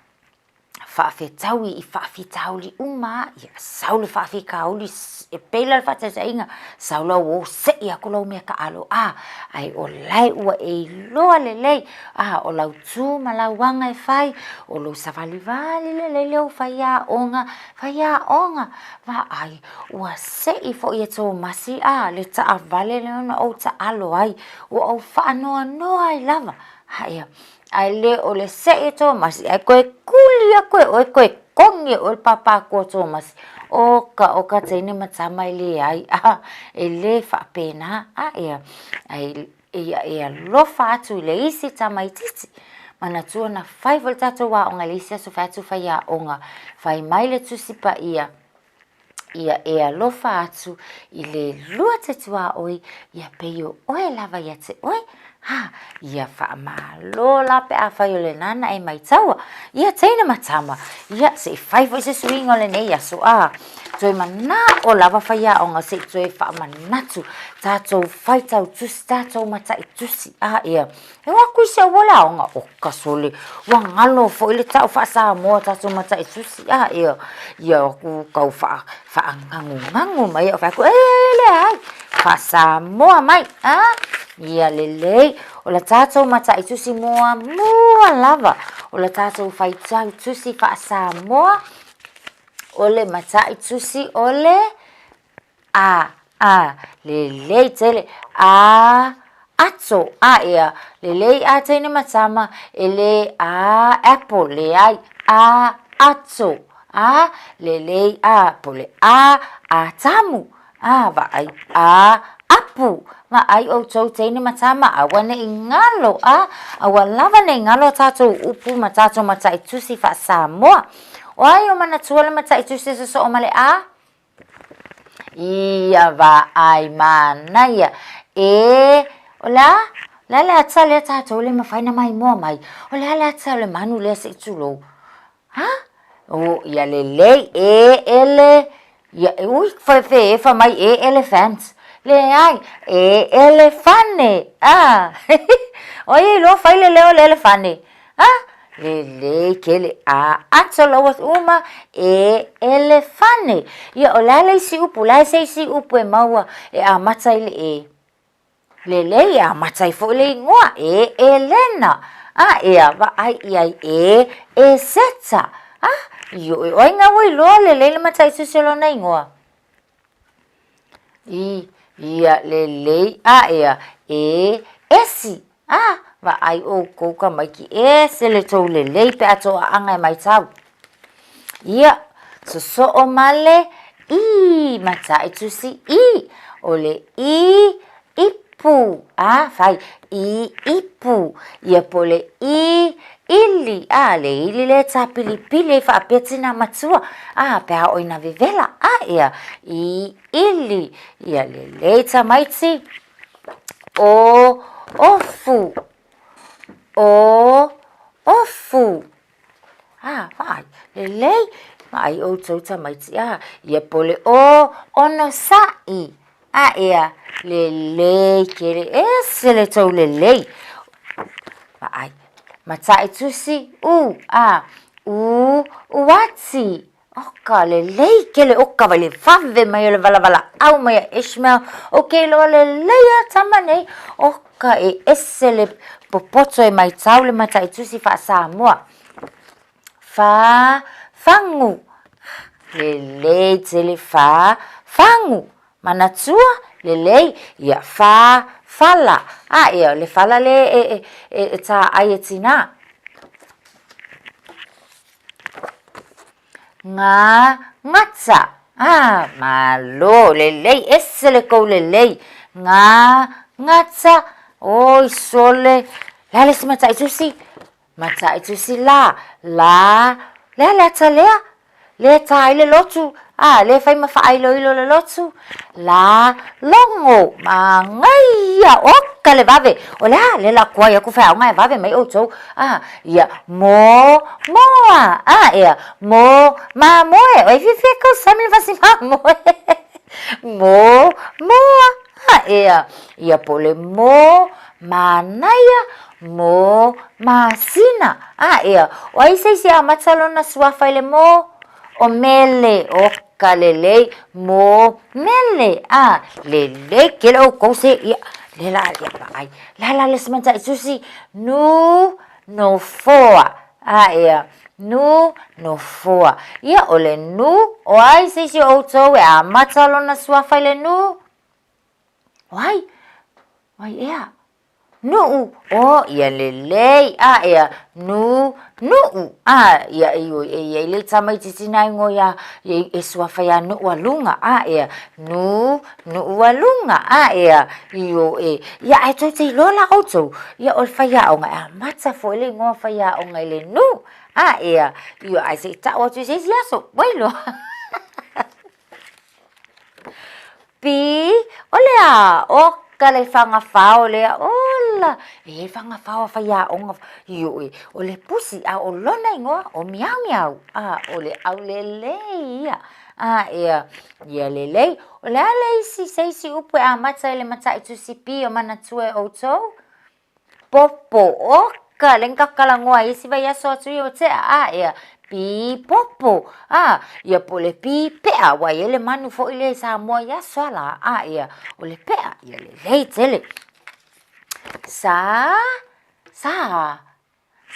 faafetaui i faafitauli uma a, ia sau le faafitauli e pei la le faataitaiga, sau lau uo seʻi atu lau mea taalo a, ae o lae ua e iloa lelei a, o lau tu ma lau aga e fai, o lou savalivali lelei lea ua faiaoga, faiaoga, vaai ua seʻi foi e Tomasi a, le taavale lea na ou taalo ai, ua ou faanoanoa ai lava, ae Ae le o le seʻi o Tomasi, ae toe kuli aku e ʻoe, toe kogi e ʻoe le pāpā aku o Tomasi. Oka, oka teine ma tama e leai, a, e le faapena, a ea, ae. Ia e alofa atu i le isi tamaitiiti. Manatua na fai foi le tatou aoga i le isi aso fai atu faiaoga, fai mai le Tusi Paia, ia e alofa atu i le lua te tuaoi, ia pei o oe lava ia te oe. Ha, ia faamalo la pe afai o lena na e maitaua. Ia teine ma tama, ia se i fai foi se suiga o lenei aso, a, toe manao lava faiaoga se i toe faamanatu tatou faitau tusi, tatou matai tusi, a, ia, e o atu i se auala aoga, oka sole, ua galo foi le tau faa-Samoa tatou matai tusi, a, ia, ia o atu tau faa, faagagugagu mai au fai atu, e leai, faa-Samoa mai, a, ia lelei, o la tatou matai tusi muamua lava, o la tatou faitau tusi faa-Samoa, o le matai tusi o le a, a, lelei tele, a, ato, a, ea, lelei a teine ma tama, e le a, apple, leai, a, ato, a, lelei a, po le a, atamu, a, vaai, a, apu, vaai outou teine ma tama, aua ne i galo, a, aua lava ne i galo a tatou upu ma tatou matai tusi faa-Samoa. O ai o manatua le matai tusi e sosoo ma le a? Ia vaai manaia. E, o le a? O le a le ata lea tatou le mafai na maimoa mai? O le a le ata o le manu lea se i tulou? Ha? O, ia lelei, e, ele, ia, ui, fe efa mai, e, elephant. Leai, e, elefane. Ah, o ai e iloa fai le leo o le elefane? Ha? Lelei tele a ato laua uma e elefane. Ia, o le a le isi upu? O le a se isi upu e maua e amata i le e? Lelei, e amata ai foi le igoa, e Elena. A, ea, vaai i ai, e Eseta. A, ioe, o ai ngā ua iloa lelei le mataitusi o lona igoa? I, ia, lelei, a, ea, e Esi. A, vaai ʻoukou tamaiti, ese le tou lelei pe a tou aʻaga e maitau. Ia, sosoo ma le i, mataʻi tusi i, o le i, ipu, a, fai, i, ipu, ia po o le i, ili, a, le ili lea e tāpilipili ai faapea tinā matua, a, pe a oo ina vevela, a, ia, i, ili, ia lelei tamaiti, O, ofu. O, ofu. A, vaai, lelei, vaai ʻoutou tamaiti, a, ia po le o, onosaʻi. A, ea, lelei kele, ese le tou lelei. Vaai, mataʻi tusi, u, a, u, uati. Oka lelei kele oka wai le vave mai o le walawalaau mai a Ishmael o ke iloa lelei a tama nei oka e ese le popoto e maitau le mataitusi faa-Samoa. Fa, fagu, lelei tele fa, fagu, manatua, lelei, ia fa, fala, a ia le fala le e, e, e, e tā ai e tinā. Ngā ngata. Ah, malo, lelei, ese le kou lelei. Ngā ngata, oi sole. Le a le isi matai tusi? Matai tusi la, la, le a le ata lea? Lea e tā ai le lotu, ā, lea e fai ma faailoilo le lotu. La, logo, manaia, oka le vave. O le a, lea la kuai aku faiaoga e vave mai ʻoutou. A, ia, mo, moa, a, ea, mo, mamoe. Oi fiafia kau sami le fasi mamoe. Mo, moa, a, ea, ia po le mo, manaia, mo, masina. A, ea, o ai se isi e amata lona suafa i le mo? O Mele, oka lelei, mo Mele, a, lelei kele ʻoukou se, ia, le la, ia, vaai, la la le isi mataʻi tusi, nu, nofoa, a, ea, nu, nofoa. Ia, o le nu, o ai se isi o ʻoutou e amata lona suafa i le nu? O ai? O ai ea? Nuʻu, o, ia lelei, a, ea, nu, nuʻu, a, ia, i, e i ai le tamaitiiti na igoa iā, e, e suafa iā Nuʻualuga, a, ea, nu, Nuʻualuga, a, ea, io, e, ia, ae tou te iloa la ʻoutou, ia, o le faiaoga, e amata foi le igoa faiaoga i le nu, a, ea, io, ae se i taʻu atu i se isi aso, ua iloa. Pi, o le a, o ka le fagafao lea, ola, e fagafao a faiaoga, ioe, o le pusi, a o lona igoa, o Miaomiao, a o le aulelei ia, a ea, ia lelei. O le a le isi, se isi upu e amata i le mataitusi pi o manatua e ʻoutou? Popo, oka, le kakalagoa i isi vaiaso atu ia ua tea, a, ea, pī popo, a, ia po o le pī peʻa, ua i ai le manu foi lea i Samoa i aso a lā, a, ea, o le peʻa, ia lelei tele. Sa, sa,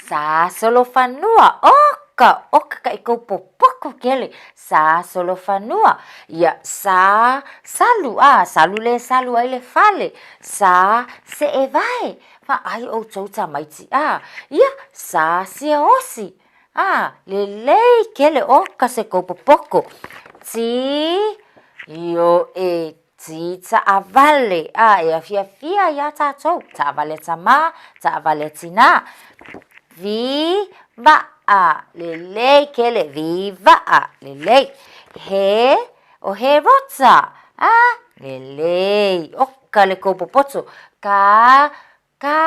sa solofanua, oka, oka ka i kou popoko kele, sa solofanua, ia, sa, salu, a, salu le salu ai le fale, Sa seʻewae, vaai ʻoutou tamaiti, a, ia, sa siaosi, a, lelei kele o ka se kou popoko, ti, io e, ti taʻawale, a, e afiafia iā tātou, taʻawale a tamā, taʻawale a tinā, vi, vaʻa, lelei kele, vi vaʻa, lelei, he, ʻO Herota, a, lelei, ʻo ka le kou popoto, ka, ka,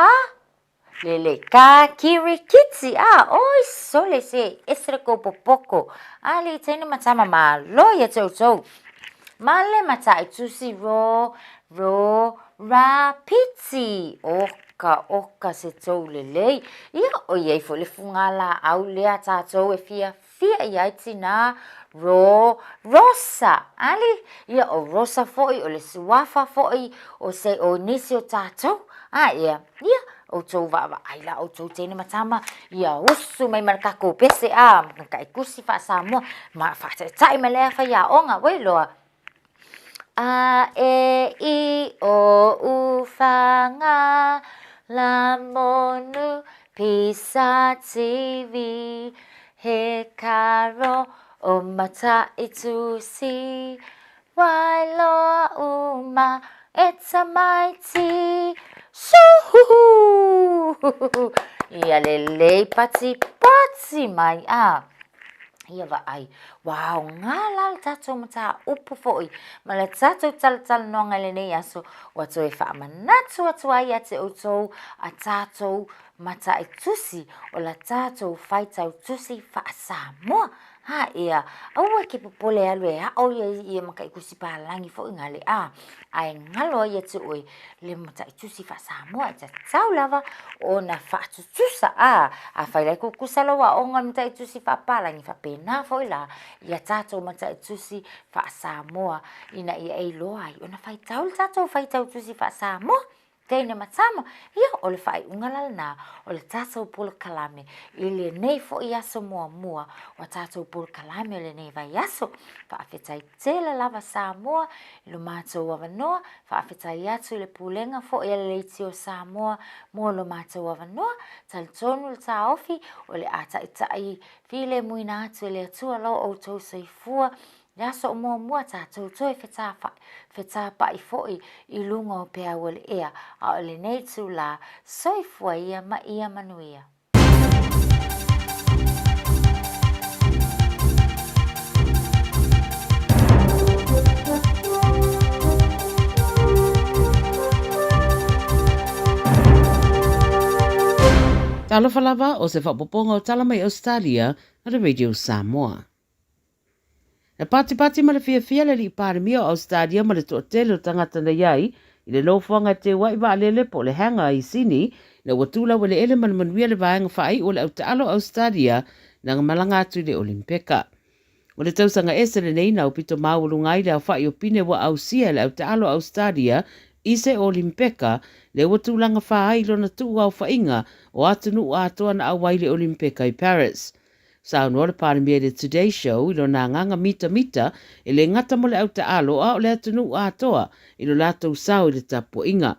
lelei, ka kirikiti, a, ʻoi sole se ese le kou popoko, a le teine ma tama malo ia te outou. Ma le mataitusi ro, ro, ra, piti, ʻo ka, ʻo ka se tou lelei. Ia, ʻoiai foi le fugalaau lea a tatou e fia Fia i ai tinā ro Rosa, ali? Ia, ʻo Rosa foʻi, ʻo le suafa foʻi, o se, o nisi o tātou. A, ia, ia, ʻoutou vaʻavaʻai la ʻoutou teine ma tama, ia usu mai ma le kākou pese, a, ma ka ʻaikusi faa-Samoa, ma faataʻitaʻi mai le afa iā ʻoga, ua iloa. A, e, i, o, u, fa, ga, la, monu, pi, sa, ti, vi, he, ka, ro, o, mataitusi, wai, loa, u, ma, e tamaiti, su, hu, hu, Ia lelei patipati mai, a. Ia vaai, ua aoga la le tatou mataupu foi ma le tatou talatalanoaga i lenei aso, ua toe faamanatu atu ai ia te outou a tatou mataitusi o la tatou faitau tusi faa-Samoa. Ha, ea, aua ke popole alu e aʻo ia i ia mataitusi palagi foi gale a, ae galo ai ia te oe le mataitusi faa-Samoa e tatau lava ona faatutusa a, afai la e kukusa lou aoga i le mataitusi faapalagi, faapena foi la ia tatou mataitusi faa-Samoa ina ia e iloa ai ona faitau le tatou faitau tusi faa-Samoa. Teine ma tama, ia o le faaiuga la lena o le tatou polokalame i lenei foi aso muamua o tatou polokalame o lenei vaiaso. Faafetai tele lava Samoa i lo matou avanoa, faafetai atu i le Pulega foi a le Leitio Samoa mo lo matou avanoa, talitonu le taofi o le a taitai filemuina atu e le Atua lo outou soifua Le aso o muamua tatou toe fetapaʻi foi i luga o peau o le ea, a o lenei itulā, soifua ia ma ia manuia. Talofa lava o se faaopoopoga o tala mai Ausetalia a le Radio Samoa. E patipati ma le fiafia le Alii Palemia o Ausetalia ma le toatele o tagata na i ai i le nofoaga e teu ai vaalele po o le hangar i Sini ina ua tu laueleele ma le manuia le vaega faaiu o le autaalo o Ausetalia na malaga atu i le Olimpeka. O le tausaga ese lenei na aupito maualuga ai le aofai o pine ua ausia e le autaalo o Ausetalia i se Olimpeka lea ua tulaga fā ai lona tuu aofaiga o atunuu atoa na auai i le Olimpeka i Paris. Saunoa le Palemia i le Today Show i lona agaga mitamita e le gata mo le autaalo a o le atunuu atoa i lo latou sao i le tapuaiga.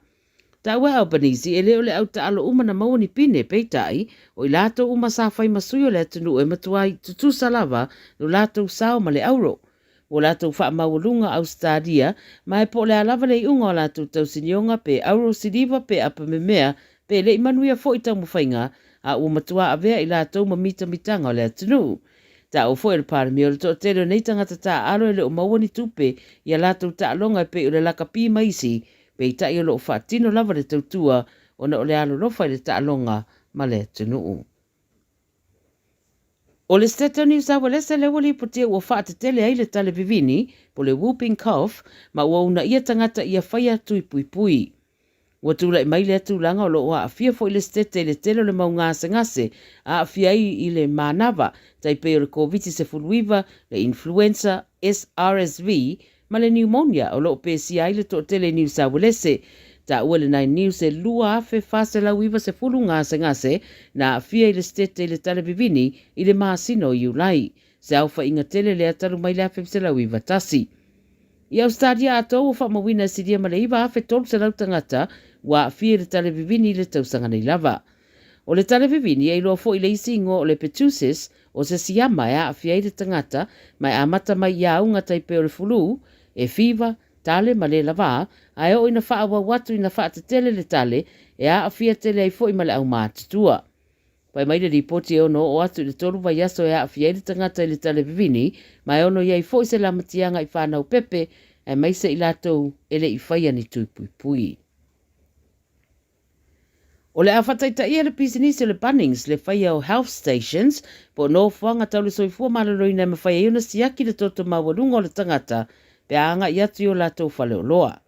Taua e Albanese e le o le au taalo uma na maua ni pine, peitai, o i latou uma sa fai ma sui o le atunuu e matuai tutusa lava lo latou sao ma le auro. Ua latou faamaualuga Ausetalia, ma e po o le a lava le iuga o latou tausinioga pe auro siliva pe apamemea pe le i manuia foi taumafaiga, a ua matua avea i latou ma mitamitaga o le atunuu. Taua foi e le Palemia o le toatele o nei tagata taaalo e le o maua ni tupe i a latou taaloga e pei o le lakapi ma isi, peitai o lo o faatino lava le tautua ona o le alolofa i le taaloga ma le atunuu. O le Setete o Niu Sauelese lea ua lipotia ua faatetele ai le tale vivini, po le whooping cough, ma ua uunaia tagata ia faia tui puipui. Ua tulai mai lea tulaga o lo o aafia foi le Setete i le tele o le mau gasegase a aafia ai i le manava, tai pei o le Koviti-19, le influenza, SRSV, ma le pneumonia o lo o pesia ai le toatele i Niu Sauelese. Taua e le Nine News e 2,490 gasegase na aafia i le Setete i le tale vivini i le masina o Iulai. Se aofaiga tele lea talu mai le 1991. I Ausetalia atoa ua faamauina e silia ma le 9,300 tagata ua aafia i le tale vivini i le tausaga nei lava. O le tale vivini e iloa foi i le isi igoa o le pertussis, o se siama e aafia ai le tagata ma e amata mai i auga tai pei o le fulu, e fiva, tale ma le lavā, ae oo ina faaauau atu ina faatetele le tale, e aafia tele ai foi ma le aumatutua. Fai mai le lipoti e ono oo atu i le tolu vaiaso e aafia ai le tagata i le tale vivini, ma e ono i ai foi se lamatiaga i fanau pepe, aemaise i latou e le i faia ni tui puipui. O le a faataitaia le pisinisi o le Bunnings le faia o health stations po o nofoaga tau le soifua maloloina e mafai ai ona siaki le toto maualuga o le tagata pe a agai atu i o latou faleoloa.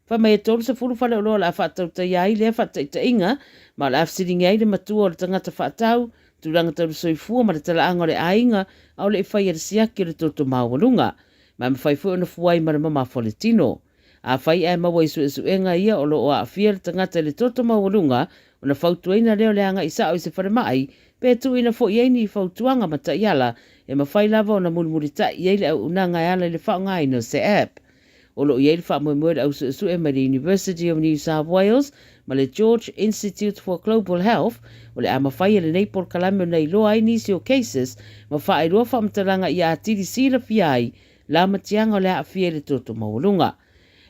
Fai mai e 30 faleoloa o le a faatautaia ai lea faataitaiga ma o le a fesiligia ai le matua o le tagata faatau, tulaga tau le soifua ma le talaaga o le aiga a o le i faia le siaki o le toto maualuga. Ma e mafai foi ona fua ai ma le mamafa o le tino. Afai ae maua i suesuega ia o lo o aafia le tagata i le toto maualuga, ona fautuaina lea o le agai sao i se falemai, pe tuuina foi i ai ni fautuaga ma taiala e mafai lava ona mulimulitai i ai le auaunaga e ala i le faaaogaina o se app. O lo o i ai le faamoemoe o le ausuesue mai le University of New South Wales ma le George Institute for Global Health o le a mafai e lenei polokalame ona iloa ai nisi o cases ma faailoa faamatalaga ia atili silafia ai lamatiaga o le aafia i le toto maualuga.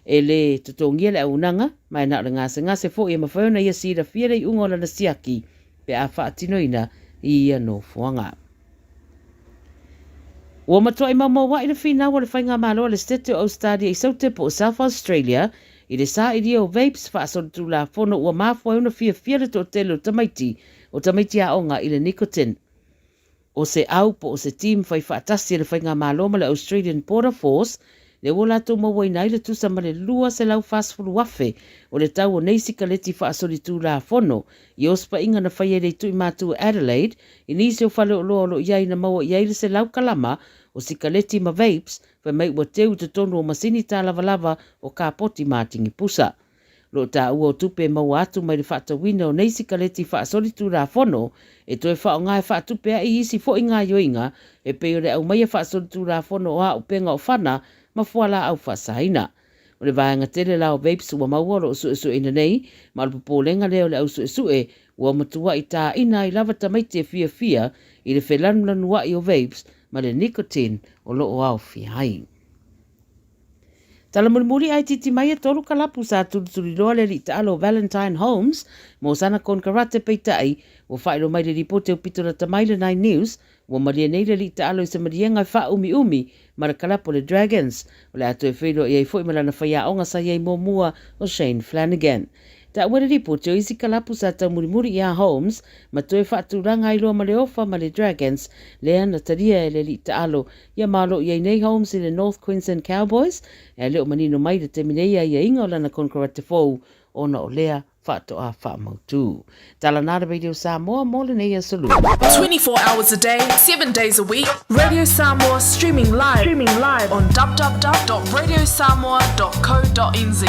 E le totogia le auaunaga, ma e na o le gasegase foi e mafai ona ia silafia le iuga o lana siaki pe a faatinoina i ia nofoaga. Ua matuai maumaua'i le finau a le Faigamalo a le Setete o Ausetalia i Saute po o South Australia i le sailia o vapes faasolitulafono ua mafua ai ona fiafia le toatele o tamaiti o tamaiti aoga i le nicotine. O se au po o se team fai faatasi a le Faigamalo ma le Australian Border Force lea ua latou mauaina ai le tusa ma le 240,000 o le tau o nei sikaleti faasolitulafono i osofaiga na faia i le ituimatu o Adelaide i nisi o faleoloa o lo o i ai na maua i ai le 100 kalama o sikaleti ma vapes fai mai ua teu i totonu o masini tālavalava o kapoti ma tingipusa. O lo o taua o tupe e maua atu mai le faatauina o nei sikaleti faasolitulafono e toe faaaoga e faatupe ai isi foi gaoioiga e pei o le aumaia faasolitulafono o auupega o fana ma fualaau faasaina. O le vaega tele la o vapes ua maua o lo o suesueina nei, ma o le popolega lea o le au suesue ua matuai tāina ai lava tamaiti e fiafia i le felanulanuai o vapes ma le nicotine o lo o aofia ai. Tala mulimuli ae titi mai e tolu kalapu sa tulituliloa le alii taalo o Valentine Holmes mo sana konekarate peitai ua faailoa mai le lipoti aupito lata mai le Nine News ua malie nei le alii taalo i se maliega e faaumiumi ma le kalapu o le Dragons o le a toe feiloai ai foi ma lana faiaoga sa i ai muamua o Shane Flanagan. Taua le lipoti o isi kalapu sa taumulimuli iā Holmes ma toe faatulaga ai loa ma le ofa ma le Dragons lea na talia e le alii taalo ia ma o lo o i ai nei Holmes i le North Queensland Cowboys ae le o manino mai i le taimi nei aiaiga o lana konekarate fou ona o lea faatoa faamautu. Tala nā le Radio Samoa mo lenei aso lua. 24 hours a day, 7 days a week, Radio Samoa streaming live, streaming live on www.radiosamoa.co.nz.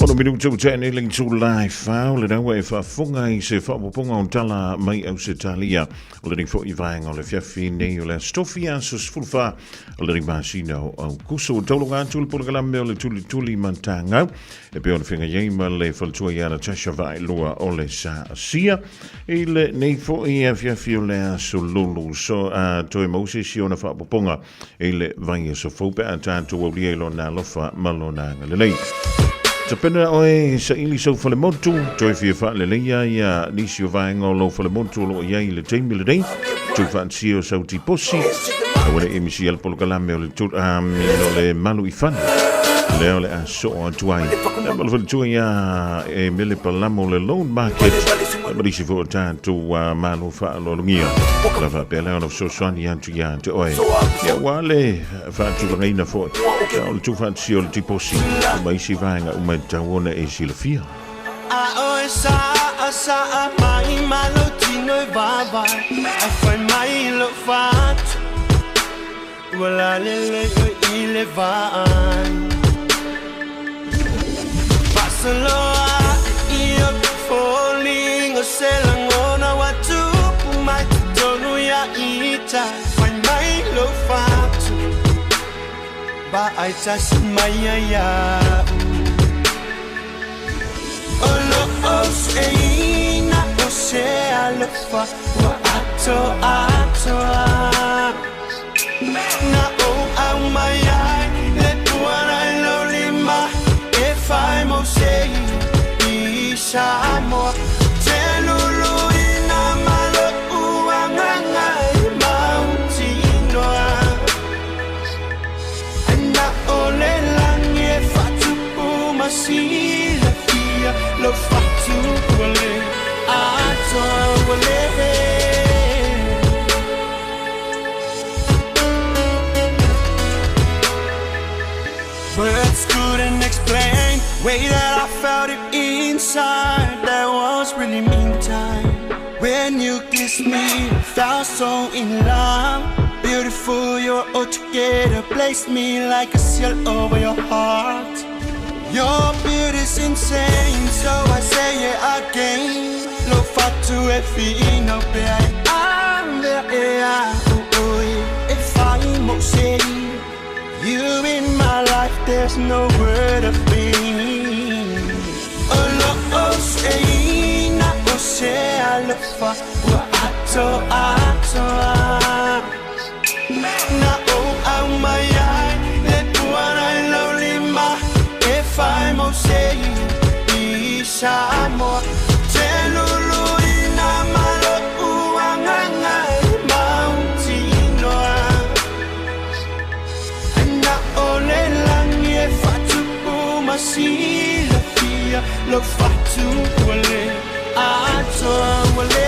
Ona Minutu ua nei le itulā e 4 o le raua e faafofoga i se faaopoopoga o tala mai Ausetalia. O lenei foi vaega o le afiafi nei o le Aso Tofi aso 14 o lenei masina o Aukuso. Ua taulaga atu le polokalame o le Tulituli Matagau e pei ona feagai ai ma le faletua ia Natasha Vaaelua o le Saasia i lenei foi afiafi o le Aso Lulu. So, toe maua se isi ona faaopoopoga i le vaiaso fou pe a tatou aulia i lona alofa ma lona agalelei. Tapena oe saili sou falemotu, toe fia faaleleia ia nisi o vaega o lou falemotu o lo o i ai i le taimi lenei, tuufaatasia o sau tiposi, aua ne i misia le polokalame o le, tu, um, o le malu i fana, lea o le a soo atu ai. Ma le faletua ia e mele palamo le loan market, ma nisi foi o tatou malo faaaloalogia. La faapea lea ona fesoasoani atu ia te oe. Ia ua le faatulagaina foi o le tuufaatasia o le tiposi ma isi vaega uma e tatau ona e silafia. A oe sa a sa a mai ma lo tino e vava A fai mai lo fatu Ua la le le o i le vai Fasaloa i o foliga se lagona ua tupu mai totonu ia ita Fai mai lou fatu Vaai tasi mai ai ia'u O loo seina o se alofa ua atoatoa Na ou aumai ai le puana i lou lima E fai mo se i Samoa Te luluina ma lo'u agaga e mautinoa Na o le lagi e faatupu ma silafia Lou fatu ua le atoa ua le. Words couldn't explain way that I felt it inside. That was really mean time. When you kissed me, felt so in love. Beautiful, you're all together. Place me like a seal over your heart. Your beauty's insane, so I say it again. Lo fatu e fino pe ai ave e a ui e fai mo se. You in my life, there's no word of pain. O lo o se ina o se alofa ua atoatoa. Na ou aumai ai le puana i lou lima e fai mo se i Samoa. Te luluina ma lo'u agaga e mautinoa. Na o le lagi e faatupu ma silafia lou fatu ua le atoa ua le.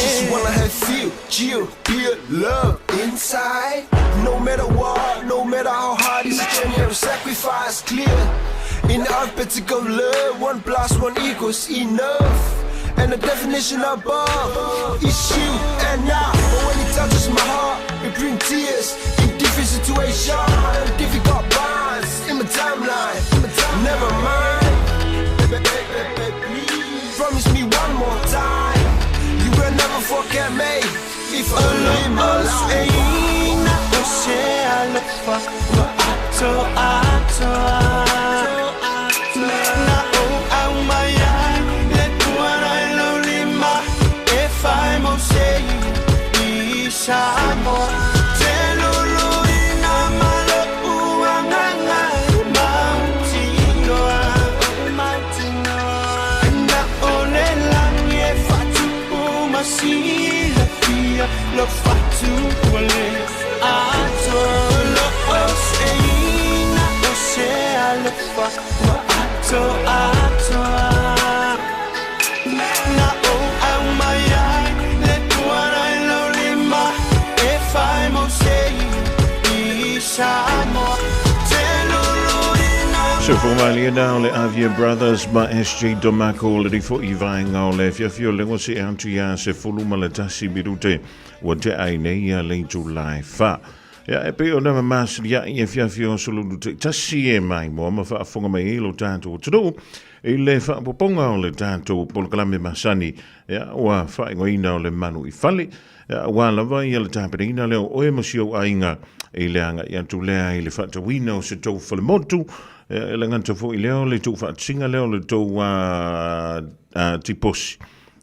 Just wanna have feel, chill, pure love inside. No matter what, no matter how hard it's a journey of sacrifice, clear. In the alphabet of love, one plus one equals enough. And the definition above is you and I. But when it touches my heart, it brings tears. In different situations, difficult bonds in my timeline. Never mind, baby, baby, baby, please promise me one more time. You will never forget me if I live my O life. seina o se alofa ua atoatoa. Na ou aumai ai le puana i lou lima e fai mo se i Samoa. Te luluina ma lo'u agaga e mautinoa. Na o le lagi e faatupu ma silafia lou fatu ua le atoa. Lo o seina o se alofa ua atoatoa. Na ou aumai ai le puana i lou lima e fai mo se i Samoa. Te luluina Se fomali na o le Avia Brothers ma SJ Domako le rifo i vaenga o le afiafi o le se atu ia se 11 minute ua tea ai nei ia le itulā e 4. Ia, e pei ona mamasiliaʻi e fiafia o Sululu taitasi e maimoa ma faafofoga mai ai lo tatou atunuu i le faaopoopoga o le tatou polokalame masani, ia, ua faaigoaina o le Malu i Fale. Ia, aua lava ia le tapenaina lea o oe ma si ou aiga i le agai atu lea i le faatauina o se tou falemotu, ia, e le gata foi lea o le tuufaatasiga lea o le tou tiposi.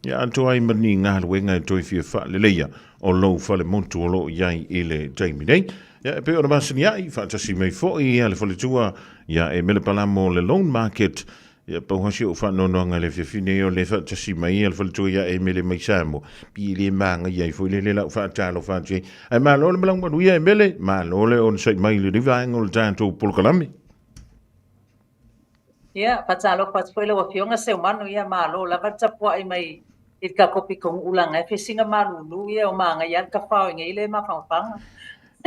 Ia atoa ai ma ni galuega e toe fia faaleleia o lou falemotu o lo o i ai i le taimi nei. Ia, e pei ona masani ai, faatasi mai foi ia le faletua ia Emele Palamo o le Loan Market. Ia, pau lava si ou faanoanoaga i le afiafi nei o le faatasi mai ia le faletua ia Emele mai Samoa, pi e le magaia ai foi lele lau faatalofa atu i ai. Ae malo le malaga manuia Emele, malo le onosai mai i lenei vaega o le tatou polokalame. Ia, faatalofa atu foi lau Afioga Seumanu, ia malo lava le tapuai mai i le tatou pitonuu leaga e fesiga malulu ia o manaia lava le tafao i nei le mafanafana.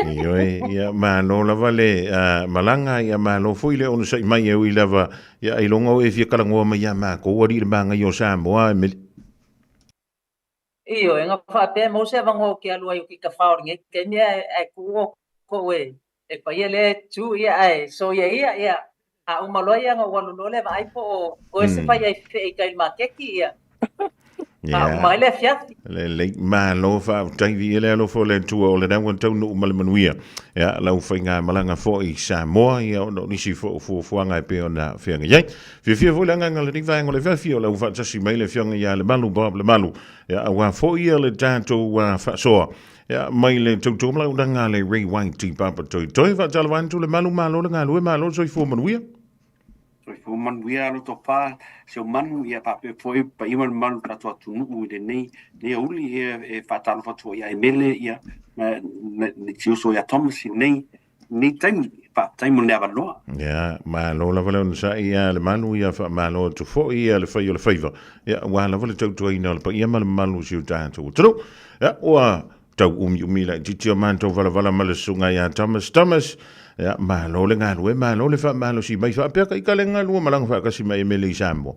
Ioe, ia malo lava le malaga, ia malo foi le onosai mai e ui lava, ia ailoga o e fia talanoa mai ia matou alii le magaia o Samoa e mele. Ioe, na faapea e maua se avanoa ou te alu ai ou te tafao i lenei taimi ae tuu outou e faia lea itu, ia ae soia ia, ia a uma loa ia ona ou alu loa lea vaai po o toe se fai ai fee i tai i le maketi, ia a uma ai le afiafi. Lelei, malo faafetai, viia le alofa o le Atua o lena ua taunuu ma le manuia. Ia, lau faigamalaga foi i Samoa, ia ona o nisi foi o fuafuaga e pei ona feagai ai. Fiafia foi le agaga o lenei vaega o le afiafi o la ua faatasi mai le Afioga ia Lemalu Bob Lemalu, ia aua foi ia le tatou faasoa ia mai le tautua ma launaga a le Ray White i Papatoetoe. Faatalofa atu Lemalu, malo le galue, malo le soifua manuia. Soifua manuia lo tofa Seumanu, ia faapea foi paia ma le mamalu o le tatou atunuu i lenei nei aoauli, ia e faatalofa atu foi ia Emele ia ma le si uso ia Thomas i lenei lenei taimi. Faafetai mo le avanoa. Ia, malo lava le onosai ia Lemalu, ia faamalo atu foi ia le fai o le faiva, ia aua lava le tautuaina o le paia ma le mamalu o si o tatou atunuu. Ia, ua tau umiumi laitiiti o matou valavala ma le susuga ia Thomas Thomas. Ia, malo le galue, malo le faamalosi mai faapea ka ika le galua malaga faatasi ma Emele i Samoa.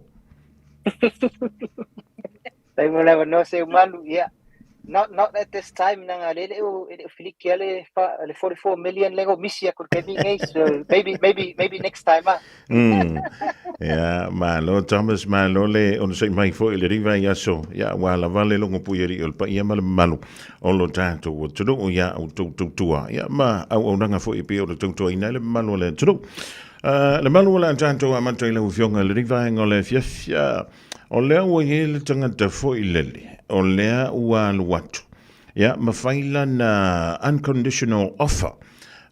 Faafetai mo le avanoa Seumanu. Yeah. Not at this time nanga le le o e le o filiki ale fa le 44 million le go misi aku le taimi nei so maybe next time ah. Ia, malo Thomas, malo le onosai mai foi i le riva i aso. Ia, ua lava le logo pui alii o le paia ma le mamalu o lo tatou atunuu ia outou tautua. Ia, ma auaunaga foi e pei o le tautuaina ai le mamalu o le atunuu. Le malu o le a tatou amata i lau Afioga i le vaega o le afiafi. O lea ua i ai le tagata foi lele, o lea ua alu atu, ia, ma fai lana unconditional offer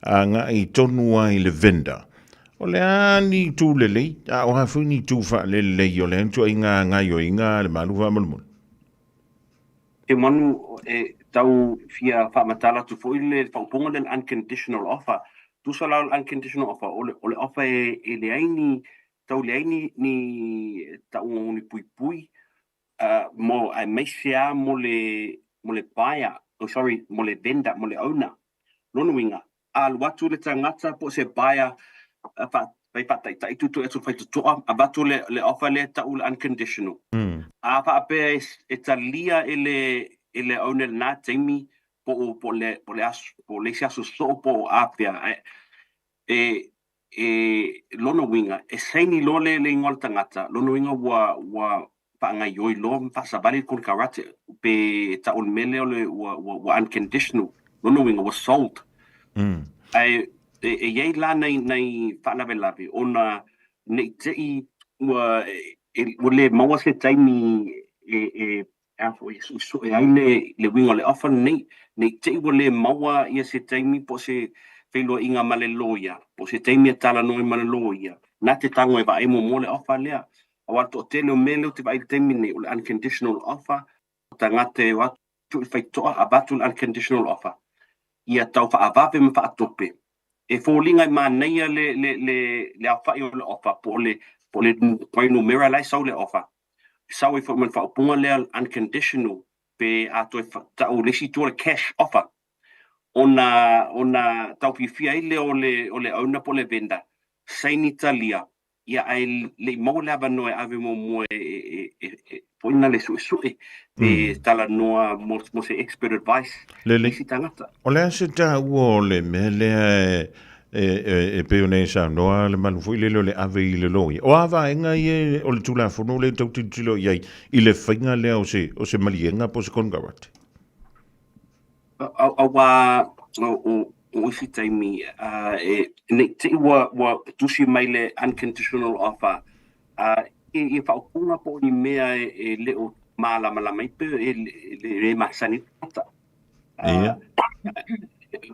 agai tonu ai i le vendor. O le a ni itu lelei, a o a foi ni itu faalelelei o lea ituaiga gaoioiga a le Malu faamolemole? Te manu e tau fia faamatala atu foi le faaupuga lea le unconditional offer. Tusa la o le unconditional offer, o le, o le offer e leai ni, tau leai ni, ni tauga o ni puipui mo, aemaise lava mo le, mo le buyer, oh sorry, mo le vendor, mo le owner. Lona uiga, a alu atu le tagata po o se buyer fai faataitai tuutuu atu le faitotoa, avatu le, le offer lea e tau le unconditional. A faapea e talia e le, e le owner i lena taimi po o, po o le, po o le aso, po o le isi aso sosoo po o a pea, e, e lona uiga, e saini loa le, le igoa o le tagata, lona uiga ua, ua faagaioi loa ma faasavali le konekarate, pe tau le mea lea o le ua, ua, ua unconditional, lona uiga ua sold. Ae e, e i ai la nai, nai faalavelave ona ne i te i ua, e, ua le maua se taimi e, e, a foi e suesue ai le, le uiga o le offer lenei, ne i te i ua le maua ia se taimi po o se feiloaiga ma le loia, po o se taimi e talanoa ai ma le loia, na te tago e vaai muamua le offer lea. Aua le toatele o mea lea ou te vaai i le taimi lenei, o le unconditional offer, o tagata e o atu i le faitotoa avatu le unconditional offer, ia tau faavave ma faatope. E foliga e manaia le, le, le, le aofai o le offer, po o le, po o le fuainumera la e sau le offer, sau ai foi ma le faaupuga lea unconditional pe a toe tau le isi itu o le cash offer ona ona tau fiafia ai lea o le o le owner po o le vendor saini talia. Ia ae le i maua le avanoa e ave muamua e e e foi na le suesue pe talanoa mo mo se expert advice Lelei. i isi tagata. O le a se taua o le mea lea e e e e pei ona e saunoa le malu foi lele o le ave i le loia. O a vaega ia o le Tulafono lea e tau tilotilo i ai i le faiga lea o se o se maliega po o se konekarate? Auā o isi taimi e nei te i ua tusi mai le unconditional offer i faaupuga po o ni mea e le o malamalama ai pe e le masani le tagata. Ia.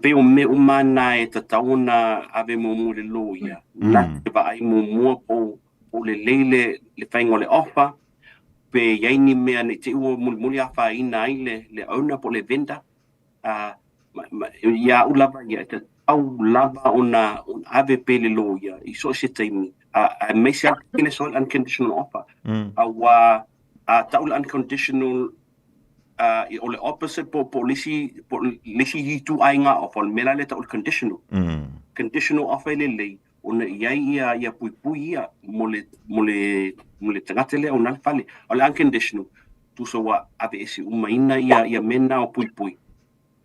Pei o mea uma na e tatau ona ave muamua i le loia, na te vaai muamua po o lelei le faiga o le offer, pe i ai ni mea ne i te i ua mulimuli afaina ai le, le owner po o le vendor, ia au lava ia, e tatau lava ona ave pea le loia i so o se taimi, aemaise lava le so unconditional offer. Aua a tau le unconditional o le opposite po o le isi, po o le isi ituaiga offer, o le mea la lea e tau o le conditional. Conditional offer e lelei, ona e i ai ia, ia puipui ia mo le, mo le, mo le tagata lea ona le fale. O le unconditional, tusa ua aveese umaina ia, ia mea na o puipui,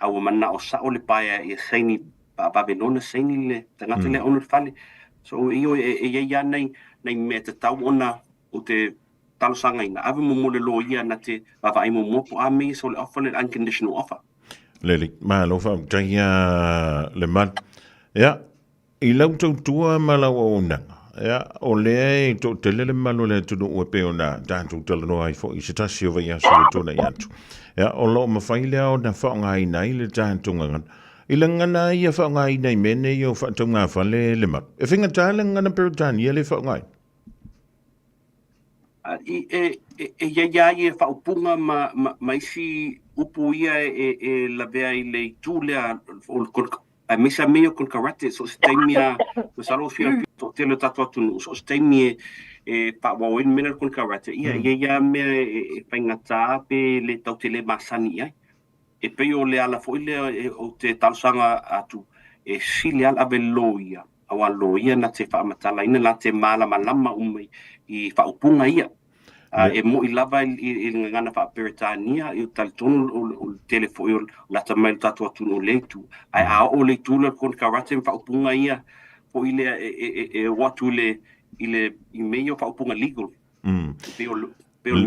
a ua manao sao le buyer ia saini faavave loa ona saini le tagata lea ona le fale. So ioe, e i ai lava nai, nai mea tatau ona ou te talosagaina, ave muamua le loia na te vaavaai muamua po o a mea ia so le offer le unconditional offer. Lelei, malo faafetai ia le malu. Ia, I lau tautua ma lau auaunaga, ia, o lea e toatele le mamalu o le atunuu e pei ona tatou talanoa ai foi i se tasi o vaiaso ua tuanai atu. Ia, o lo o mafai lea ona faaaogaina ai le tatou gagana. I le gagana ai ia faaaogaina i mea nei o faataugafale le malu. E faigata le gagana Peretania le faaaogaina. E i ai lava ia faaupuga ma isi upu ia e lavea i le itu lea o le aemaise lava mea ia o konekarate, so o se taimi lava, masalo ua silafia e le toatele o le tatou atunuu, so o se taimi e faaauau ai le mea lea o le konekarate, ia e i ai lava mea e faigata pe le tatou te le masani i ai. E pei o le ala foi lea ou te talosaga atu, e sili lava le ave i le loia, aua loia na te faamatalaina, na te malamalama uma i faaupuga ia. E moni lava i le gagana faa-Peretania, e talitonu o le tele foi o le atamai o le tatou atunuu i lea itu. Ae a oo i le itu lea o le konekarate ma faaupuga ia foi lea e oo atu i le i mea ia o faaupuga legal, e pei o le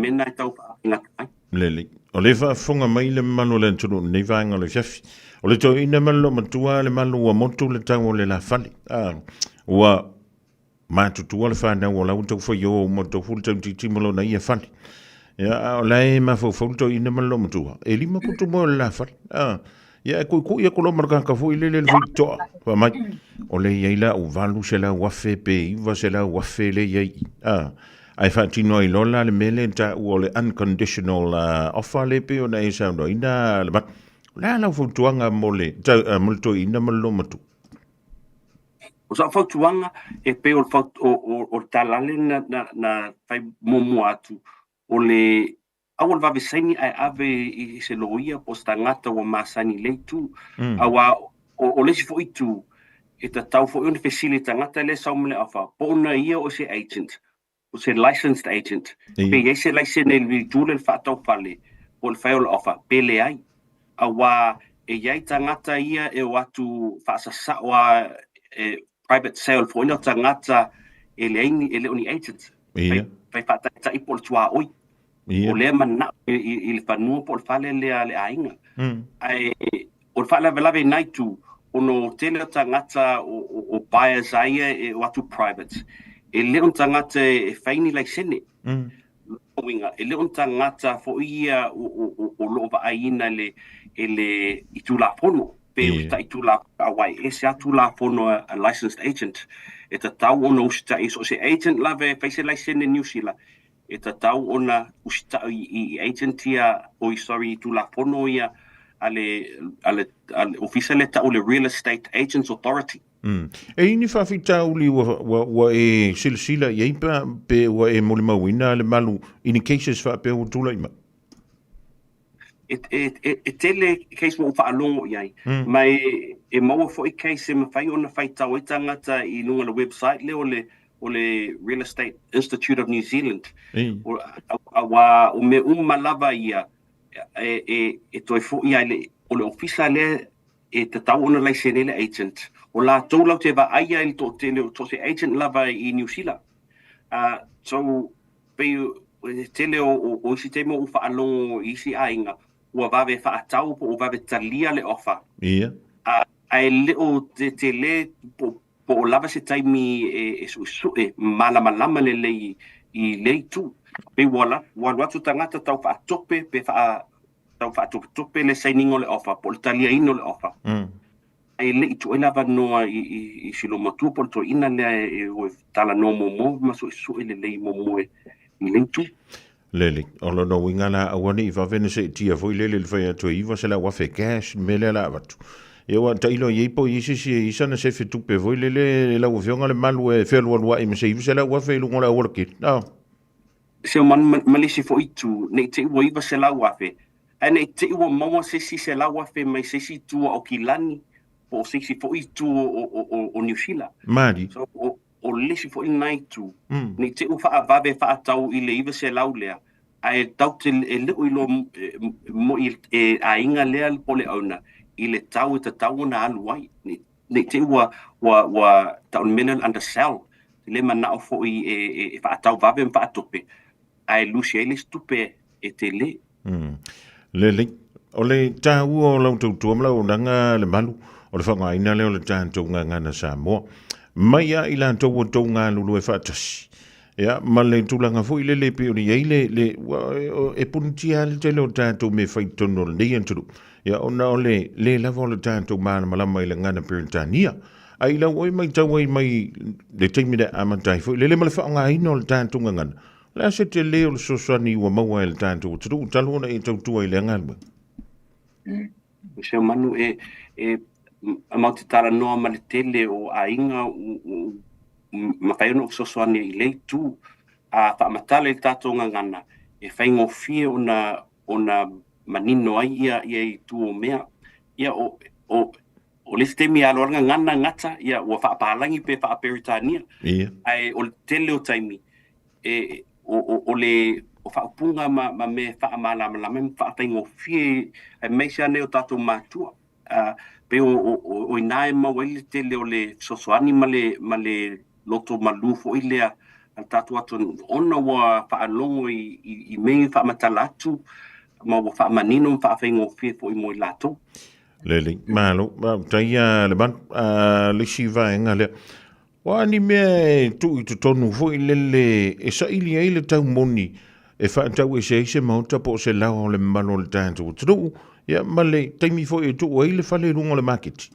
mea lena e tau faafaigata ai. Lelei. O lea e faafofoga mai le mamalu o le atunuu i lenei vaega o le afiafi. O le toeaina ma le loomatua le malu ua motu le tau o le lafale. Ua matutua le fanau o la ua tau faioa uma le tofu le tautiiti ma lona ia fale. Ia, a o la e mafaufau le toeaina ma le loomatua, e lima putu moe o le lafale. Ia, e kuikui aku loa ma le kaka foi lele le faitotoa. Fai mai, o le i ai la u 800,000 pe 900,000 le i ai. Ae faatino ai loa la le mea lea e taua o le unconditional offer lea e pei ona e saunoaina le Mat. O le a lau fautuaga mo le, mo le toeaina ma le loomatua? O sau fautuaga, e pei o le, o le tala lea na, na, na fai muamua atu, o le aua le vave saini ae ave i se loia po o se tagata ua masani i lea itu. Aua o le isi foi itu, e tatau foi ona fesili i le tagata lea e sau ma le offer, po o na ia o se agent, o se licensed agent, pe i ai se laisene i le itu lea o le faatau fale, po o le fai o le offer, pe leai. Aua e i ai tagata ia e o atu faasasao lava, e private sale foi lea o tagata e leai ni, e le o ni agent. Fai faataitai po o le tuaoi. O lea e manao i le fanua po o le fale lea a le aiga. Ae o le faalavelave i na itu, ona o tele o tagata o buyers a ia e o atu private, e le o ni tagata e fai ni laisene. Lona uiga, e le o ni tagata foi ia o lo o vaaiina e le i Tulafono, pe usitai Tulafono, aua e ese lava Tulafono a licensed agent, e tatau ona usitai, so o se agent lava e fai se laisene Niu Sila, e tatau ona usitai i agent ia, oi sorry, i Tulafono ia a le, a le, a le ofisa lea e tau o le Real Estate Agents Authority. E i ai ni faafitauli ua, ua, ua e silasila i ai pe, pe ua e molimauina le malu i ni cases faapea ua tulai mai? E, e, e, e tele case ua ou faalogo i ai, ma e, e maua foi case e mafai ona faitau ai tagata i luga o le website lea o le o le Real Estate Institute of New Zealand. O, auā o mea uma lava ia e, e, e toe fo'i ai le, o le ofisa lea e tatau ona laisene le agent. O latou lau te vaaia i le toatele o so o se agent lava i Niu Sila. So, pei e tele o, o, o isi taimi o ou faalogo i isi aiga, ua vave faatau po ua vave talia le offer. Ia. Ae le o te tele po, po o lava se taimi e, e suesue malamalama lelei i lea itu. Pei ua la, ua alu atu tagata tau faatope pe faa, tau faatopetope le sainiga o le offer po o le taliaina o le offer. Ae le i tuai lava noa i, i, i si loomatua po o le toeaina lea e, e o e talanoa muamua ma suesue lelei muamua i lea itu. Lele, o lona uiga la aua ne i vave na seetia foi lele i le fai atu e $900,000 cash le mea lea la avatu. Ia ua tailo i ai po o i ai se isi e i sana sefe tupe foi lele e lau Afioga le malu e fealualuai ma se $900,000 i luga o le auala kili. Oh. Se o man, ma le isi foi itu, ne i te i ua $900,000, ae ne i te i ua maua se isi $100,000 mai se isi itu o Aukilani po o se isi foi itu o, o, o, o Niu Sila. Mali. So, o, o le isi foi lena itu, ne i te i ua faavave faatau i le 900 lea, ae tau te e le o iloa moi e aiga lea po o le owner i le tau e tatau ona alu ai. Ne i te i ua, ua, ua tau le mea lea o le undersell, le manao foi e, e, e faatau vave ma faatope, ae lusi ai le isi tupe e tele. Lelei. O le taua o lau tautua ma lau auaunaga le malu, o le faaaogaina lea o le tatou gagana Samoa. Mai lava i latou ua tou galulue faatasi. Ia, ma le tulaga foi lele e pei ona i ai le, le, ua, e punitia lava le tele o tatou mea fai i totonu o lenei atunuu. Ia, ona o le le lava o le tatou malamalama i le gagana Peretania. Ae i lau oe matau ai mai le taimi na e amata ai foi lele ma le faaaogaina o le tatou gagana, O le a se tele o le fesoasoani ua maua e le tatou atunuu talu ona e tautua i lea galuega? Se manu e, e matou te talanoa ma le tele o aiga ua mafai ona ou fesoasoani i lea itu. A faamatala i le tatou gagana, e faigofie ona, ona manino ai ia, ia itu o mea. Ia, o, o, o le isi taimi e alu lava le gagana gata, ia ua faapalagi pe faa-Peretania. Ia. Ae o le tele o taimi, e, o, o, o le o faaupuga ma, ma mea e faamalamalama ma faafaigofie aemaise lava nai o tatou matua. Pei o, o, o, o i ina e maua ai le tele o le fesoasoani ma le, ma le loto malū foi lea a le tatou atunuu, ona ua faalogo i, i, i mea ia faamatala atu ma ua faamanino ma faafaigofie foi mo i latou. Lelei, malo, faafetai le Malu. Le isi vaega lea, O a ni mea e tuu i totonu foi lele e saili ai le tau moni e faatau ese ai se maota po o se laoa o le mamalu o le tatou atunuu, ia ma le taimi foi e tuu ai le fale i luga o le maketi?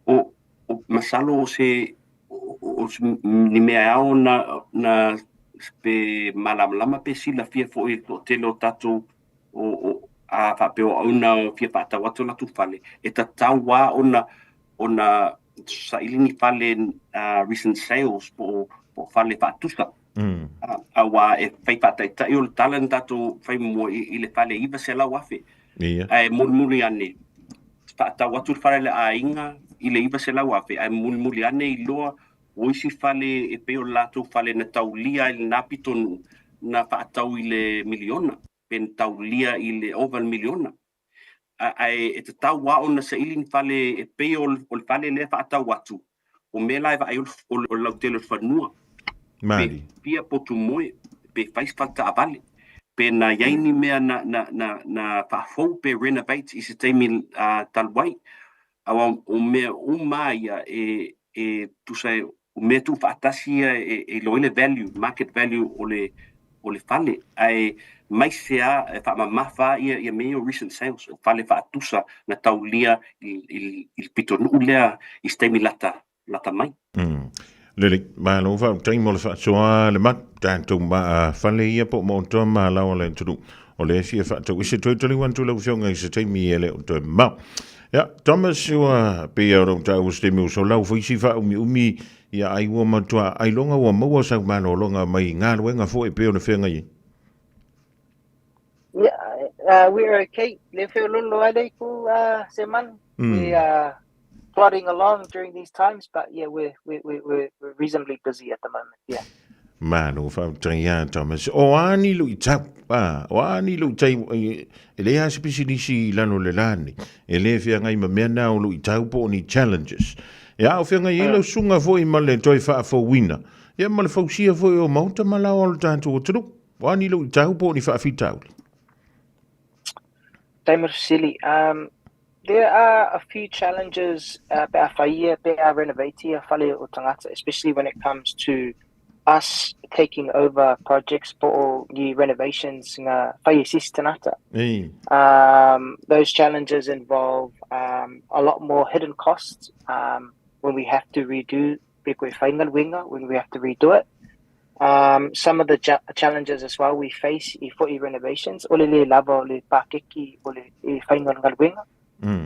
O, o masalo o se, o, o se ni mea e ao na, na pe malamalama pe silafia foi e le toatele o tatou o, o, a faapea o auauna fia faatau atu o latou fale, e tatau lava ona, ona saili ni fale recent sales po o fale faatusa. Aua e fai faataitai o le tala na tatou fai muamua i le fale $900,000. Ia. Ae mulimuli ane, faatau atu le fale a le aiga i le $900,000, ae mulimuli ane iloa o isi fale e pei o le latou fale na taulia i lena pitonuu na faatau i le miliona, pe na taulia i le ova i le miliona. Ae e tatau lava ona saili ni fale e pei o le fale lea e faatau atu, o mea la e vaai o le lautele o le fanua. Pe fia potu moe, pe fai se fale taavale, pe na i ai ni mea na faafou pe renovate i se taimi talu ai. Aua o mea uma ia e tusa o mea tuufaatasi ia e iloa ai le value, market value o le o le fale. Ae maise lava e faamamafa lava ia mea ia o recent sales, o fale faatusa na taulia i le pitonuu lea i se taimi lata lata mai. Lelei, malo faafetai mo le faasoa le malu, tatou maa fale ia po o maota ma lao o le atunuu. O lea e fia faatau ese toe taliu atu lau Afioga i se taimi e le o toe mamao. Ia, Thomas, ua pei lava ona ou taua se taimi ua sola, ua fai si faaumiumi ia ai ua matua ailoga ua maua sau malologa mai galuega foi e pei ona feagai ai. Yeah, we're okay. Le feololo ai le itu se man. We plodding along during these times, but yeah, we're, we're, we're, we're reasonably busy at the moment, yeah. Malo faafetai ia Thomas. O a ni luitau, a, o a ni luitau, e le a se pisinisi i lalo le lani, e le feagai ma mea na o luitau po o ni challenges. E a o feagai ai lau susuga foi ma le toe faafouina, ia ma le fausia foi o maota ma lao o le tatou atunuu. O a ni luitau po o ni faafitauli. Taimur Sili, um, there are a few challenges uh, pe a whaia, pe a renovatea whale o tangata, especially when it comes to us taking over projects po ni renovations nga whai sisi tangata. Those challenges involve um, a lot more hidden costs um, when we have to redo pe koe whainga when we have to redo it. Um, some of the challenges as well we face i fo'i renovations, o le le lava o le pakeki o le i whainga galuega.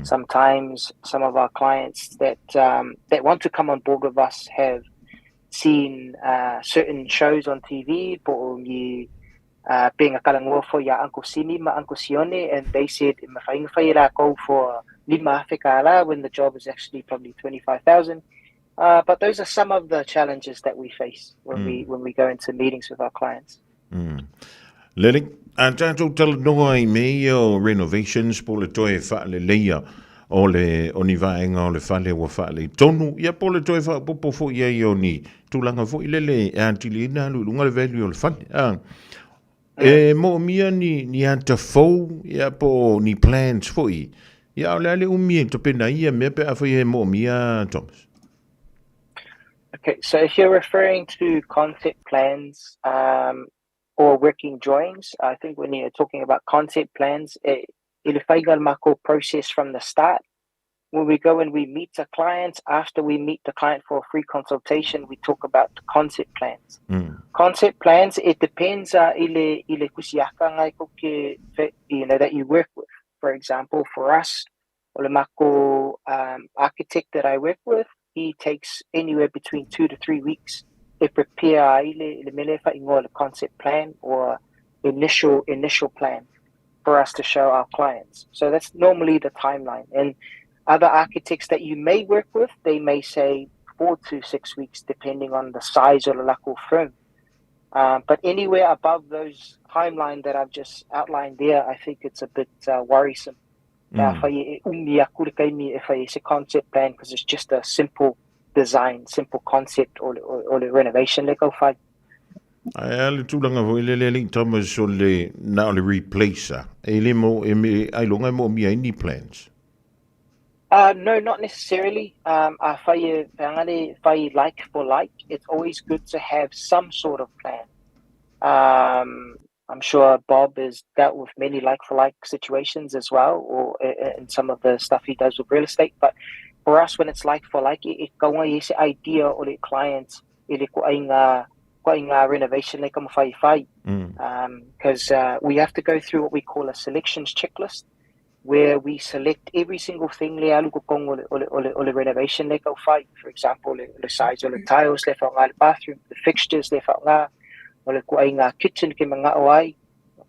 Sometimes some of our clients that um, that want to come on board with us have seen uh, certain shows on TV po o ni uh, being a kalangoa for ya Uncle Simi ma Uncle Sione, and they said e mawhainga whai e rākou for lima afe ka la when the job is actually probably 25,000. Uh, but those are some of the challenges that we face when mm. we when we go into meetings with our clients. Mm. Lele, a tātou talanoa i me ia o renovations po le toe whaaleleia o le o ni vaenga o le fale ua whaalei tonu, ia po le toe whaapopo fo ia i o ni tūlanga fo i lele e atili ina alu lunga le value o le fale. A, e mo mia ni, ni ata fou, ia po ni plans fo i. Ia o le ale umi e tapena ia mea pe a whai e mo mia, Thomas. Okay, so if you're referring to concept plans um, or working drawings, I think when you're talking about concept plans, it, mako process from the start. When we go and we meet the client, after we meet the client for a free consultation, we talk about the concept plans. Concept plans, it depends uh, ile, ile kusiaka ngai ko ke, you know, that you work with. For example, for us, o mako um, architect that I work with, he takes anywhere between 2 to 3 weeks e prepare ai le, le mele whaingoa le concept plan or initial initial plan for us to show our clients. So that's normally the timeline. And other architects that you may work with, they may say 4 to 6 weeks, depending on the size of the local firm. But anywhere above those timeline that I've just outlined there, I think it's a bit worrisome. If a concept plan, because it's just a simple design, simple concept or, or, or the renovation le kau whai. Ae a le tulaga foi lele alii Thomas o le na o le replacer e le mo e me ailoga e moomia ai ni plans. No, not necessarily. Um, a whai e whangare, whai like for like, it's always good to have some sort of plan. Um, I'm sure Bob has dealt with many like for like situations as well, or in some of the stuff he does with real estate. But for us, when it's like for like, it kaunga i se idea o le client i le ko ai ngā, ko ai ngā renovation le ka mawhai whai. Because we have to go through what we call a selections checklist, where we select every single thing le alu ko kong o le, o le, o le, o le renovation le kau whai. For example, le, le size o le tiles le whaonga le bathroom, the fixtures le whaonga, o le ko ai ngā kitchen ke manga o ai.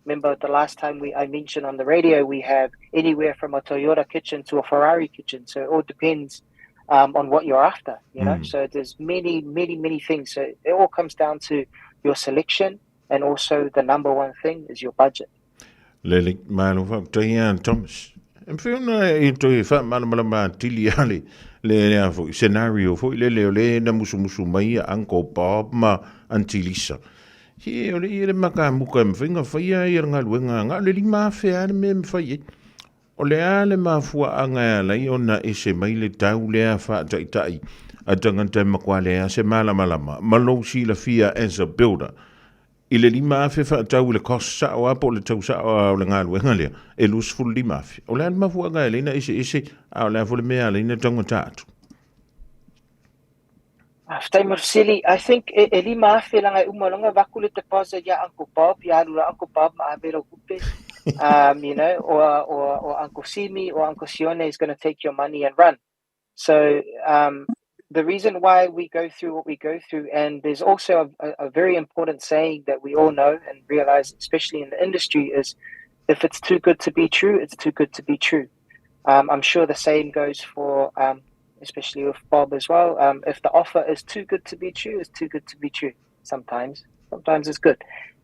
Remember the last time we I mentioned on the radio, we have anywhere from a Toyota kitchen to a Ferrari kitchen. So it all depends um, on what you're after, you know. So there's many, many, many things. So it all comes down to your selection, and also the number one thing is your budget. Lele, malo faafetai ia Thomas. E mawhai ona e toe whaamalamalama atili a le, le lea foi, scenario foi lele o le na musumusu mai a Uncle Bob ma Auntie Lisa. He, o le ia le makamuka e mawhai nga whaia ia galuega nga o le 5,000 a le mea e mawhai ai. O le a le mafuaaga e ala ai ona ese mai le tau lea faataitai a tagata e makuā leai se malamalama ma lou silafia as a builder i le 5,000 faatau i le cost sao a po o le tau sao a o le galuega lea e 25,000. O le a le mafuaaga e ala ai ona eseese a o le a foi le mea e ala ai ona taugata atu? Faafetai Marceli, I think e, e 5,000 langa e uma longa vaku le deposit ia Uncle Bob, ia alu la Uncle Bob ma ave lau tupe. Um, you know, or, or Uncle Simi or Uncle Sione is going to take your money and run. So um, the reason why we go through what we go through, and there's also a, a, a very important saying that we all know and realize, especially in the industry, is if it's too good to be true, it's too good to be true. Um, I'm sure the same goes for um, especially with Bob as well, if the offer is too good to be true, it's too good to be true sometimes. Sometimes it's good.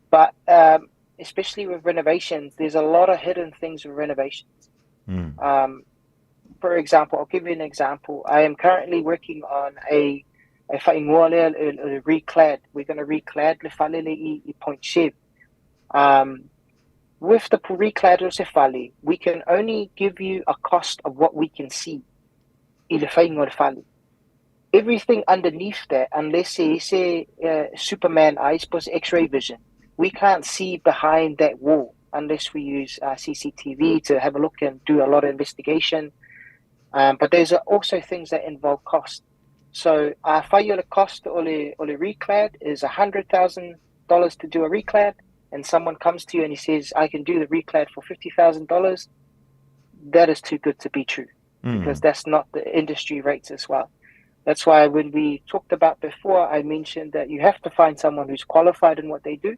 But especially with renovations, there's a lot of hidden things with renovations. For example, I'll give you an example. I am currently working on a whaingoa lea, a reclad. We're going to reclad le fale le i Point Chev. With the reclad o se fale, we can only give you a cost of what we can see i le whainga o le fale. Everything underneath that, unless it's a Superman eyes plus X-ray vision, we can't see behind that wall unless we use CCTV to have a look and do a lot of investigation. But there's also things that involve cost. So whai o le cost o le reclad is $100,000 to do a reclad, and someone comes to you and he says, I can do the reclad for $50,000. That is too good to be true, because that's not the industry rates as well. That's why when we talked about before, I mentioned that you have to find someone who's qualified in what they do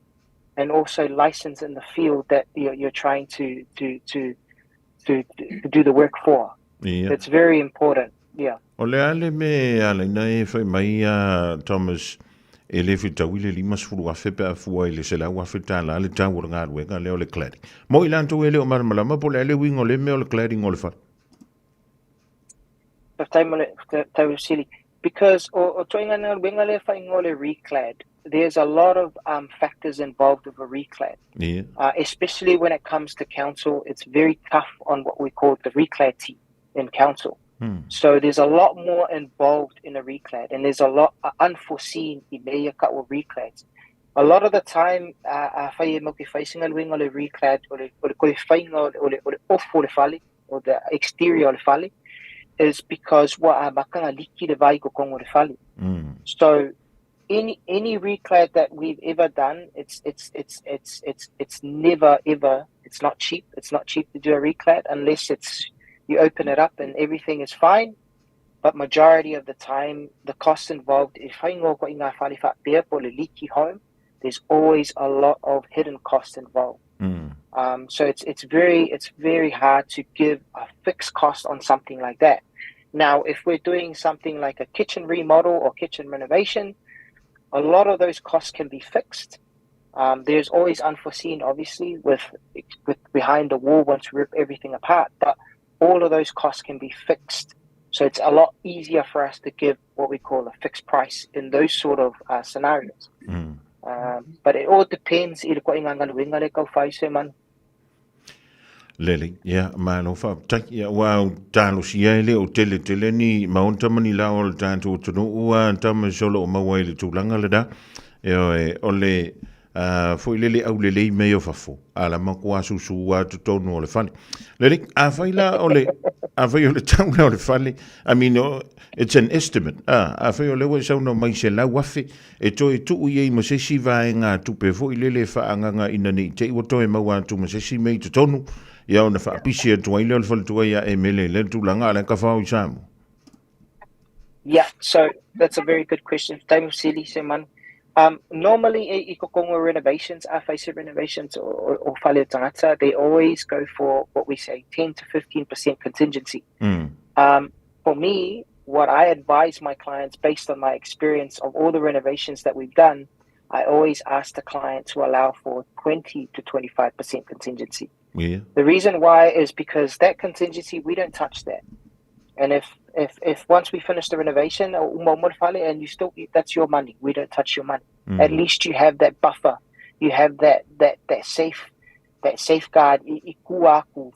and also licensed in the field that you're trying to do the work for. Yeah. It's very important. Yeah. O le ale me ala ina e whai mai a Thomas e le whitau i le lima sefulu afe pe a fua i le selau afe tāla le tau o le ngāruenga lea o le cladding. Mo i lantou e le o malamalama po le ale uiga o le mea o le cladding o le fale. Because o toenga na wenga le whaingo le reclad, there's a lot of factors involved with a reclad. Yeah. Especially when it comes to council, it's very tough on what we call the reclad team in council. So there's a lot more involved in a reclad, and there's a lot unforeseen i mea ka o reclads. A lot of the time, whai e mau ke whaisinga luenga le reclad, o le koe whainga, o le off o le fale, or the exterior o le fale, is because wa a makanga liki le vai ko kongo le fale. So any reclad that we've ever done, it's never ever, it's not cheap. It's not cheap to do a reclad unless it's you open it up and everything is fine. But majority of the time, the cost involved, if I go i ngā whare whapea po le leaky home, there's always a lot of hidden costs involved. So it's very hard to give a fixed cost on something like that. Now, if we're doing something like a kitchen remodel or kitchen renovation, a lot of those costs can be fixed. There's always unforeseen, obviously, with behind the wall once we rip everything apart, but all of those costs can be fixed. So it's a lot easier for us to give what we call a fixed price in those sort of scenarios. But it all depends. Lele, ia, malo whaaptai, ia, wau tālosi ai le o tele tele ni maunta mani la o le tātou tunu ua tama solo o maua i le tūlanga le da, e oe, o le foi lele au lelei mei o fafo, a la mako a susu a totonu o le fale. Lele, a whai la o le, a whai o le taula o le fale, I mean, it's an estimate, a whai o le ua sauna mai se lau afe, e toe tuu i ei masesi vae ngā tupe foi lele whaanganga ina nei te iwa toe maua atu masesi mei totonu, ia ona whaapisi atu ai leo le faletua ia e mele le tūlanga ala ka whao i Samoa. Yeah, so that's a very good question. Taimu sili se man. Normally, i kokongo renovations, face renovations or whale tangata, they always go for what we say 10 to 15% contingency. For me, what I advise my clients based on my experience of all the renovations that we've done, I always ask the client to allow for 20 to 25% contingency. Yeah. The reason why is because that contingency, we don't touch that. And if once we finish the renovation, and you still, that's your money. We don't touch your money. At least you have that buffer. You have that safe, that safeguard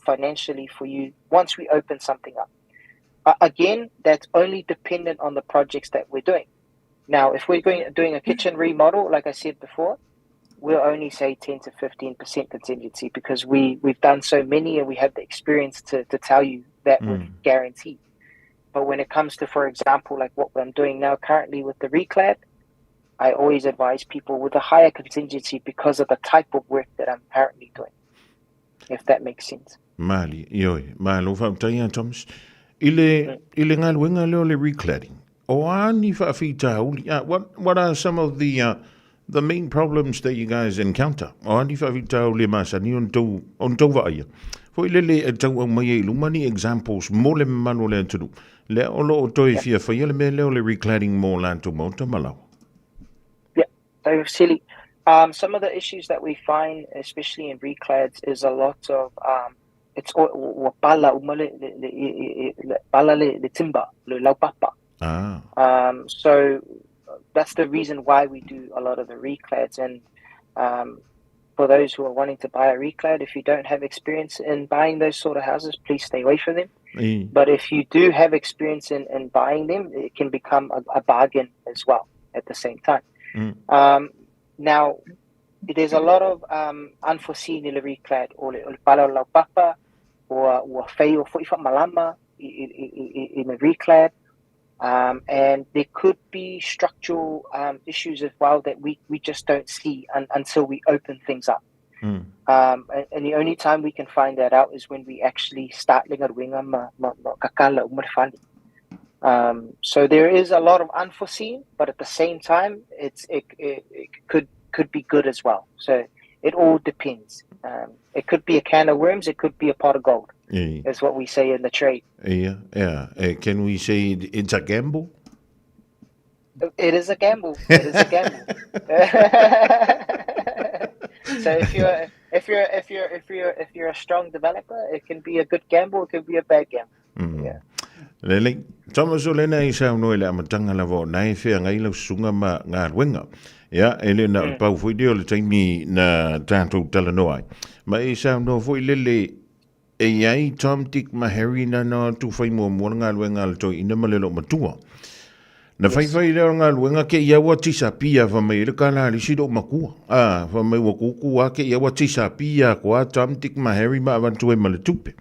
financially for you once we open something up. Again, that's only dependent on the projects that we're doing. Now, if we're doing a kitchen remodel, like I said before, we'll only say 10 to 15% contingency because we've done so many and we have the experience to tell you that with guarantee. But when it comes to, for example, like what I'm doing now currently with the reclad, I always advise people with a higher contingency because of the type of work that I'm currently doing, if that makes sense. Mali, ioi, malo whautaia, Thomas. I le ngā leo le recladding, o ani whaawhitauli, what are some of the main problems that you guys encounter? O ani whaawhitauli masani on tau vaia. Foi lele e tau au mai e lumani examples mo le manu le atunu. Lea o lo o toe fia faia le mea lea o le recladding mo latou maota ma laoa. Yeah, so silly. Some of the issues that we find, especially in reclads, is a lot of it's all ua pala uma le le le le pala le le timber, le laupapa. So that's the reason why we do a lot of the reclads. And for those who are wanting to buy a reclad, if you don't have experience in buying those sort of houses, please stay away from them. But if you do have experience in buying them, it can become a bargain as well at the same time. Now, there's a lot of unforeseen i le reclad, o le, o le pala o laupapa, ua fei o foi malama i le reclad. And there could be structural issues as well that we just don't see until we open things up. And the only time we can find that out is when we actually start le galuega ma kakala uma le fale. So there is a lot of unforeseen, but at the same time, it could be good as well. So it all depends. It could be a can of worms, it could be a pot of gold, is what we say in the trade. Yeah. Can we say it's a gamble? It is a gamble. It is a gamble. So if you're a strong developer, it can be a good gamble. It can be a bad gamble. Yeah. Lele, Thomas o lena i sa no le amataga lava o nai feagai lau susuga ma galuega. Ia, e le na o le pau foi lea o le taimi na tatou talanoa ai. Ma e saunoa foi lele e iai Tom, Dick ma Harry na na atu fai muamua le galuega a le toeaina ma le loomatua. Na faifai lea o le galuega ke ia ua tisapia fa mai le kala le isi loomatua. A, fa mai ua kuku a ke ia ua tisapia ko a Tom, Dick ma Harry ma avantu e ma le tupe.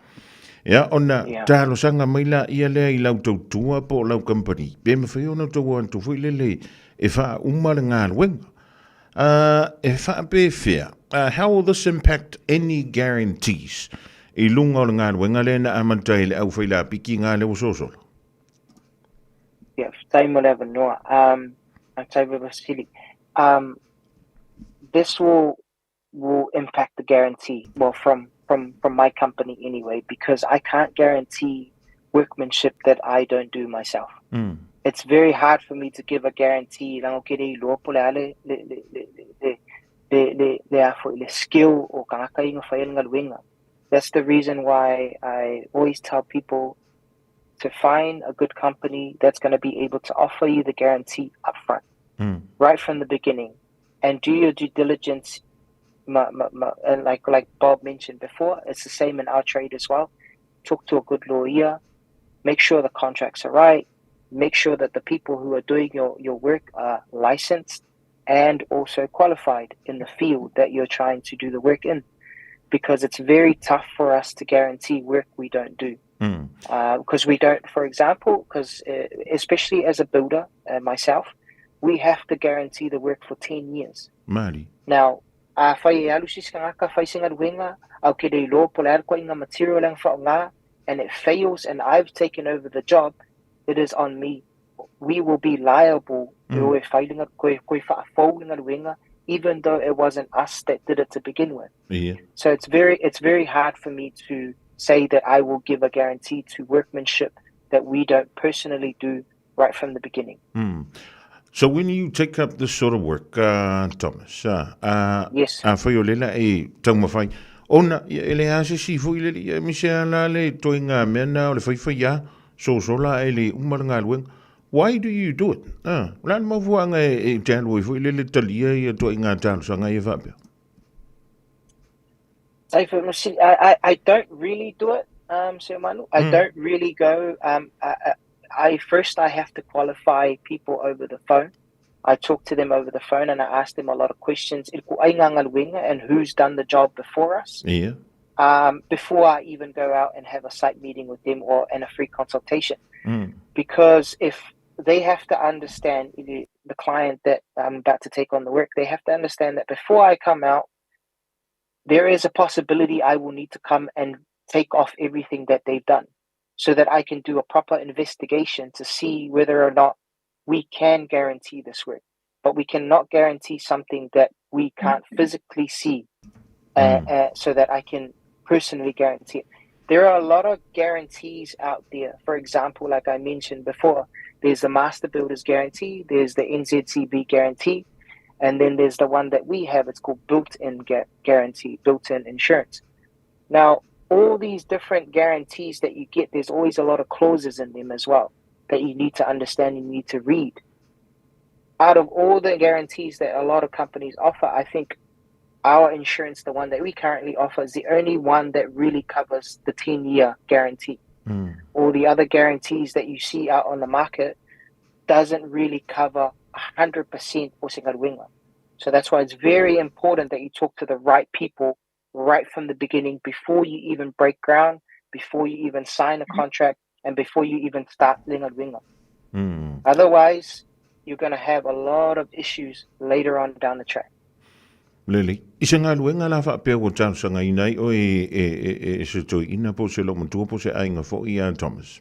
Ia, ona talosaga mai la ia lea i lau tautua po o lau company. Pe mawhai ona tau antu foi lele e wha uma le galuega. E whaapewhea, how will this impact any guarantees i lunga o le galuega lea na amata i le au whaila piki ngā leo sosolo? Yeah, faafetai mo le avanoa. Faafetai Vasili. This will impact the guarantee. Well, from my company anyway, because I can't guarantee workmanship that I don't do myself. It's very hard for me to give a guarantee leaga ou te le iloa po o le a le a foi le skill o tagata ia na faia le galuega. That's the reason why I always tell people to find a good company that's going to be able to offer you the guarantee upfront, right from the beginning, and do your due diligence. And like Bob mentioned before, it's the same in our trade as well. Talk to a good lawyer, make sure the contracts are right, make sure that the people who are doing your work are licensed and also qualified in the field that you're trying to do the work in, because it's very tough for us to guarantee work we don't do. Because we don't, for example, because especially as a builder myself, we have to guarantee the work for 10 years. Mali. Now, a fai e alu se isi tagata fai se galuega, au ke le iloa po o le a le ituaiga material e faaaoga, and it fails and I've taken over the job, it is on me. We will be liable e fai le koe faafou le galuega, even though it wasn't us that did it to begin with. So it's very hard for me to say that I will give a guarantee to workmanship that we don't personally do right from the beginning. So when you take up this sort of work, Thomas, a fai o lela e taumafai, ona, ia, e le ase si fo i le ia mi se ala le toi ngā mea na o le whai whai a, so so la e le uma le galuega. Why do you do it? Ah, la le mafuanga e te alu ai foi le le talia ia toi ngā talosaga ia faapea. I don't really do it, Sir Manu. I don't really go. I first I have to qualify people over the phone. I talk to them over the phone and I ask them a lot of questions i ko ai ngā galuega and who's done the job before us. Before I even go out and have a site meeting with them or and a free consultation. Because if they have to understand the client that I'm about to take on the work, they have to understand that before I come out, there is a possibility I will need to come and take off everything that they've done so that I can do a proper investigation to see whether or not we can guarantee this work. But we cannot guarantee something that we can't physically see so that I can personally guarantee it. There are a lot of guarantees out there. For example, like I mentioned before, there's the Master Builders Guarantee, there's the NZCB Guarantee, and then there's the one that we have. It's called Built-In Guarantee, Built-In Insurance. Now, all these different guarantees that you get, there's always a lot of clauses in them as well that you need to understand and you need to read. Out of all the guarantees that a lot of companies offer, I think our insurance, the one that we currently offer, is the only one that really covers the 10-year guarantee. All the other guarantees that you see out on the market doesn't really cover 100% o se galuega. So that's why it's very important that you talk to the right people right from the beginning, before you even break ground, before you even sign a contract, and before you even start le galuega. Otherwise, you're going to have a lot of issues later on down the track. Lelei. I se galuega la faapea ua talosagaina ai oe e se toeaina po o se loomatua po o se aiga foi ia Thomas.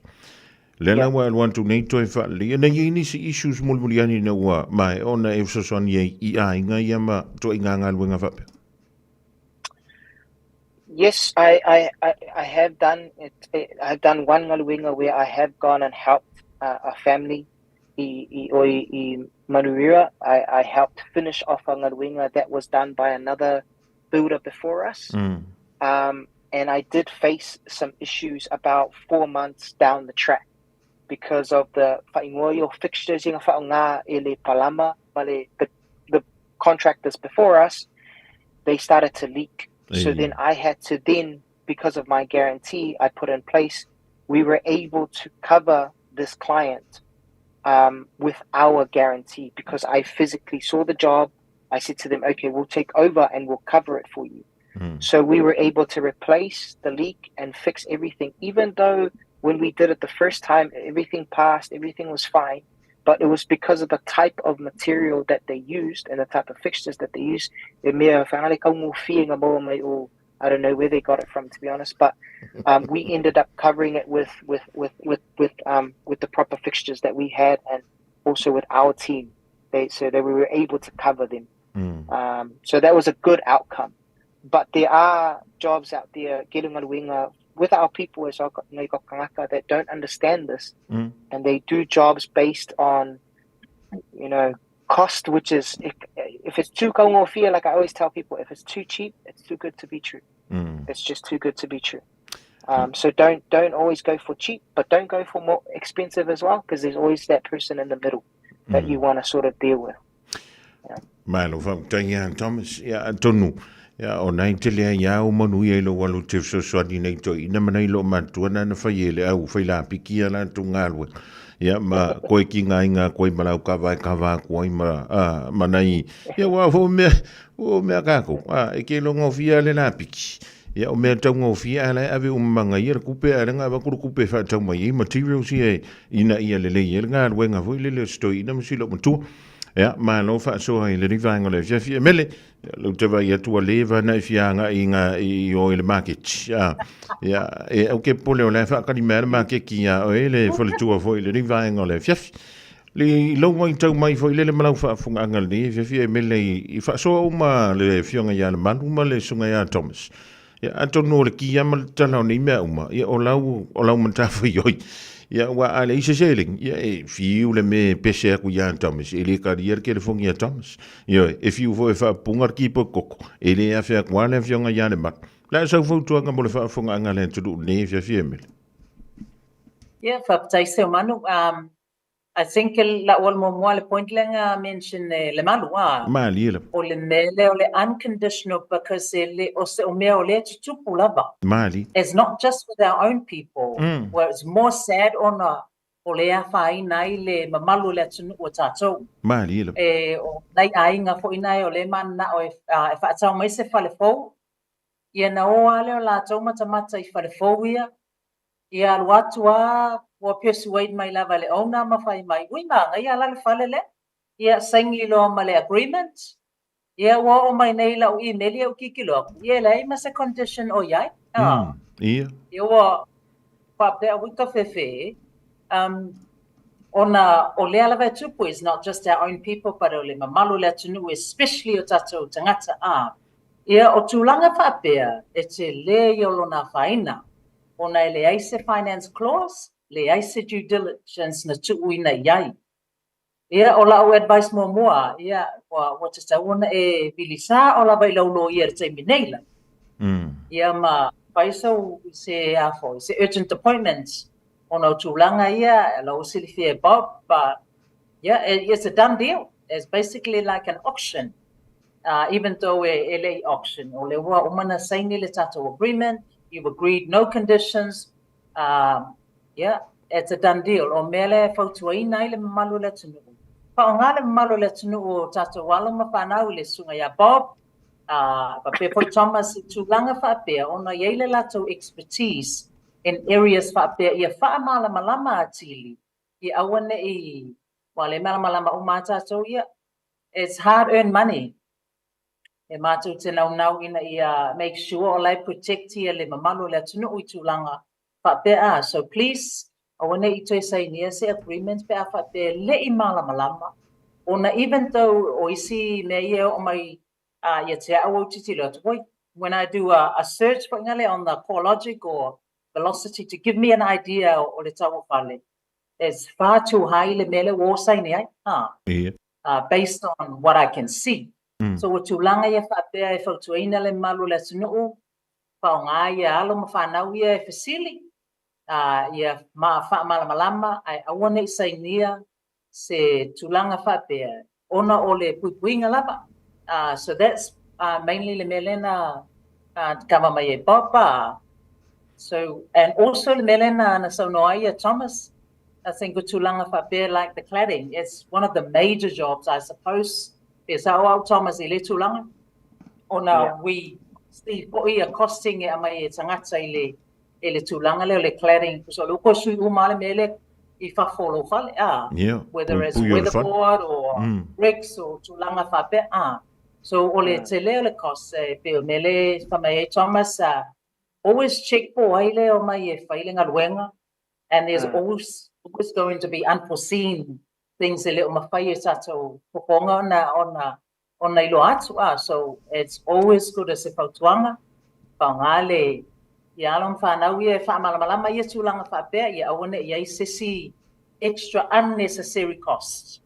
Lea la ua alu atu nei toe faaleleia. Na i ai nisi issues mulimuli ane ina ua maea ona e fesoasoani ai i aiga ia ma ituaiga galuega faapea? Yes, I have done it. I've done one galuega where I have gone and helped a family i oi i Manurewa. I helped finish off a galuega that was done by another builder before us. And I did face some issues about 4 months down the track because of the whaingoa o fixtures i ngā whaonga e le palama, ma le, the contractors before us, they started to leak. So then I had to then, because of my guarantee I put in place, we were able to cover this client with our guarantee because I physically saw the job. I said to them, okay, we'll take over and we'll cover it for you. So we were able to replace the leak and fix everything, even though when we did it the first time, everything passed, everything was fine. But it was because of the type of material that they used and the type of fixtures that they used. E mea whaangare kau ngō whienga mō mai o, I don't know where they got it from, to be honest, but we ended up covering it with the proper fixtures that we had, and also with our team. So that we were able to cover them. So that was a good outcome. But there are jobs out there getting on winga with our people as that don't understand this, and they do jobs based on, you know, cost, which is, if it's too kaungofia, like I always tell people, if it's too cheap, it's too good to be true. It's just too good to be true. So don't always go for cheap, but don't go for more expensive as well, because there's always that person in the middle that you want to sort of deal with. Yeah. Malo faafetai ia Thomas, ia atonu ia ona e tele ai lava o manuia i lou alu te fesoasoani nei toeaina ma nai loomatua na na fai e le au fai lapiki ia latou galuega ia ma koe ki ngā inga koe ma lau kava e kava aku ai ma a ma nai ia ua fo mea o mea kākou a e ke logofia le lapiki ia o mea taugofie a la e ave uma manga ia le kupe a le nga ava kuru kupe whaatau mai ai materials ia e ina ia lelei ai le galuega foi lele o se toeaina ma si loomatua. Ia, malo faasoa i lenei vaega o le afiafi. E mele, lau te vaai atu ua leva ona e fia agai i ngā i o i le maketi. A, ia, e au ke pole o le whaakari mea le maketi ia oe le faletua foi i lenei vaega o le afiafi. Le i lau mai tau mai foi lele ma lau faafofogaga lenei afiafi e mele i faasoa uma le afioga ia Lemalu ma le susuga ia Thomas. Ia, atonu o le kia ma le tala o nei mea uma, ia, o lau, o lau matafaioi. Ia, ua a leai se seleni, ia, e fiu le me e pese aku iā Thomas, e le kalia le kelefoni a Thomas. Ioe, e fiu foi e faapupuga le kipo koko, e le afe aku lava le afioga ia Lemalu. O le a sau fautuaga mo le faafofogaaga a le atunuu lenei afiafi e Mele? Ia, faafetai Seumanu. I think lau alu muamua le point lea na mention e Lemalu a. Malie lava. O le mea lea o le unconditional because e le o se o mea o lea e tutupu lava. Malie. It's not just with our own people. Well it's more sad ona o lea e afaina ai le mamalu o le atunuu o tatou. Malie lava. E o nai aiga foi nae o lea e mananao e faatau mai se fale fou, ia na o lava lea o latou matamata i fale fou ia, Ia alu atu a ua persuade mai lava e le owner ma fai mai, ui manaia la le fale lea. Ia saini loa ma le agreement. Ia ua oo mai nei lau email ia u kikilo aku, ia e leai ma se condition o i ai. Ah. Ia. Ia ua faapea ui ka fefe, ona o lea lava e tupu, it's not just our own people but o le mamalu o le atunuu especially o tatou tagata. Ah. Ia o tulaga faapea e tele ia o lona afaina. Ona e leai se finance clause, leai se due diligence na tuuina i ai. Ia, o lau advice muamua, ia, ua, ua tatau ona e vili sao lava i lau loia i le taimi nei la. Ia ma fai sau se a foi, se urgent appointment ona o tulaga ia, lau silafia e Bob, but yeah, it's a done deal. It's basically like an auction. Even though e le i auction, o lea ua uma na saini le tatou agreement, you've agreed no conditions, yeah, it's a done deal. O mea lea e fautuaina ai le mamalu o le atunuu. Faaaoga le mamalu o le atunuu o tatou alo ma fanau i le susuga ia Bob, faapea foi Thomas i tulaga faapea ona e i ai le latou expertise in areas faapea ia faamalamalama atili ia aua ne i, ua le malamalama uma lava tatou ia. It's hard earned money. E matou te naunau ina ia make sure o la e protect ia le mamalu o le atunuu i tulaga faapea a. So please, aua ne i toe sainia se agreement pe a faapea e le i malamalama ona even though o isi mea ia e oo mai ia te au ou tilotilo atu, oi, when I do a search foi ngale on the CoreLogic or Velocity to give me an idea o le tau o fale, it's far too high le mea lea ua o saini ai, ha. Based on what I can see. So ua tulaga ia faapea e fautuaina le mamalu o le atunuu, faaaoga ia alo ma fanau ia e fesili, ia faamalamalama ae aua ne i sainia se tulaga faapea ona o le puipuiga lava. So that's mainly le mea lea na kava mai e Bob. So, and also le mea lea na saunoa ai ia Thomas, I think o tulaga faapea like the cladding, it's one of the major jobs I suppose. Pe sao au Thomas i le tulaga, ona we see foi a costing e aumai e tagata i le e le tulaga lea o le cladding, so o lea ua toe sui uma lava le mea lea i fafo o lou fale, a, whether it's Puipui o le fale. weatherboard or bricks or tulaga faapea, a. So o le tele o le cost, e pei o le mea lea e fai mai ai Thomas, always check po o ai lea e omai e fai le galuega, and there's always, always going to be unforeseen things e le o mafai e tatou fofoga ona, ona iloa atu a. So it's always good as se fautuaga, faaaoga le ia alo ma fanau ia e faamalamalama ia tulaga faapea ia aua ne i i ai se isi extra unnecessary cost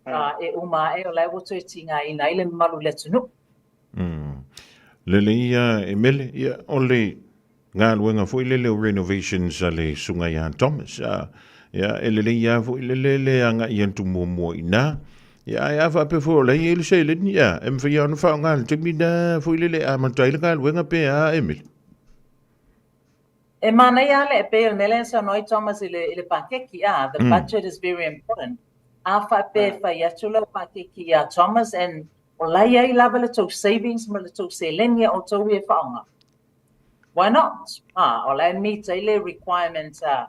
e uma ae o la e ua toe tigaina ai le mamalu o le atunuu. Lelei ia e Mele, ia o le galuega foi lele o renovations a le Susuga ia Thomas. Ia, e lelei lava foi lele le agai atu muamua i ina. Ia, ae a faapea foi o la e i ai le seleni, ia, e mafai lava ona faaaoga i le taimi lena foi lele e amata ai le galuega pe a, Emily? E manaia lava le, e pei o le mea lea na saunoa ai Thomas i le, i le pakeki, a, the budget is very important. A faapea e fai atu lau pakeki ia Thomas and o la e i ai lava le tou savings ma le tou seleni a outou ia e faaaoga. Why not? A, o la e meet ai le requirement a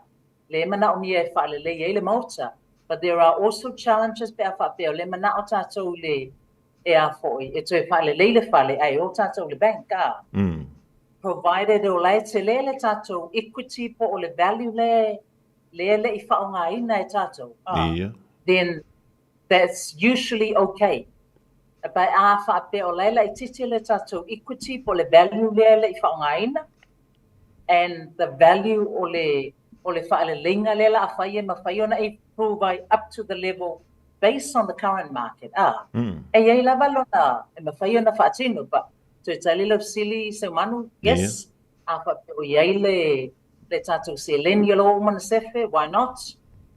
le manaomia e faalelei ai le maota. But there are also challenges pe a faapea o lea e manao tatou i le, e a foi, e toe faalelei le fale ae o tatou i le bank, a. Provided o la e tele le tatou equity po o le value lea, lea e le i faaaogaina e tatou, a. Then that's usually okay. But a faapea o la e laitiiti le tatou equity po o le value lea e le i faaaogaina, and the value o le o le faaleleiga lea la a fai e mafai ona improve ai up to the level based on the current market, a. E i ai lava lona e mafai ona faatino, but toe tali lau fesili Seumanu, yes, a faapea o i ai le le tatou seleni o lo o uma ona sefe, why not?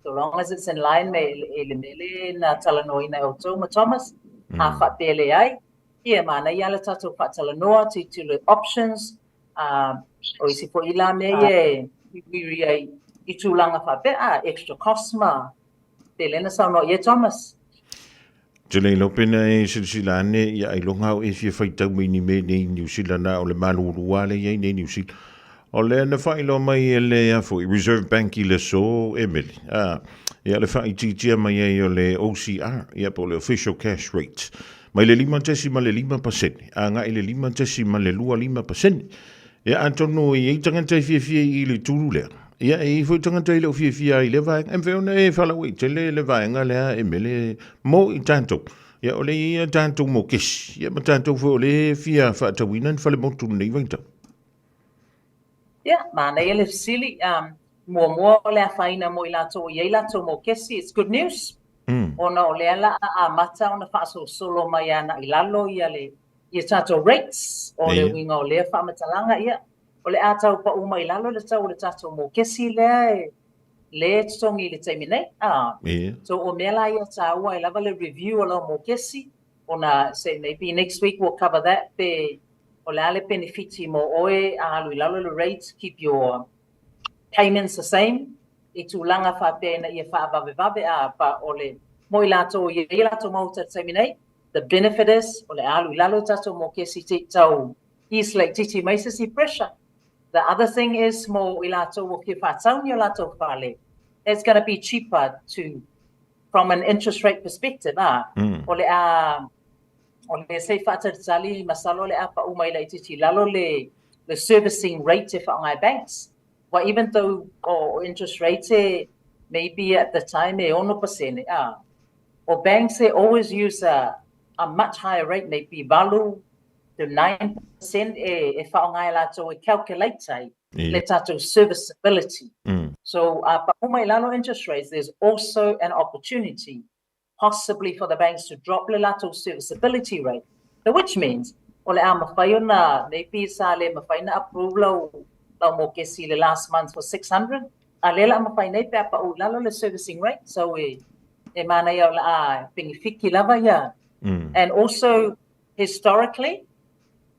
So long as it's in line me e le mea lea na talanoaina e outou ma Thomas, a faapea e leai, ia e manaia lava le tatou faatalanoa, tilotilo i options, a o isi foi la mea ia e wiri ai i tulaga faapea, a extra cost ma pei lea na saunoa i ai Thomas. Te le iloa pena e silasila ane ia ailoga au e fia faitau mai ni mea nei i Niu Sila na o le malulu lava lea i ai nei Niu Sila. O lea na faailoa mai e le a foi Reserve Bank i le aso Emily. A, ia le faaitiitia mai ai o le OCR, ia po o le Official Cash Rate. Mai le 5.5% agai i le 5.25%. Ia atonu e i ai tagata e fiafia i le tulu lea. Ia e i ai foi tagata e le o fiafia ai i lea vaega. E mafai ona e faalauaitele le vaega lea e mele mo i tatou. Ia o lea e i ai a tatou mokesi, ia ma tatou foi o lea e fia faatauina ni falemotu i lenei vaitau. Ia, manaia le fesili. Muamua o le afaina mo i latou o i ai latou mokesi, it's good news, ona o lea la a amata ona faasolosolo mai agai i lalo ia le ia tatou rates, o le uiga o lea faamatalaga, ia, o le a tau pau mai i lalo le tau o le tatou mokesi lea e lea e totogi i le taimi nei. So o mea la ia taua ai lava le review o lau mokesi, ona say maybe next week we'll cover that pe o le a le penefiti mo oe a alu i lalo le rate, keep your payments the same, i tulaga faapea ina ia faavavevave a pa o le mo i latou i ai latou maota i le taimi nei, the benefit is o le a alu i lalo tatou mokesi te tau ease laititi mai se isi pressure. The other thing is mo i latou ua fia faatau ni o latou fale, it's gonna be cheaper to from an interest rate perspective, a o le a o le se i faatalitali masalo o le a pau mai laititi i lalo le le servicing rate e faaaoga e banks. Well, even though o interest rate e maybe at the time e 6%, a o banks they always use a much higher rate, maybe 8 to 9% e faaaoga e latou e calculate ai le tatou serviceability. So a pau mai lalo interest rates, there's also an opportunity possibly for the banks to drop le latou serviceability rate, so which means o le a mafai ona maybe sa le mafai na approve lau lau mokesi le last month for 600, a lea la mafai nei pe a pau i lalo le servicing rate, so e e manaia o le a penefiti lava ia. And also historically,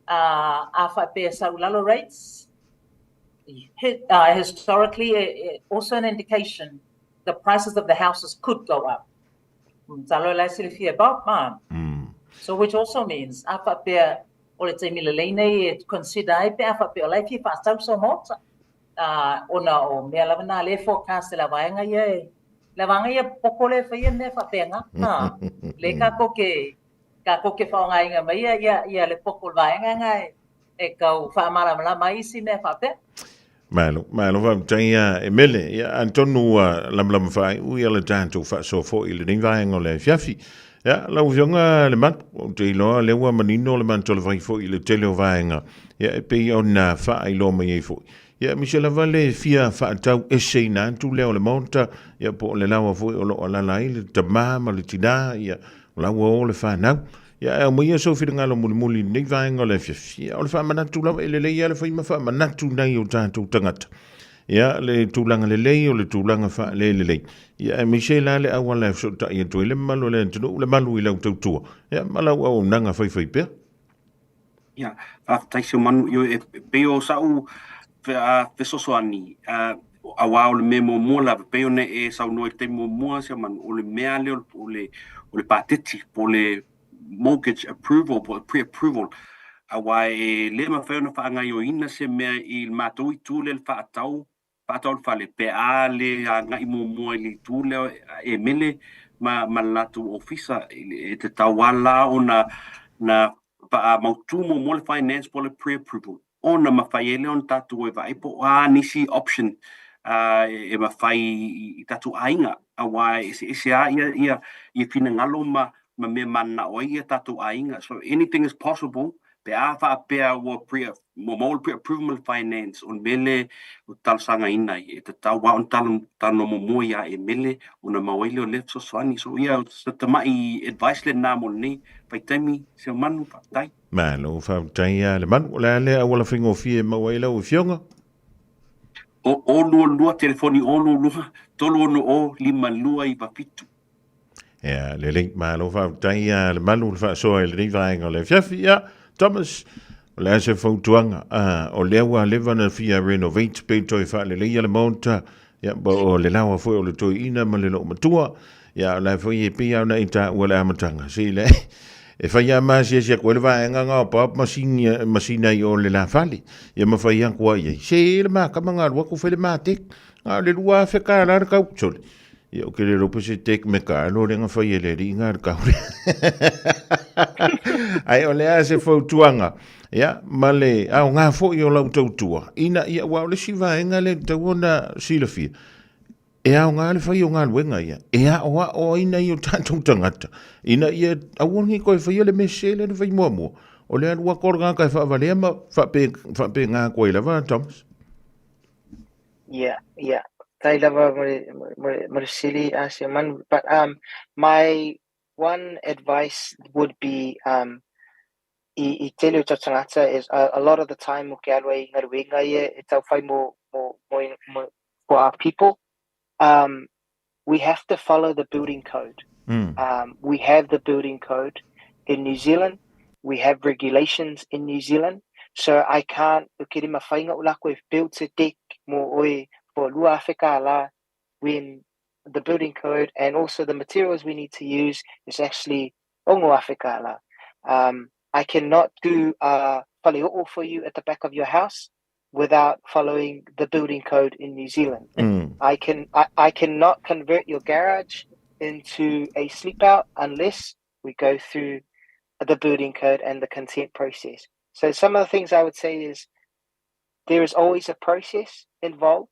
a faapea sau lalo rates, historically also an indication the prices of the houses could go up. Masalo la e silafia Bob, ma. So which also means, a faapea o le taimi lelei nei e consider ai pe a faapea o la e fia faatau sau maota. Ona o mea lava na le forecast e la vaega ia e la vaega ia poko le faia mea faapea nga. Le ka ko ke faaaogaina mai ia ia ia le poko o le vaega nga e kau faamalamalama ai isi mea faapea. Malo, malo faafetai ia e mele. Ia atonu ua lamalama faaiu ia le tatou faasoa foi i lenei vaega o le afiafi. Ia, lau Afioga Lemanu, ou te iloa lea ua manino le matou vai foi i le tele o vaega, ia e pei ona faailoa mai ai foi. Ia, aemaise lava le fia faatau eseina atu lea o le Maota, ia po o le laoa foi o lo o alaala ai le tama ma le tina, ia, o la ua o le fanau. Ia, ae aumaia sou finagalo mulimuli i lenei vaega o le afiafi. Ia, o le faamanatu lava, e lelei lava le fai ma faamanatu nai o tatou tagata. Ia, le tulaga lelei o le tulaga faalelelei. Ia, aemaise la le auala e fesootai atu ai le mamalu o le atunuu, le malu i lau tautua, ia, ma lau auaunaga faifaipea. Ia, faafetai Seumanu, ioe, e pei o sa'u fesoasoani, auā o le mea muamua lava, pei ona e saunoa i le taimi muamua Seumanu, o le mea lea o le o le pateti po o le mortgage approval po o le pre-approval, auā e le mafai ona faagaoioiina se mea i le matou itu lea i le faatau faatau le fale pe a le agai muamua i le itu lea e mele ma ma le latou ofisa e tatau lava la ona na faamautu muamua le finance po o le pre-approval ona mafai ai lea ona tatou o e vaai po o a nisi option e mafai i tatou aiga aua e eseese lava ia ia ia finagalo ma ma mea mananao ai ia tatou aiga. So anything is possible pe a faapea ua pre ua maua le pre-approval ma le finance o le mea lea ua talosagaina ai e tatau lava ona talanoa muamua ia e mele ona maua ai lea o lea fesoasoani. So ia o se tamai advice lena mo lenei vaitaimi Seumanu, faafetai. Malo faafetai ia Lemanu. O le a lea auala faigofie e maua ai lau afioga? O 022 telefoni 022 360 5297. Ia, lelei, malo faafetai ia Lemalu le faasoa i lenei vaega o le afiafi. Ia, Thomas, o le a se fautuaga? Ah, o lea ua leva na fia renovate pe toe faaleleia le maota, ia, po o le laoa foi o le toeaina ma le loomatua. Ia, o la foi e pei lava ona e taua i le amataga, se i le e fai lava ma asiasi atu ai le vaega nga o Bob ma sina, ma sina i o le lafale. Ia ma fai atu ai ai. Se le makama nga alu atu fai le matek. Nga o le 2000 tala le kau. Sole. Ia, ou te le iloa pe se tek me ka alo lea na fai e le alii na le kau lea. Ae o le a se fautuaga, ia, ma le aoga foi o lau tautua, ina ia, aua o le isi vaega lea e tatau ona silafia, e aoga le fai o galuega ia, e aoao ai nai o tatou tagata, ina ia aua ne i toe faia le mea sese lea na fai muamua, o le alu atu o le tagata e faavalea ma faapena atu ai lava Thomas. Yeah, yeah. Tai lava mo le, mo le, mo le fesili a Seumanu. But um, my one advice would be um, i, i tele o tau is a, a lot of the time o ke alu ai i ngaruenga ia e tau whai mo, mo, mo, mo, for our people. Um, we have to follow the building code. Um, we have the building code in New Zealand. We have regulations in New Zealand. So I can't, o ke rima whainga o lako e built a deck mo oe for lua afe ka la when the building code and also the materials we need to use is actually ongo afe ka la. Um, I cannot do a whaleo'o for you at the back of your house without following the building code in New Zealand. I can I, I cannot convert your garage into a sleep out unless we go through the building code and the consent process. So some of the things I would say is there is always a process involved.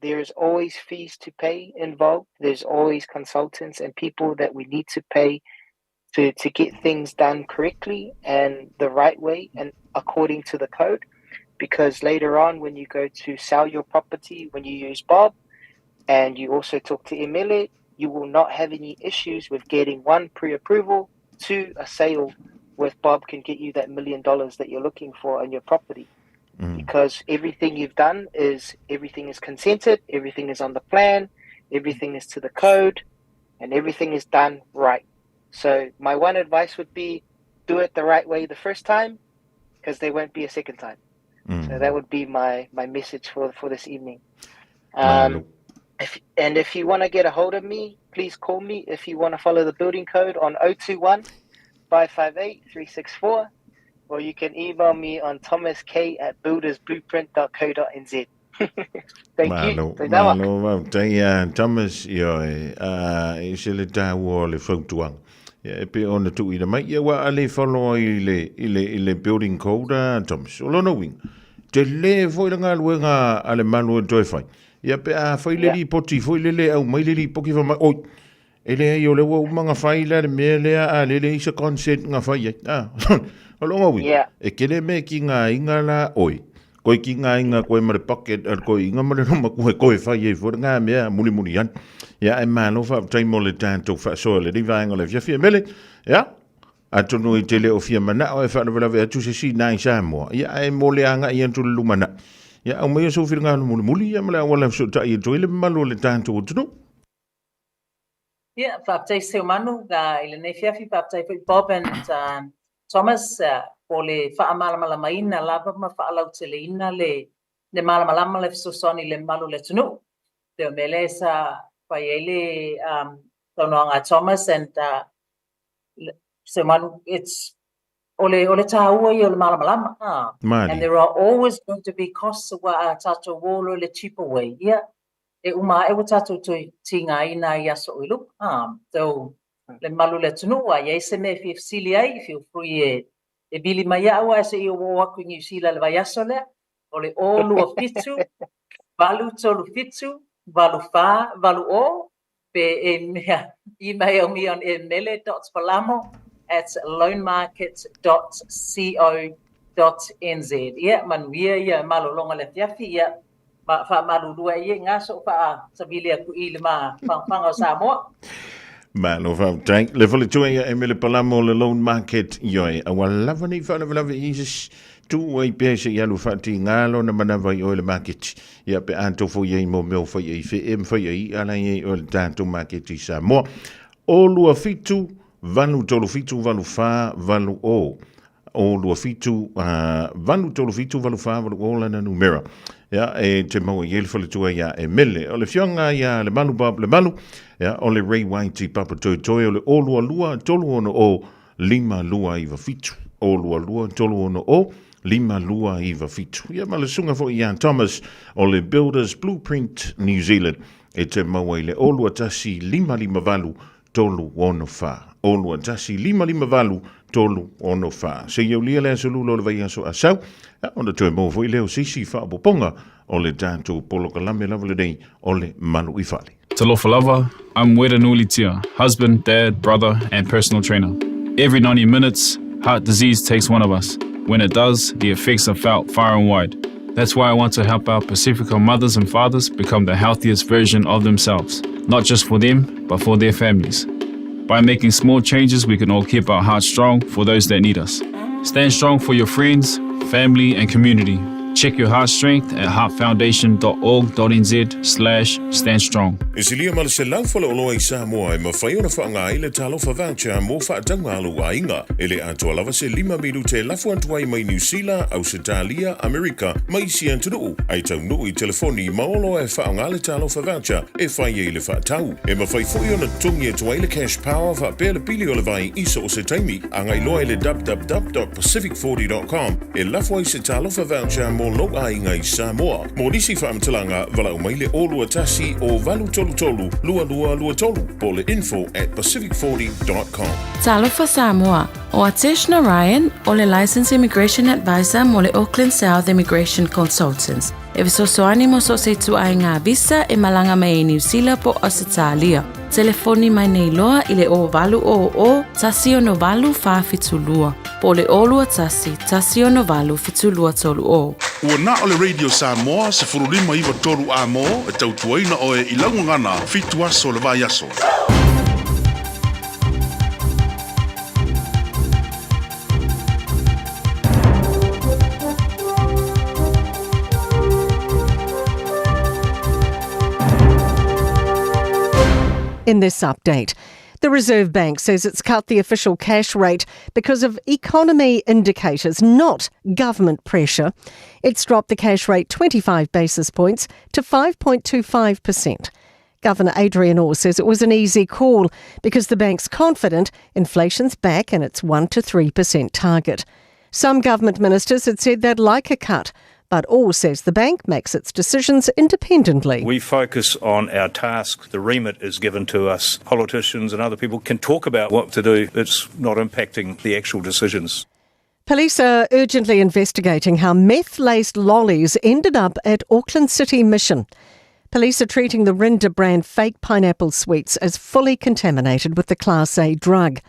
There is always fees to pay involved. There's always consultants and people that we need to pay to, to get things done correctly and the right way and according to the code. Because later on, when you go to sell your property, when you use Bob and you also talk to Emily, you will not have any issues with getting one pre approval, two, a sale with Bob can get you that $1 million that you're looking for on your property. Because everything you've done is everything is consented, everything is on the plan, everything is to the code, and everything is done right. So my one advice would be do it the right way the first time because there won't be a second time. So that would be my my message for for this evening. If, and if you want to get a hold of me, please call me if you want to follow the building code on 021 558 364 or you can email me on thomask at buildersblueprint.co.nz. Thank Malo, you. Malo, faafetai ia Thomas ioe, a e ese le taua o le fautuaga. Ia, e pei ona tuuina mai, ia ua a le follow ai i le, i le, i le building code a Thomas. O lona uiga, tele foi le galuega a le malu e toe fai. Ia pe a fai le lipoti foi lele, aumai le lipoti fai mai, oi, E leai, o lea ua uma ona fai la le mea lea, a lea e leai se consent na fai ai. Ah, o lona uiga, e tele mea ki ngā inga la oi, koe ki ngā inga koe ma le bucket, a koe inga ma le loma koe, koe fai ai fua ngā mea mulimuli ane. Ia, e malo faafetai mo le tatou faasoa i lenei vaega o le afiafi. E mele, ia, atonu i te le o fia manao e faalavelave atu se isi nai Samoa, ia, ae mo le agai atu i le lumanai. Ia, aumaia sou finagalo mulimuli, ia, ma le auala e fesootai atu ai le mamalu o le tatou atunuu. Ia, faafetai Seumanu i lenei afiafi, faafetai foi Bob and Thomas mo le faamalamalamaina lava ma faalauteleina le le malamalama le fesoasoani i le mamalu o le atunuu. Pei o le mea lea sa fai ai le saunoaga a Thomas and Seumanu, it's o le o le taua ia o le malamalama. And there are always going to be costs aua a tatou o loa i le cheaper way. Ia, e uma aʻe ua tatou toe tigaina ai i aso o i luma. Ā, so, le mamalu o le atunuu, a i ai se mea e fia fesili ai, feel free e, e vili mai iaʻu ae se i ou oo aku i Niu Sila i le vaiaso lea, o le 0 2 7 8 3 7 8 4 8 0, pe e mea, email me on emele.palamo@loanmarket.co.nz. Ia, manuia ia malologa i le afiafi, ia, ma faamalulu ai ia i ngā so faasavili atu i le mafanafana o Samoa. Malo faafetai. Le faletua ia Emele Palamo le Loan Market ioe. Aua lava nei faalavelave i se isi. Tuu ai pea se i alu faatiga lona manava i oe le maketi. Ia pe a tofo i ai mo mea o fai ai fe e ma fai ai i'a la i ai oe le tatou maketi i Samoa. O 2 7 8 3 7 8 4 8 o. O 2 7 8 3 7 8 4 8 o lana numera. Ia, e te maua i ai le faletua iā Emele. O le fioga iā Lemalu Bob Lemalu, ia, o le Ray White i Papatoetoe, o le o 22 3 6 o 5 2 9 7. O 22 3 6 o 5 2 9 7. Ia, ma le susuga foi iā Thomas o le Builders Blueprint New Zealand, e te maua i le o 2 1 5 5 8 3 6 4. O 2 1 5 5 8 3 6 4. Seia aulia le aso Lula o le vaiaso Asau, ia, ona toe maua foi lea o se isi faaopoopoga o le tatou polokalame lava lenei o le Malu i Fale. Talofa lava, I'm Wera Tia, husband, dad, brother, and personal trainer. Every 90 minutes, heart disease takes one of us. When it does, the effects are felt far and wide. That's why I want to help our Pacifica mothers and fathers become the healthiest version of themselves, not just for them, but for their families. By making small changes, we can all keep our hearts strong for those that need us. Stand strong for your friends, family, and community. Check your heart strength at heartfoundation.org.nz slash standstrong. E silia ma le 100 faleoloa i Samoa e mafai ona faaaoga ai le Talofa Voucher mo faatauga a lou aiga. E le atoa lava se 5 minute e lafo atu ai mai Niu Sila, Ausetalia, Amerika ma isi atunuu, ae taunuu i telefoni ma oloa e faaaoga le Talofa Voucher e fai ai le faatau. E mafai foi ona totogi atu ai le Cash Power faapea le pili o le vai i so o se taimi. Agai loa i le www.pacific40.com e lafo ai se Talofa Voucher mo lou aiga i Samoa. Mo nisi faamatalaga, valaau mai le 021 o 833 2223 po o le info at pacific40.com. Talofa Samoa, ʻO Atesh Narayan, o le Licensed Immigration Advisor mo le Auckland South Immigration Consultants, e fesoasoani mo so o se ituaiga visa e malaga mai ai Niu Sila po o Ausetalia. Telefoni mai nei loa i le 0800 168 472 po o le 021 168 7230. Ua na o le Radio Samoa 1593 amo e tautuaina oe i lau gagana fitu aso o le vaiaso. In this update, the Reserve Bank says it's cut the official cash rate because of economy indicators, not government pressure. It's dropped the cash rate 25 basis points to 5.25%. Governor Adrian Orr says it was an easy call because the bank's confident inflation's back in its 1 to 3% target. Some government ministers had said they'd like a cut, but Orr says the bank makes its decisions independently. We focus on our task. The remit is given to us. Politicians and other people can talk about what to do. It's not impacting the actual decisions. Police are urgently investigating how meth laced lollies ended up at Auckland City Mission. Police are treating the Rinda brand fake pineapple sweets as fully contaminated with the Class A drug.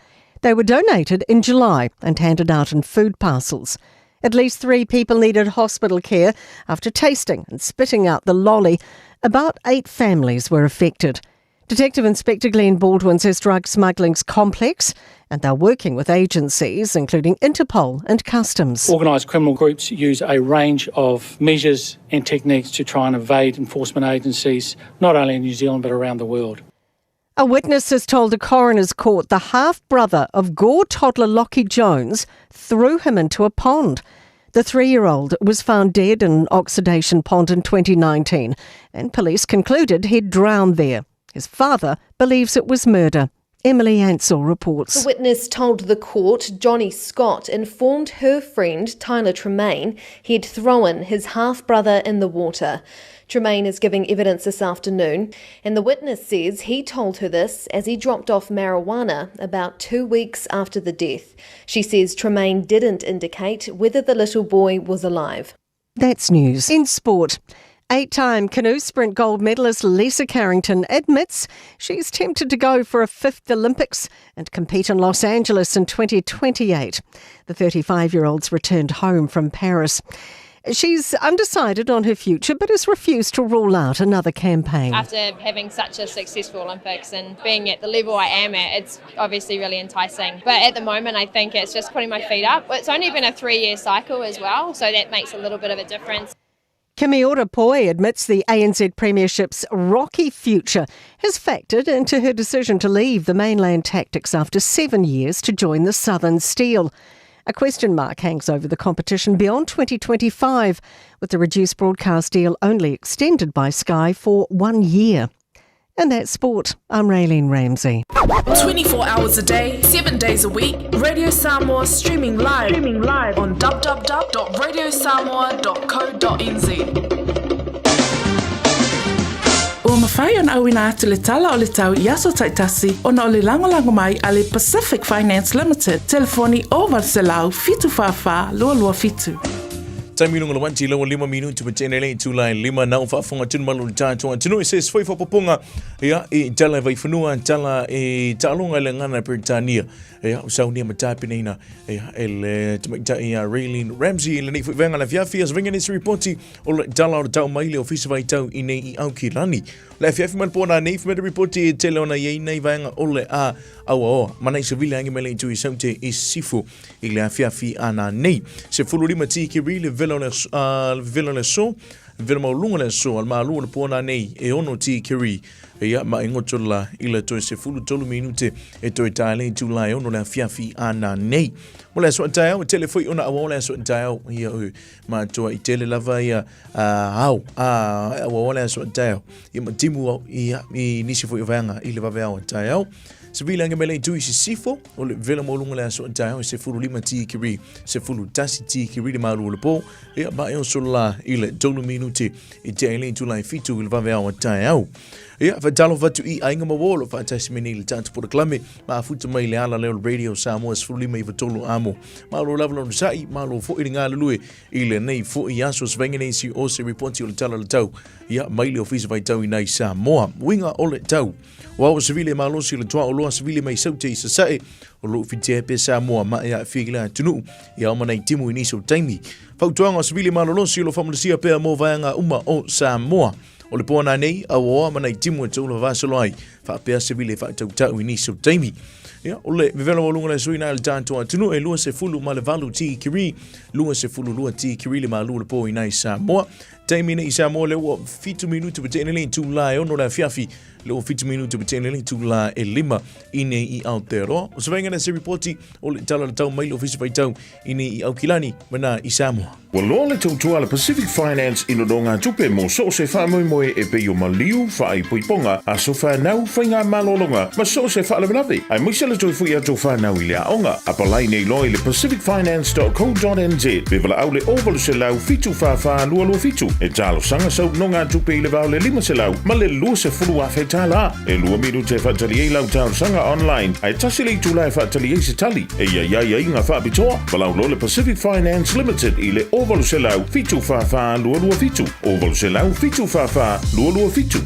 They were donated in July and handed out in food parcels. At least three people needed hospital care after tasting and spitting out the lolly. About eight families were affected. Detective Inspector Glenn Baldwin says drug smuggling's complex and they're working with agencies including Interpol and Customs. Organised criminal groups use a range of measures and techniques to try and evade enforcement agencies, not only in New Zealand but around the world. A witness has told a coroner's court the half brother of Gore toddler Lockie Jones threw him into a pond. The three year old was found dead in an oxidation pond in 2019, and police concluded he'd drowned there. His father believes it was murder. Emily Ansell reports. The witness told the court Johnny Scott informed her friend Tyler Tremaine he'd thrown his half brother in the water. Tremaine is giving evidence this afternoon, and the witness says he told her this as he dropped off marijuana about two weeks after the death. She says Tremaine didn't indicate whether the little boy was alive. That's news. In sport, Eight time canoe sprint gold medalist Lisa Carrington admits she's tempted to go for a fifth Olympics and compete in Los Angeles in 2028. The 35 year old's returned home from Paris. She's undecided on her future but has refused to rule out another campaign. After having such a successful Olympics and being at the level I am at, it's obviously really enticing. But at the moment, I think it's just putting my feet up. It's only been a three year cycle as well, so that makes a little bit of a difference. Kimiora Poi admits the ANZ Premiership's rocky future has factored into her decision to leave the mainland tactics after seven years to join the Southern Steel. A question mark hangs over the competition beyond 2025, with the reduced broadcast deal only extended by Sky for one year. And that's sport. I'm Raylene Ramsey. 24 hours a day, 7 days a week, Radio Samoa streaming live, streaming live on www.radiosamoa.co.nz. Ua mafai ona auina atu le tala o le tau i aso taitasi ona o le lagolago mai a le Pacific Finance Limited, telefoni 0800 744 227. Taimi lunga le wanti lawa lima minutu ma tene le tula e lima nau faafonga tunu malu le tātua tunu e se sfoi fapoponga ia i tala e vaifanua tala e taalonga le ngana Britania ia o saunia ma tāpeneina ia e le tamaitai ia Raylene Ramsey le nei foi venga la fiafi as venga nisi ripoti o le tala o le tau mai le ofisa vaitau i nei i Aukilani le fiafi mai le pōna nei fimete ripoti e tele ona iei nei vaenga o le a aua oa mana i sevile angi mai le itu i saute i sifu i le afiafi ana nei. 15 tikiri le vela o le, uh, vela o le aso, vela mauluga le aso, al malu o le pōna nei, e ono tikiri, ia ma e ngoto la i le toe 13 minute e toe tae le itu la e ono le afiafi ana nei. Mo le aso taeao, e tele foi ona aua o le aso taeao, ia ui, ma toa i tele lava ia uh, au, uh, aua o le aso taeao, ia ma timu au, ia, i nisi foi o vaega i le vave ao taeao. Sevila ange mele i sisifo, o le vela maulunga le aso taeao i 15 tikiri, 11 tikiri le malu o le pō, ia ma e oso la i le 3 minuti i te aile i tula i fitu i le vave ao taeao. Ia, whaitalo whatu i ainga mawolo, whaatasi meni le tātu pora ma afuta mai le ala leo radio Samoa 15 i vatolu amo. Malo lava lona sa'i, malo fo i le ngā lulue i le nei fo i aso svenga nei si o se reporti o le tala le tau. Ia, mai le ofisa vaitau i nei Samoa. Winga o le tau. O ao savili e malosi le toa o loa savili mai saute i sasae o loo fitia pe Samoa ma e aafia i le atunuu i ao mana i timu i nisi o taimi. Fautuaga o savili malolosi o lo faamalosia pea mo vaega uma o Samoa. O le poana nei, auoa mana i timu e taula vavasolo ai, faapea savili e faatautau i nisi o taimi. Ia, o le vevela wa lunga le suina le tātua atunuu e 28 ma le valu tikiri, 22 tikiri le malu le po i nai Samoa. Taimi nei i Samoa le ua 7 minutu pa tene le tūlā e ono le afiafi le ua 7 minutu pa tene le tūlā e lima i nei i Aotearoa. O se vainga na se ripoti o le tala le tau mai le ofisa whaitau i nei i Aukilani mana i Samoa. Ua loa le tautua a le Pacific Finance i nonogatupe mo so o se faamoemoe e pei o maliu, faaipoipoga, aso fanau, faigamalologa ma so o se faalavelave, aemaise le toe foi atu o fanau i le aoga. Apalai nei loa i le pacificfinance.co.nz pe valaau le 0800 744 227 e talosaga sau nonogatupe i le vao le 500 ma le 20,000 tala. E lua minute e faatali ai lau talosaga online, ae tasi le itula e faatali ai se tali. E i ai aiaiga faapitoa, valaau loa le Pacific Finance Limited i le 0800 744 227, 0800 744 227.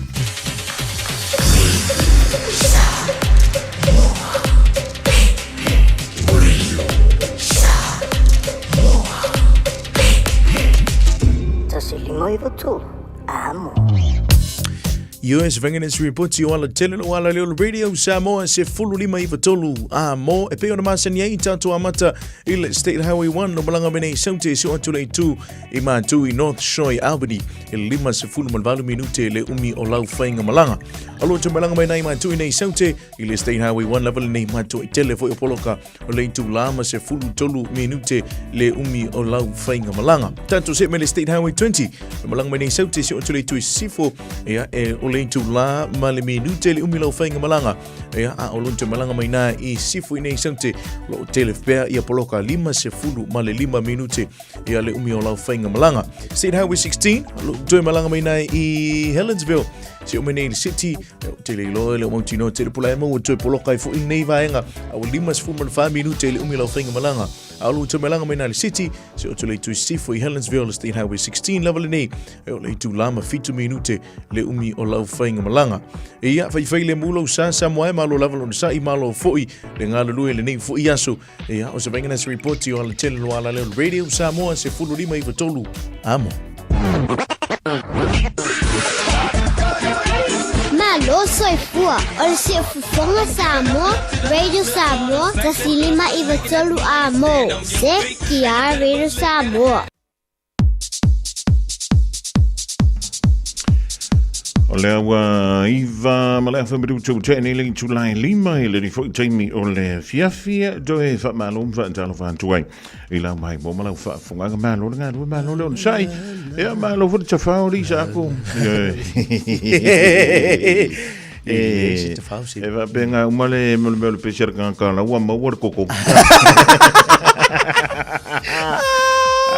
US Vengeance Report o ala tele o ala leo Radio Samoa se fulu lima i tolu a mo e pe ona masani ai tātou amata i le State Highway 1 no malanga mene i saute se o atu le tu i mātu i North Shore i Albany e lima se fulu ma valu minute le umi o lau whainga malanga. Alo te malanga mai nei mātu i nei saute i le State Highway 1 level nei mātu i tele foi o poloka o le itu la ma se fulu tolu minute le umi o lau whainga malanga. Tātou se me le State Highway 20 le malanga mai nei saute se o atu le itu i sifo ia e o le itu la ma le minute le umi lau whainga malanga. Ia a o lunte malanga mai nā i sifo i nei saute lo tele pea ia poloka lima se fulu ma le lima minute ia le umi o lau whainga malanga. State Highway 16, lo toe malanga mai nei i Helensville, se o nei city, te le loa le mauti no te pula e mau toe poloka i fo i nei vaenga, a o lima se fuma le wha minute le umi lau whainga malanga. A o lo toe malanga mai nei le city, se o te le tui sifo i Helensville, State Highway 16, level nei, e o le tu lama fitu minute le umi o lau whainga malanga. E ia, whai whai le mulo sa sa moe malo lava lo sa i malo foi le ngalo le nei foi aso. Ia, o se vainga se ripoti o ala tele lo ala leo Radio Samoa se fulu lima i tolu. Amo. Malo soifua o le siufofoga Samoa, Radio Samoa, 159 amo. ZTR Radio Samoa. O lea ua iva ma le afa minutu te nei le itulai lima i le ni foi taimi o le fiafi toe whaamalo ma whaatalofa atu ai i lau mai mo ma lau whaafongaga malo le galue malo le onosai ia malo foi le tafao li sa aku E, se tafao se. E whapenga uma le mo le mea o le pesi ara kanga ua maua le koko.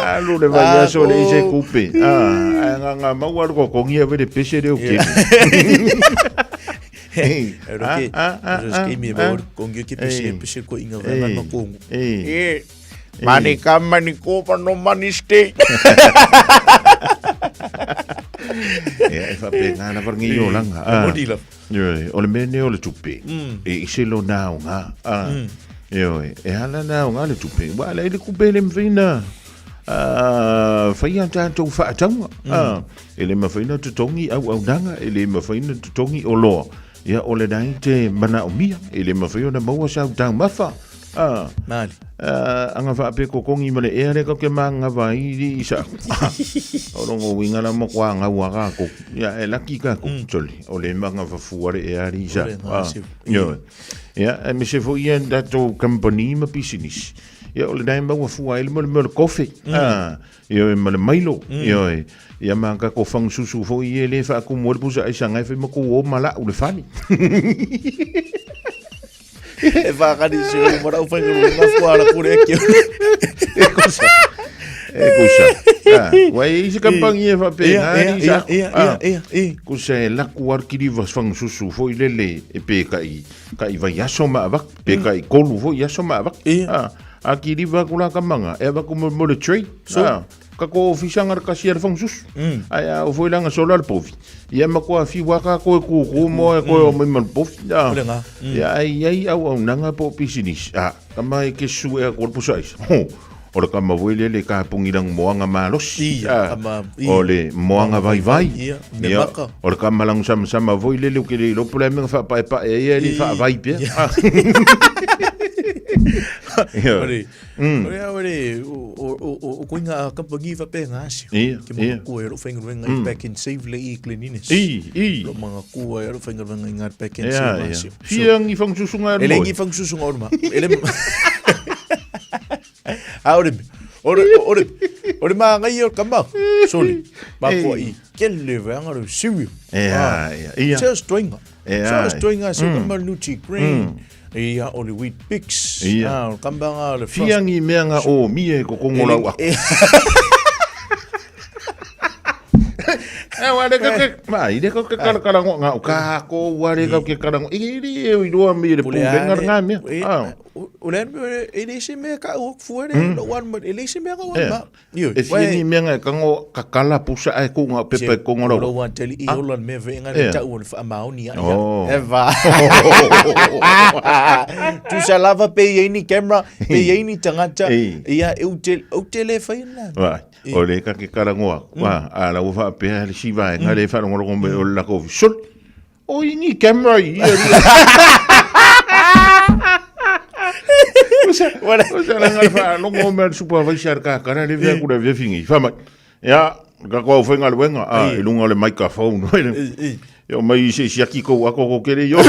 Alu le vai aso le ise kupe. Ah, nga nga maua le koko ngia vele pesi le o kene. Hey, ah, ah, ah, ah, eh, eh. Money come, money go, but no money stay. Ia, e faapena lava lenei olaga. E moni lava. Ioe, o le mea lenei o le tupe, e ese lona aoga. Ioe, e ala ona aoga le tupe, aua a leai le tupe e le mafai ona faia a tatou faatauga. E le mafai ona totogi auaunaga, e le mafai ona totogi oloa. Ia, o lena e te manaomia, e le mafai ona maua sau taumafa. Ah. Mali. Ah, anga whaape kokongi ma le ea le kau ke maanga vai i i sa. O rongo winga la mo kwa ngau a kako. Ia, e laki kako. Soli, o le manga whafua le ea ri sa. O le ngā siu. Io. Ia, e me se fo ia tatou company ma business. Ia, o le nai maua fua ai le mo le mo le kofe. Ah, ioe ma le mailo, ioe. Ia ma ka ko fangususu foi e le whaakumu le pusa ai sangai whai ma ko o mala u le fale. E whakani se o mara uwhai ngaro ngā fuara kore e kia. E kusa. E kusa. Ah, wai i se kampangi e whape Ia, ngā ia, ni ia, sa. ia, Ah, ia, ia, ia. Kusa e laku arkiri vas fangususu foi lele e pe ka i, ka i vai aso ma avak, pe ka i kolu foi aso ma avak. Ah, a kiriva ku la kamanga, e avaku mo mo le tray. So. Ah, ka ko ofisa ngara kasi ar fangususu. Ai a o foi langa sola le povi. Ia ma ko a fiwa ka ko e kuku mo e ko o mai ma le povi. Ah. Ole ngā. Ia ai ai au au nanga po business. Ah, kama e ke su e ko le pusa isa. Ho. O le kama voi le le ka pungi lang moanga malosi. Ia, Ah, kama, ia. O le moanga vai vai. Ia, me Ia, maka. O le kama lang sama sama voi le le ke le lopo le menga fa pae pae ia le fa vai pia. Ah. Ia. Ore, ore a ore, o koinga a kampangi fa pe ngā asio. Ia, Ke ia. mga kua e ro whainga i back and save le i cleanliness. I, i. Lo mga kua e ro whainga i ngā back and Ia, save ia. asio. Fia ngi fangususunga E le ngi fangususunga oruma. E le... A ore, ore, ore, ore maa ngai o kama. Sorry. Ma kua i kele weanga ro siwi. Ia, ia, ia. Seos toinga. Ia, Seos toinga se kama Nutri Green. Ia, o le Wheat Bix. Ia. Ah, o kamba ngā le frost. Fia ngi mea ngā o mi e ko kongo lau ako. E wa le ka ke ma i le ka ke kala kala ngo ngā o ka ko wa le ka ke kala ngo i ri e i roa mi le pu le ngar ngā mea. Ah. O le e le se mea ka o fuere lo wan ma e le se mea ka wan ma. Io. E fia ni mea ngā kango ka kala pusa ai ko ngā pepe kongo lau. Lo wan teli i ola me ve ngā Ia. tau o le whaamaoni ia. Oh. E va. Tu sa lava pe i ni camera, pe i ni tangata. Ei. Ia e u tele whai na. Vai, o le ka ke kala ngoa. Wa, a la ufa pe le siva e ngā le wha ngolo ngombe o la ko sol. O i ni camera i. Usa, usa la ngā wha longo me al supervisor ka kara le vea kura vea fingi. Wha mai. Ia, ka koa uwhenga le wenga. Ah, e lunga le microphone. Ia mai se siaki ko ako ko kere yo.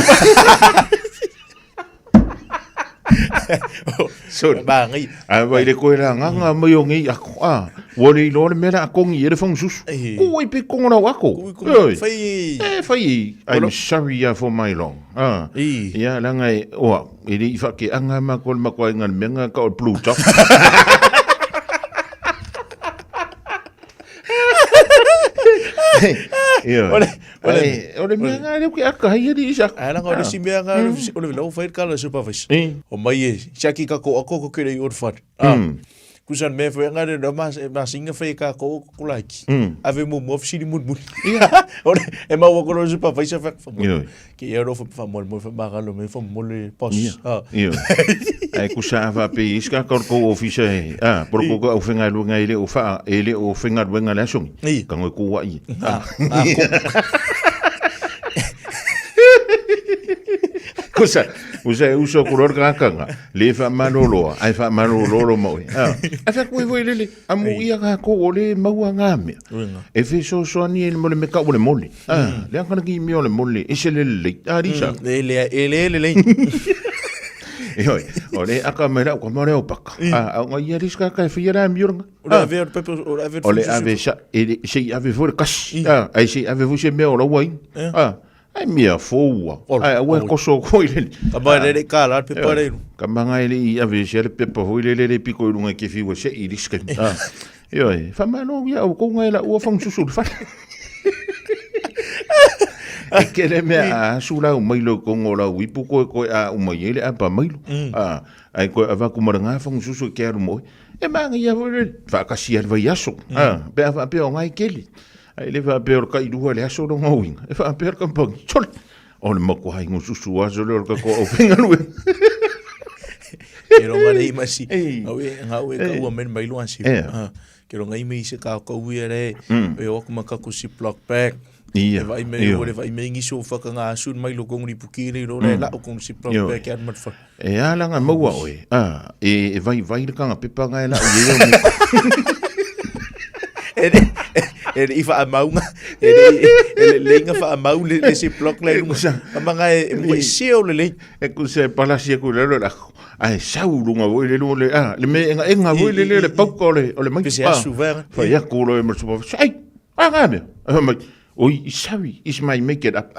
Sorry. Ba ngai. A vai le koe la ngā ngā mai o ngei ako. Ah, ua le iloa le mea la akongi e le fangususu. Ko wai pe kongo rau ako. Oi. Whai. E, whai. I'm sorry for my long. Ah. Ia, langa e, oa, e le i whake anga ma ko le makoa i ngā mea ngā ka o le blue top. Ia. Ole, ole. Ai, o le mea ngā leo ke aka hai ari isa. Ai langa o le si mea ngā, o le lau whai kala supervisor. O mai e, siaki ka ko ako ko kere i orfan. Ah. Kusan mea whai ngā re, ma singa whai ka ko ko laiki. Ave mu mu ofisiri mu mu. Ore, e maua ko lo supervisor whai whai. Ia. Ki e ro whai whai mo mo whai mangalo me whai mo le boss. Ia. Ah. Ia. Ai kusa awa pe iska ka ko ofisa e. Ah, por ko ko whenga luenga i le o wha, e le o whenga luenga le asongi. Ka ngoi ko wai. Ah, Kusa, kusa e uso kuror ka kanga, le wha maloloa, ai wha malololo maui. Ah, a wha koe voi lele, a mu ia ka ko o le maua ngā mea. E whe so soani e le mole me ka o le mole. Ah, le angana ki mea o le mole, e se lele lei. Ah, risa. E le, e le, le, le. E hoi, o le aka mai rau ka mare o paka. Ah, au ngai ia riska ka e whia rā mioranga. O le ave o le pepe, o le ave O le ave sa, e le, se i ave fo le kasi. Ah, ai se i ave fo se mea o raua i. Ah, ai mea fōua. Ai, aua e koso koi lele. Ka mai rere ka la pepa re. Ka manga e le i ave se le pepa hoi le le piko i runga ke whiua se i riska. Ah, e hoi, whamano ia au konga e la ua whangususu le whare. E kele mea a asu lau mailo i kongo o lau ipu koe koe a uma i ai le apa mailo. A, ai koe avaku ma le ngafangu susu e ke alu mo oe. E maanga ia foi le whaakasi a le vai aso. A, pe a whaapea o ngai kele. Ai le whaapea o le kai lua le aso lo ngauinga. E whaapea le kampangi. Sole! O le makuai ngo susu aso le o le kakoa o whengalue. Ke ronga nei masi. Ngau e, ngau e kaua men mai luan si. Ke ronga ime i se ka kau ia re. E o aku makaku si block back. Ia. E vai me o le vai me ngiso whaka ngā asun mai lo kongu ni pukiri ro re la o kongu si block back e anmat wha. E ala ngā maua oe. A, e, e vai vai le kanga pepa ngā e la o ye o me. E re, e re i wha maunga, e re, e le leinga wha mau le, le si block le lunga. Amanga e, e mwa i seo le lei. E ku se palasi e ku le lo lako. Ai sau lunga voi le lunga le, a, le me enga enga voi le le le pauka o le, o le mai. Pese asu vera. Whai aku lo e ma supa, ai, a ngā mea. A mai, oi, i sawi, is my make it up.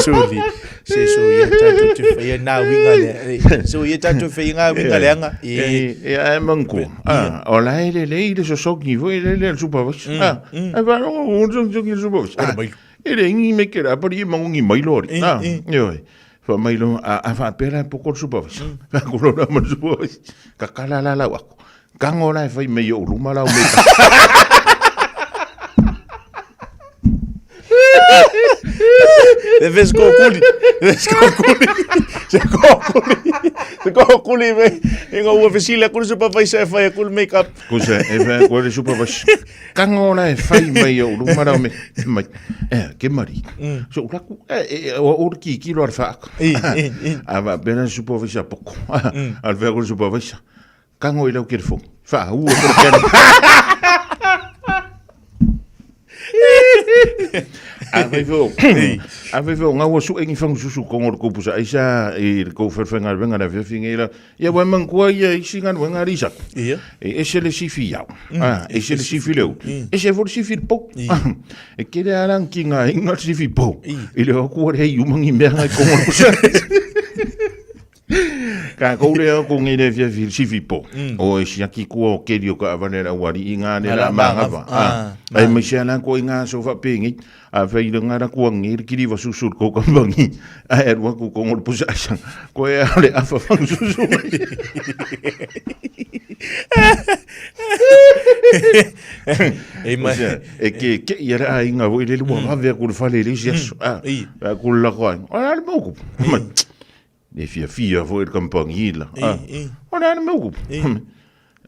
Suli, se so ia tātou te whaia nā winga le, so ia tātou whaia ngā winga le anga. E, e ai mangu. Ah, o la e le le i le sosoki voi le le supervisor. Ah, e va o un song song i supervisor. Ora mailo. E le ngi me ke la pari e mangungi mailo ori. Ah, oi. Fa mailo a a fa pera poko le supervisor. Fa ko lo na mo supervisor. Ka kala la la wako. Kango la e fai me yo luma la o me. E ves ko kuli, ves ko kuli, se ko kuli, se ko kuli me, e ngā ua vesile kuli se papai se whai kuli make up. Ko se, e whai koe le supervisor. Kango la e whai mai o luma la o me, mai, e, ke mari. So, ulaku, e, e, o o ki ki lo ar whaaka. A va pera supervisor poko. A whai kuli supervisor. Kango i lau kere fo. Wha, ua kore kere. A whai wheo, a whai wheo, ngā ua su engi whangu susu kongo le koupusa aisa i le kou wherwhenga le wenga le whiawhi ngai la. Ia wai mangkua ia isi ngā wenga risa. Ia. E ese le sifi iau. Ah, ese le sifi leu. Ese fo le sifi le pou. E kere alang ki ngā inga le sifi pou. I le hokua le hei umangi mea ngai kongo le pusa. Ka kou lea ko ngi le fia fil sifi po. O e siaki kua o keri o ka avane la wari i ngā ne la mangava. Ai mai sia la ko i ngā so fa pengi. A fei le ngā kua ngi le kiri va susur ko ka bangi. A e rua ku ko ngol pusa asa. Ko e ale afa fangu susu. E mai. E ke ke ia le aiga voi le lua vave ku le fale le isi aso. A ku la ko ai. O le moku. E fiafia foi le kampangi la. O le ana meu kupu.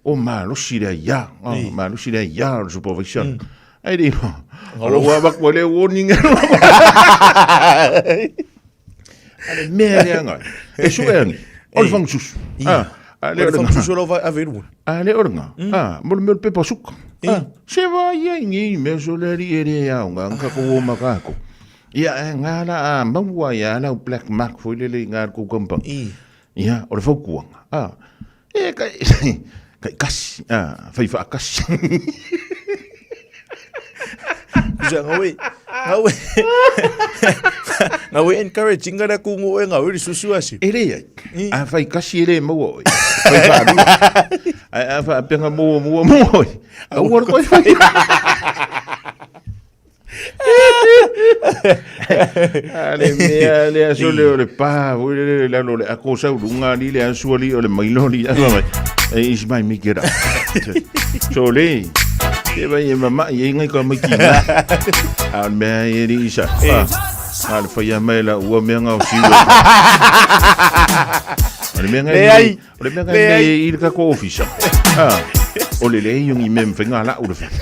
O malosi lea ia. Malosi lea ia o le supervisor. Ai le o le ua vaku le warning. A le mea lea ngai. E su e angi. O le fangususu. A le o le fangususu lau ave lua. A le o le ngā. A, mo le mea o le pepa suka. Se va ia i ngi mea so le ri e le au ngā ngā ko o makako. Ia, e ngā la a maua ia lau black mark foi lele i ngā kou kampang. I. Ia, o le faukuanga. A, e kai, kai kasi, a, whai whaakasi. Kusa ngawe, ngawe, ngawe encouraging ngara ku ngoe ngawe ri susu asi. E re ai, a whai kasi e re maua oi. Whai whaarua. A, a whaapenga mua mua mua oi. A ua koe whai. A le mea le aso le o le pā, voi le le lalo le ako sau lunga ni le aso ali o le mailo li a mai. E isi mai mi kera. So le, e vai e mama i ngai ka mai ki. A mea e ri isa. A le whaia mai la ua mea ngau siu. O le mea ngai O le mea ngai nei i le kako ofisa. Ah, o le lei yongi mem whenga la ura whenga.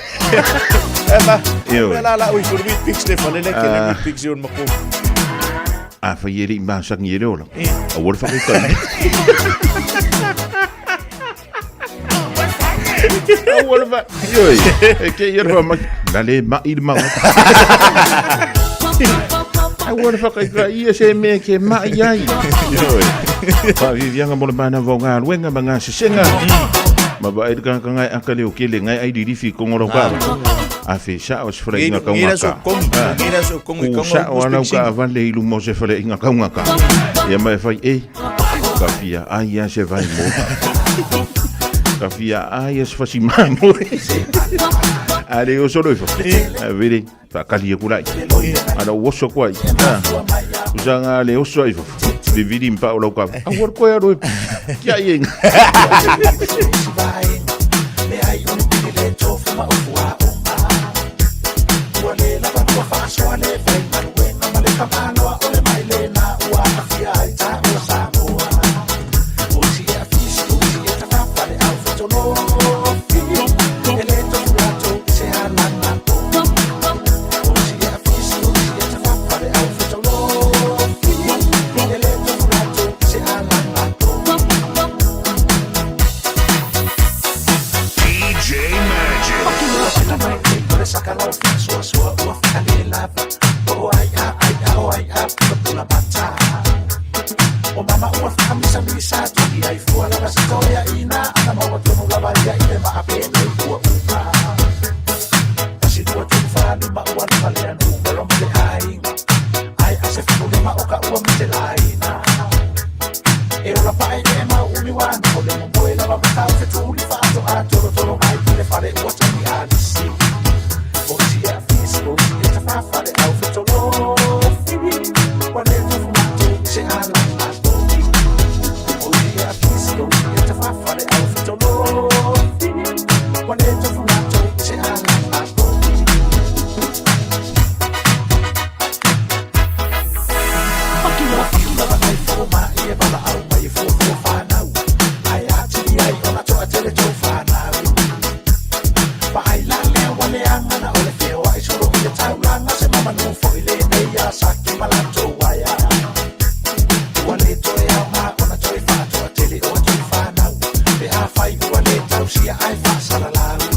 E ma, e la la ui furu pix le fale le ke le pix yon mako. A whai ere i māsangi ere ola. A wara whakai kai. A wara wha... Ioi, e ke ia rwa mai. La le ma i le maua. A wara whakai kai ia se mea ke ma i ai. Ioi. Whaavivianga mo le mana vau ngā luenga ma ngā sesenga. Ma va e ka ngai aka leo kele ngai ai ririfi kongoro ka. A fe sa o se fale inga kaunga ka. Ngira so kongi Ku sa o anau ka avale i lumo se fale inga kaunga ka. Ia mai fai e. Ka fia ai a se vai mo. Ka fia ai a se fasi mamo. A le oso loa i fafo. Ae vili, faakali aku lai. Ana ou oso aku ai. Usaga le oso ai i fafo. Vivili ma pao lau kava. Aua le koe alu e tiai e. DJ Magic. Ua le tausia ai faasalalau.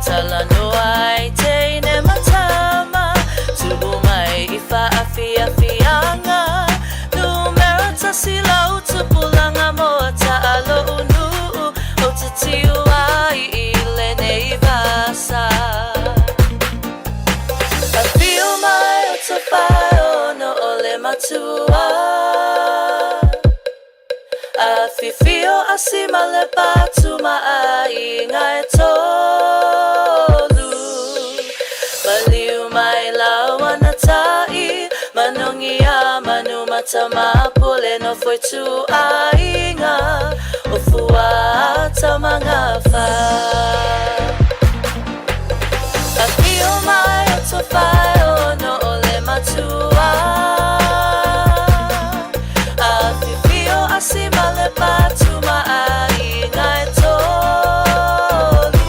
Talanoa ai teine ma tama Tupu mai i faafiafiaga Numera tasi lau tupulaga mo taalo'u nuu Ou te tiu ai i lenei vasa Afio mai o Tofaeono o le matua Afifio a Sima le Patu ma aiga e tolu Maliu mai laua na tai Manogi a manu matamapule nofo ituaiga O fua tamagafa Afio mai o Tofaeono o le matua Afifio a Sima le Patu ma aiga e tolu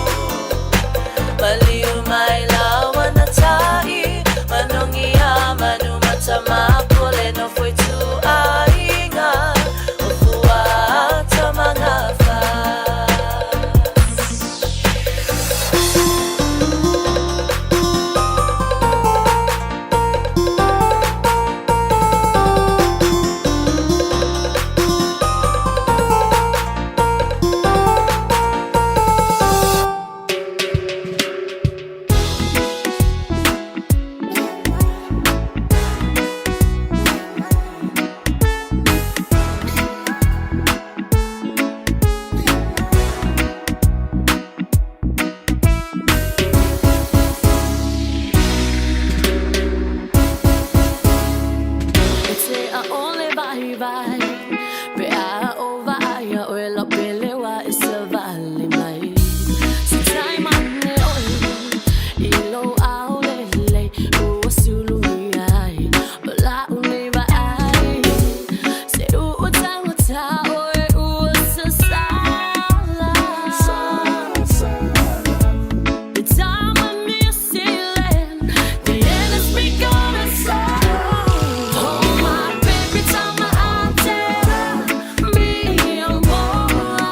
Maliu mai laua na tai Manogi a manu matamapule nofo ituaiga O fua tamagafa E te a ole vai vai Pe a o vai a oe la pele wa e sa vale mai Se tai mane oe I lo au le le Ua sulu mi ai O la une va ai Se u o tango ta oe ua sa sala The time of New Zealand, the end has begun and so. Oh my baby, tell my me more.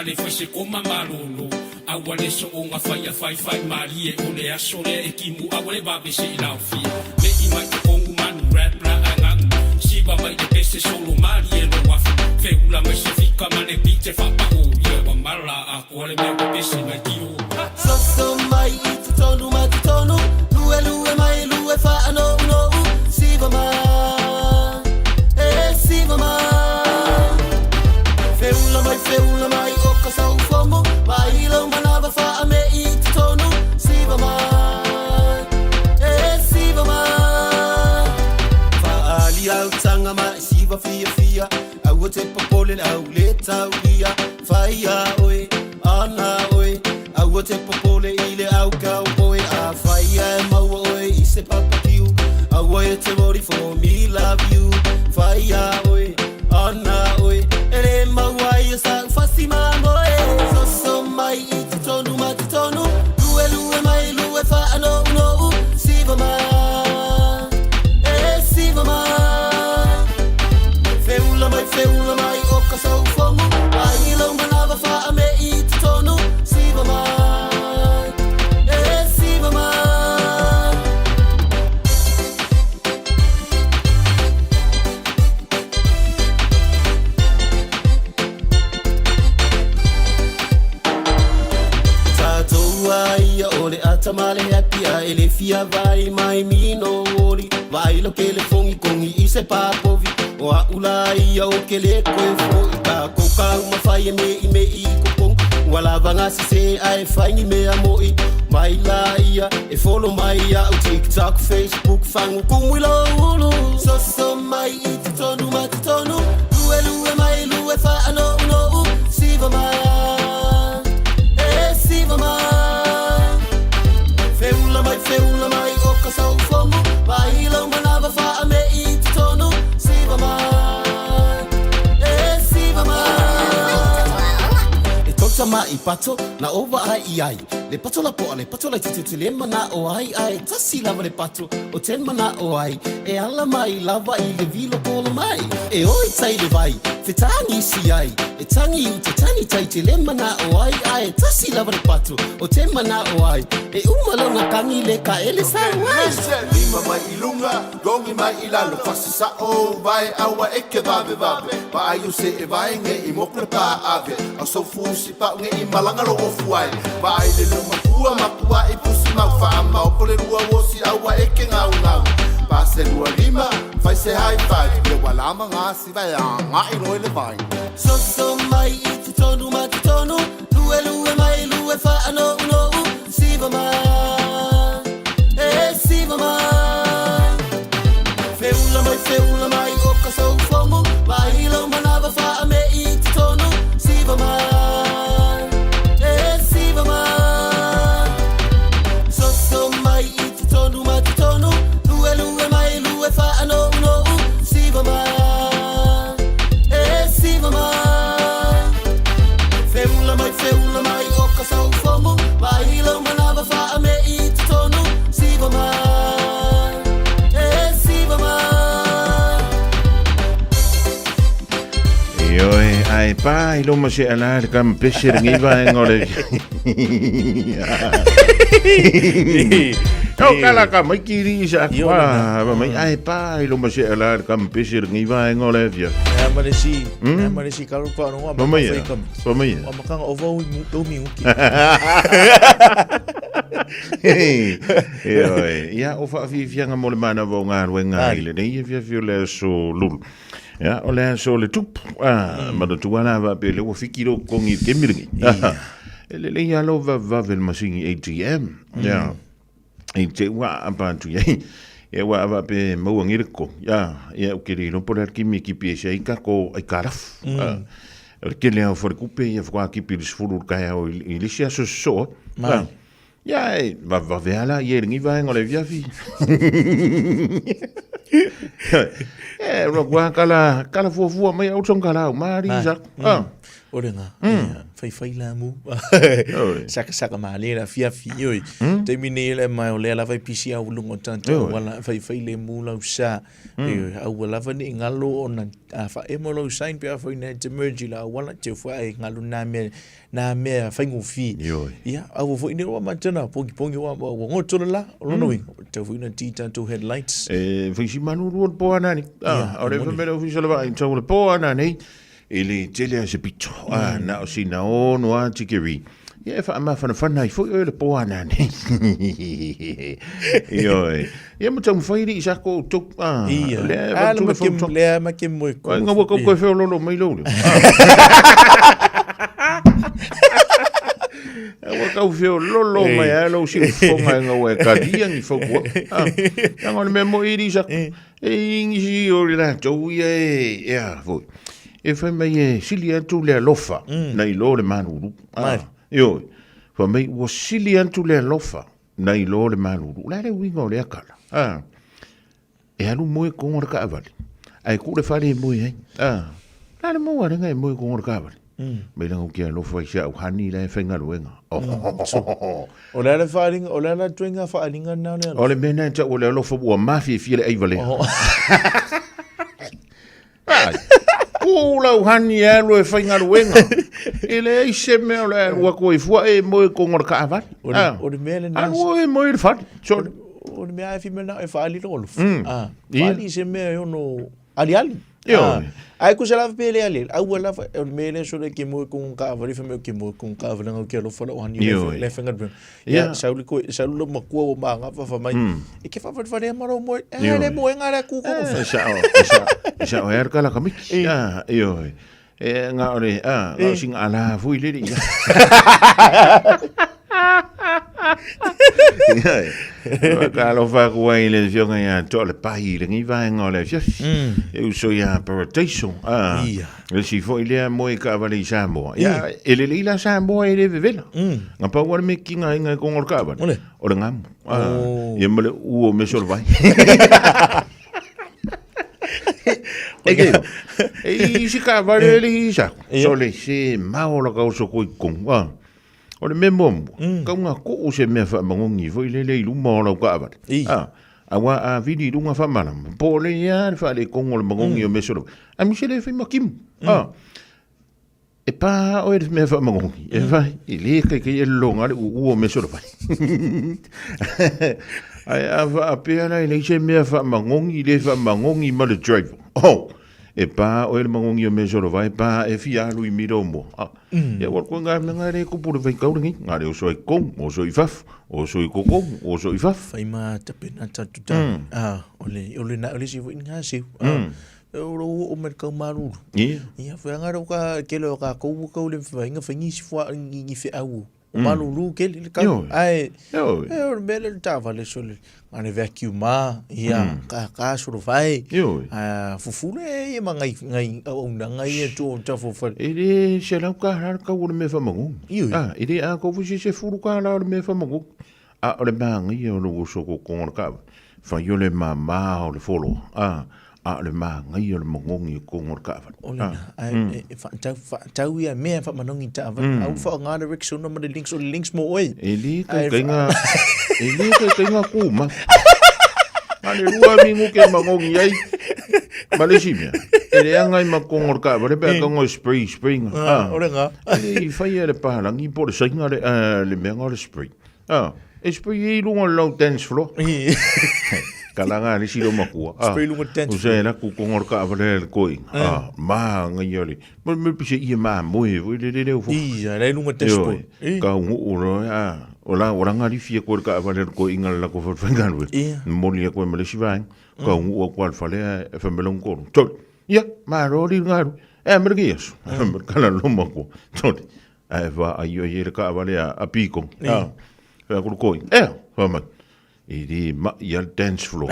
tulaga le fai se koma malolo. Aua le soonga faia faifai malie o le aso lea e timu aua le vave se i laofia. Me'i mai totogu manu rap la agagu. Siva mai le pese solo malie lo afu. Feula mai se fika ma le beat e faapao. Ia ua mala atoa le mea ua pese mai tio. Soso mai i totonu ma totonu Lue lue mai lue faanounou Siva mai e siva mai Feula mai feula mai o ka saufomu Mai lau manava faame i totonu Siva mai e siva mai Faali au tanga mai siva fia fia Aua te popole le au le taulia Whaia oe, ana oe Aua te popole i le au kau oe A whaia e maua oe i se papakiu Aua e te worry for me love you Whaia oe, ana oe E le maua i o sa ufasi mamoe Soso mai i te tonu ma te tonu Lue lue mai lue whaanounou Siva mai, e siva mai Feula mai feula mai o ka saufomu Ai lau manava whaame i te tonu Siva mai, e siva mai Tātou a ia o le ata ma le happy a e le fia vai mai mi no ori Vai lo ke le fongi kongi i se papovi O a ula ia o ke le koe fo i ka kouka uma fai e me i me i kokong Ua lava ngasi se a e whaingi mea moi Mai la ia e follow mai au TikTok, Facebook, fangu kumui lo ulu Soso mai i te tonu ma te tonu Lue lue mai lue whaanounou Siva mai, e siva mai Feula mai feula mai o ka saufomu Mai lau manava whaame i te tonu Siva mai, e siva mai E tota ma i pato na ova ai i ai Le pato la poa le pato la tete te le mana o ai ai Tasi lava le pato o ten mana o ai E ala mai lava i le vilo kola mai E oi tai le vai fetangi si ai E tangi u te tani tai te le mana o ai ai Tasi lava le pato o ten mana o ai E uma longa kangi le ka ele sa wai Lima mai i lunga, gongi mai i lalo Fasi sa o vai aua e ke vave vave Pa ai o se e vai nge i mokle pa ave Au sau fusi pa nge i malanga lo ofu ai Va ai le luma kua makua i pusi mau Wha mau po le rua wosi aua e ke ngau ngau Pa se lua lima, fai se high five Ia walama ngā si vai a ngā i roi le vai Soso mai i te tonu ma te tonu Lue lue mai lue whaanounou Siva mai, e siva mai Feula mai feula mai o ka saufomu Mai lau manava whaame i te tonu Siva mai, e siva mai Soso mai i te tonu ma te tonu Lue lue mai lue whaanounou Siva mai, e siva mai Feula mai feula mai o ka saufomu Mai lau manava whaame i te tonu Siva mai, e siva mai Ioe, ai pa i loma se ala le kam pese le ngiva e ngore. Kau kala ka mai kiri sa kwa ba mai ai pa i loma se ala le kam pese le ngiva e ngore via. E ama le si, e ama le si kalu pa no Pa mai e, pa mai e. O makanga o vau i mu mi uki. Ioe, ia o whaafiafianga mo le mana o ngā ruenga i le nei e fiafia o le aso lulu. Ia, o le aso le tupu, a, mana tuana wa pe le ua fiki ro kongi ke miringi. E le lei alo va vave le masingi ATM. Ia, i te ua apa atu iai. Ia ua ava pe maua ngire ko. Ia, ia u kere ilo pore kimi ki pie se ai ka ko ai ka rafu. O le kele au whare kupe ia whakwa ki piri sfuru kai au i lisi aso soa. Mai. Ia e va vave ala i e ringi vaenga o le viafi. E ro kua kala kala fuafua mai au tong kala au mari sa. O le ngā. Faifai la mu. Sakasaka mālie la afiafi, ioe. Taimi nei le mai o lea lava e pisi au lunga o tātou auala, faifai le mu lau sa. Ioe, aua lava ne i ngalo ona a whaemo lau sign pe a whai nei te merge i la auala, te wha e ngalo nā mea, nā mea whaingofie. Ioe. Ia, aua foi nei ua matana, pongi pongi ua, ua ngoto le la, o lona uiga, tau foi na ti tātou headlights. E whaisi manu rua le po ana ni. Ia, Ah, o le moni. whamere ofisa le vai, tau le po ana nei, e le tele a se pito. Ah, na o sina ono a tikeri. Ia e whaamawhanawhana i foi oe le po ana nei. Ioe. Ia mo tau whairi i sa ko tou. Ah, Ia. le e Ah, le watu le ma ke, whautoa. le ma ke moe ko. Ai, ngā waka koe wheololo mai lou leo. Ah. Ua kau feololo mai ai lou siufofoga e gaua e kalia ni fautua. Ah, leaga o le mea moʻi i sa. E i nisi o le latou ia e, e a foi. E fai mai e sili atu le alofa nai lo le malulu. Ah, ioe. Fai mai ua sili atu le alofa nai lo le malulu. O le a le uiga o lea tala? Ah. E alu moe kogo o le kaavale, ae tuu le fale e moe ai. Ah, la le maua lenga e moe kogo o le kaavale. Mai langa ou ke alofa i si au hani la e faigaluega. O le ala whaalinga, o le ala tuenga whaalinga na o le alofa. O le mea na tau o le alofa ua mafiafia le ai valea. Ai, tuu lau hani e alu e faigaluega. E leai se mea o le alu atu ai fua e moe i kogo o le kaavale. O le, Ah. o le mea lena. Alu e moe i le fale. Sorry. O le mea e whime na e whaali lo alofa. Ah, Ia. whaali se mea e ono aliali. Ioe. Ah, ai ku se lava pe le aliali. Aua lava, o le mea le sore ke moe kongo kaavale, wha mea ke moe kongo kaavale ngau ke alofa lau hani le Ioe. le whenga Ia. Ia, sauli koe, sauli lo makua o maanga whawha mai. E ke whawhawhare maro moe, e Ioe. le moe ngā rea kūkongo. E sao, e sao, e sao e arka la kamiki. Ah, ioe. E ngā ore, ah, ngā singa ala fui lere ia. Ioe. Ka alofa aku ai le afioga ia Toa le Pahi i lenei vaega o le afiafi. E uso ia Paradeiso. Ah, Ia. Le si foi lea moe kaavale i Samoa. Ia, e lelei la Samoa e le vevela. Nga pau ale me kinga inga e kongo o le kaavale. Ole. O le ngamu. Ah, Oh. Ia ma le u o meso o le vai. E ke, e i si kaavale e le i sako. So le se mao la kauso koi kongo. Ah. O le mea muamua, kau ngā koo se mea whaamagogi foi lele i luma o lau kaavale. Ah, aua a vili i lunga whaamalama, po o le ia le faalekogo o le magogi o mea solo. A mise le fai makimu. Ah, e pā oe le mea whaamagogi, e fai, e le kai kai e lologa le uua o mea solo fai. Ai a whaapea la e lei se mea whaamagogi, le whaamagogi ma le driver. Oh, E pā oe le magogi o mea solo vai, pā e fia alu i mira o mua. Ah, ia ua koe ngā mea ngā re kupu le whaikau lengi, ngā re oso ai kong, oso i faf, oso i kokong, oso i faf. Whai mā tapena tatu tā. Ah, o le, o le na, o le si fo ngā seu. Ah, o lo o me kau maruru. Ia. Ia, whai ngā rau ka, kele o ka kou kau le whainga whaingi si fua ngi whi au. O malulu kele le kau. Ioe. Ai, Ioe. e o le mea le tāwale so le, ngā le vacuum a, ia, ka, ka soro whai. Ioe. A, fufule e ia ma ngai, ngai, au au nanga ia tō tafo whare. E le se lau ka rā kau o le mea whamagogi. Ioe. Ah, e le a kau se se furu ka rā o le mea whamagogi. A o le maangai o le oso ko kongo le kawa. Whai o le māmā o le wholoa. Ah, a o le maangai o le magogi o kongo le kawa. O le na, ai, e, e whaatau, whaatau ia mea whamanongi tā whare. Au wha ngā le Rexona ma le links o le links mo oe. E le kai Ai, kai ngā, e le kai kai ngā kūma. Ngā le rua mingu ke magogi ai. Ma le si mea. E le anga i makongo le kawa, le pea kango e spray, spray ngā. Ah, o le ngā. E le i whai e le pahalangi po le sainga le, le mea ngā le spray. Ah, e spray e i lunga o le lau dance floor. Ka langa le silo makua. Ah, Spray lunga dance O se la ku kongo le kawa le le koi. Ah, ma nga ia le. Ma me pise ia ma moe voi le le le ufo. Ia, le lunga dashboard. Ioe, Ka ungu o lo, ah, o la, o la ngari fia koe le kawa le le koi inga le lako whawhengalwe. Ia. Moli a koe ma le sivaeng. Ka ungu o koe al fale e whamelong koro. Toli. Ia, ma rori ngaru. E mere ki aso. Me kala loma ko. Toli. Ai wha ai o le kawa le a piko. Ah. Wha kuru koi. E, wha mai. E re ma i al dance floor.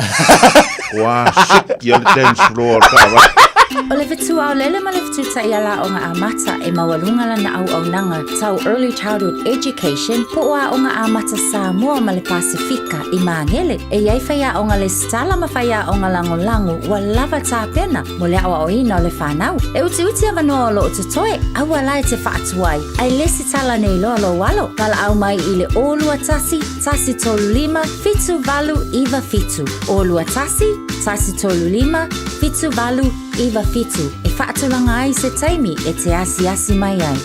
Ko a sik i al dance floor kawa. O le fetuaolele ma le fetutaʻi ala aoga amata e maualuga lana auaunaga tau Early Childhood Education po o Aoga Amata Samoa ma le Pasefika i Magele. E i ai faiaoga lesitala ma faiaoga lagolago ua lava tapena mo le aoaoina o le fanau. E utiuti avanoa o loo totoe, aua la e te faatuai, ae lesitala nei loa lou alo. Valaau mai i le 021 135 7897. 021 135 7897 e faatulaga ai se taimi e te asiasi mai ai.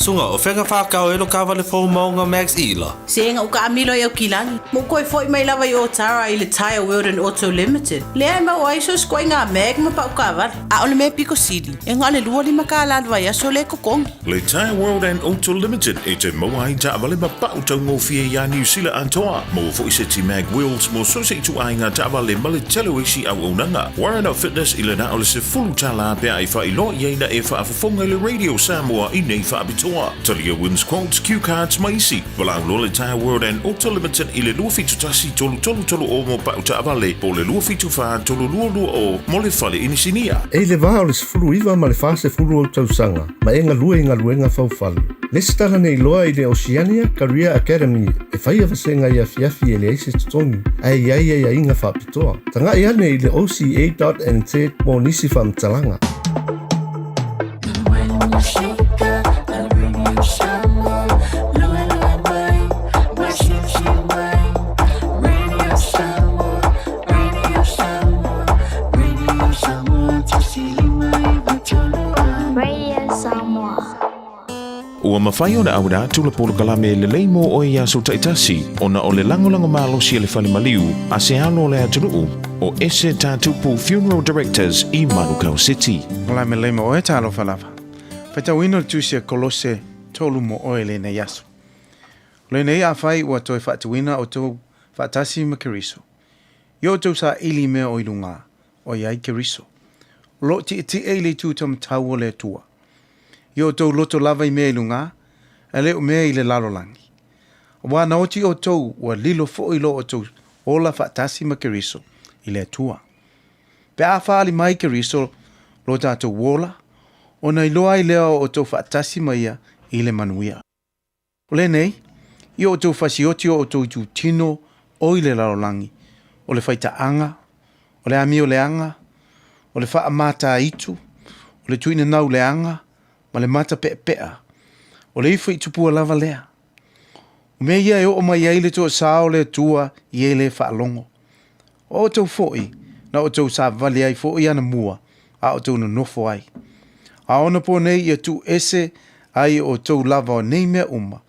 Suga, o fea whakao e lo kawale fou maunga Max Ila? Se nga uka amilo i au kilagi. Mo koe foi mai lava i Otara i le Tyre World and Auto Limited. Lea e mau ai so skoe ngā mag ma pau kawale. A ole me piko sili. E ngā le lua lima ka la lua ia so le kokongi. Le Tyre World and Auto Limited e te maua ai taavale ma pau taugofie iā Niu Sila atoa. Maua foi se ti mag wheels mo so se ituaiga taavale ma le tele o isi auaunaga. Warren Fitness i le na o le $10 pe a e faailoa i ai na e faafofoga i le Radio Samoa i nei faapitoa. Talia wins quotes, cue cards ma isi. Valaau loa le Tyre World and Auto Limited i le 271 3330 mo pau taavale po o le 274 3220 mo le fale inisinia. E i le va o le 19 ma le 40 ou tausaga, ma e galue i galuega faufale. Lesitala nei loa i le Oceania Career Academy e faia vasega i afiafi e leai se totogi, ae i ai aiaiga faapitoa. Tagai ane i le oca.nz mo nisi faamatalaga. Radio Samoa. Ua mafai ona auina atu le polokalame lelei mo oe i aso taitasi ona o le lagolago malosi a le fale maliu a se alo o le atunuu o Ese Tatupu Funeral Directors i Manukau City. Kalame lei mo oe talofa lava. Faitauina o le tusi a Kolose tolu mo oe lenei aso. O lenei afai ua toe faatuina outou faatasi ma Keriso. I o outou saili mea o i luga, o i ai Keriso. O lo o tietie i le itu taumatau o le Atua. I o outou loto lava i mea i luga, ae le o mea i le lalolagi. Aua na oti outou ua lilo foi lo outou ola faatasi ma Keriso i le Atua. Pe a faaali mai Keriso lo tatou ola, ona iloa ai lea o outou faatasi ma ia i le manuia. O lenei, i o outou fasioti o outou itutino o i le lalolagi, o le faitaaga, o le amio leaga, o le faamataitu, o le tuuina leaga, ma le matapeapea, o le ifo i tupua lava lea. O mea ia e oo mai ai le toasā o le Atua i e le faalogo. O outou foi, na outou savavali ai foi anamua, a outou nonofo ai. A ona po nei ia tuu ese ai e outou lava o nei mea uma,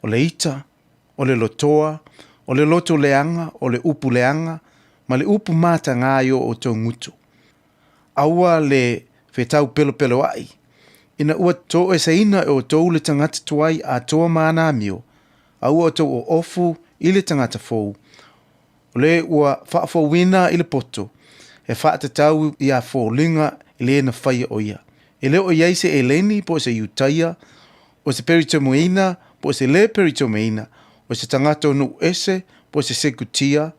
o le ita, o le lotoa, o le loto leaga, o le upu leaga, ma le upu matagā i o outou gutu. Aua le fetau pelopeloaʻi, ina ua toeseina e outou le tagata tuai atoa ma ana amio, a ua outou oofu i le tagata fou, o le ua faafouina i le poto, e faatatau ia foliga i le na faia o ia. E le o i ai se Eleni po o se Iutaia, o se Peritomoina po o se le Peritomoina, o se tagata o nuu ese po o se Sekutia,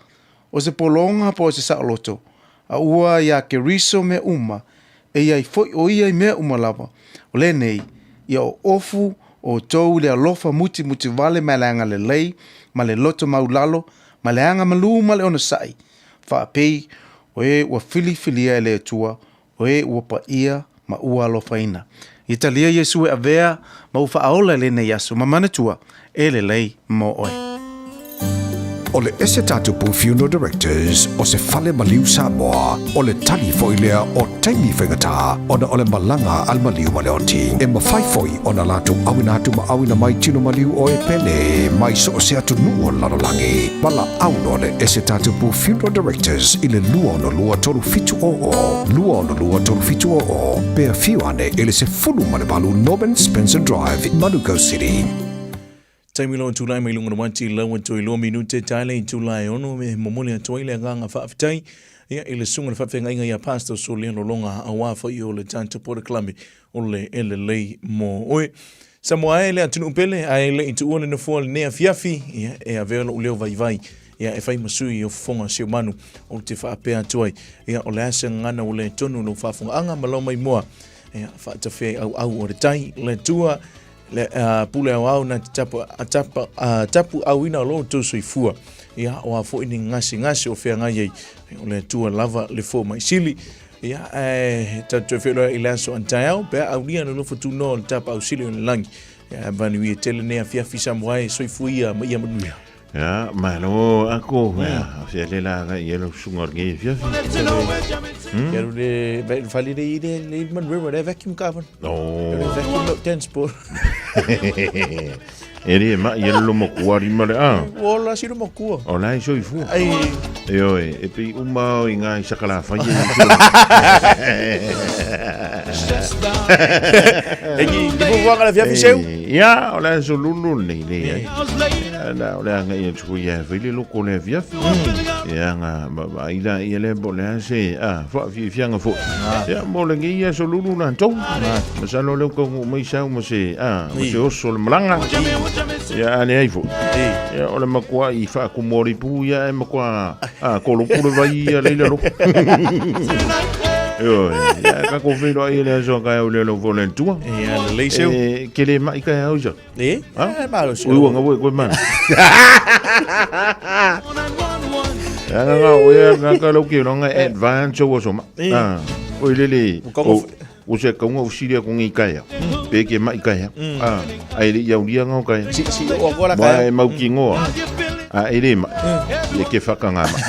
o se pologa po o se saoloto, a ua iā Keriso mea uma, e i ai foi o ia i mea uma lava. O lenei, ia oofu outou i le alofa mutimutivale ma le agalelei, ma le loto maulalo, ma le agamalū ma le onosaʻi, faapei o e ua filifilia e le Atua, o e ua paia ma ua alofaina. Ia talia Iesu e avea ma ua faaola i lenei aso, ma manatua e lelei mo oe. O le Ese Tatupu Funeral Directors o se fale maliu Samoa, o le tali foi lea o taimi faigata ona o le malaga a le maliu ma le oti. E mafai foi ona latou auina atu ma auina mai tino maliu o e pele mai so o se atunuu o le lalolagi. Valaau loa le Ese Tatupu Funeral Directors i le 262 3700, 262 3700, pe afio ane i le 18 Norman Spencer Drive, Manukau City. Taimi loa tulai mai luga o le uati lau atu i lua minute tae le itula e ono e momoli atu ai le agaga faafetai ia i le susuga i le faafeagaiga ia Pastor Solia Lologa aua foi o le tatou polokalame o le e lelei mo oe. Samoa e le atunuu pele ae le i tuua le nofoa i lenei afiafi, ia e avea lou leo vaivai Ia, e whai ma sui o fofoga si o manu o te whaapea atu ai. Ia, o le asa ngana o le tonu lo whaafonga anga ma lau mai mua. Ia, whaatawhea au au o le tai, le tua, le uh, pule au au na te tapu, a tapa, a tapu au ina lo tau soifua. Ia, o a foi ni ngasi ngasi o whea ngai ei. O le tua lava le fo mai sili. Ia, e tau wheroa i le aso an tai au, pea au nia no lofo tu no le tapa au sili o le langi. Ia, vanu ia tele nea fiafi sa moae soifua ia ma ia manuia. Ia, malo ako, ia, fia le la ga ia lo sunga nge fia fi. Ia le fali le le le man river le vacuum cover. No. Le vacuum no transport. E re ma ia lo mo kuari ma le a. O la si lo mo kua. O la so i fu. Ai. E oe, e pe uma o i ngā i sakala whai e E ki ki mo wanga la fia fi seu. Ia, o la so lulu nei le. Na o le anga ia tuku ia fai le loko le fia fi. Ia nga ma ma ila ia le bo le se a fa fi fi anga fo. Ia mo le ngi ia so lulu na tou. Ma sa lo le ko mai sa mo se a mo se oso le malanga. Ia a le ai fo. Ia o le makua i fa ku mori pu ia e makua a ko lo pule vai ia le le lo. Io, ia ka ko felo ai le so ka o le lo vo le tua. Ia le le seu. E ke le mai ka au sa. E? Ha? Malo se. Ui wanga wo ko man. Ya nga nga o ya nga ka lo ke lo nga advance o so ma. Ah, o le le. O se ka unga usiria ko ngi kaya. Pe ke mai kaya. Ah, ai le ia ulia nga o kaya. Si si o ko la kaya. Mai mau ki ngoa. A e le ma. Le ke whaka ngā ma.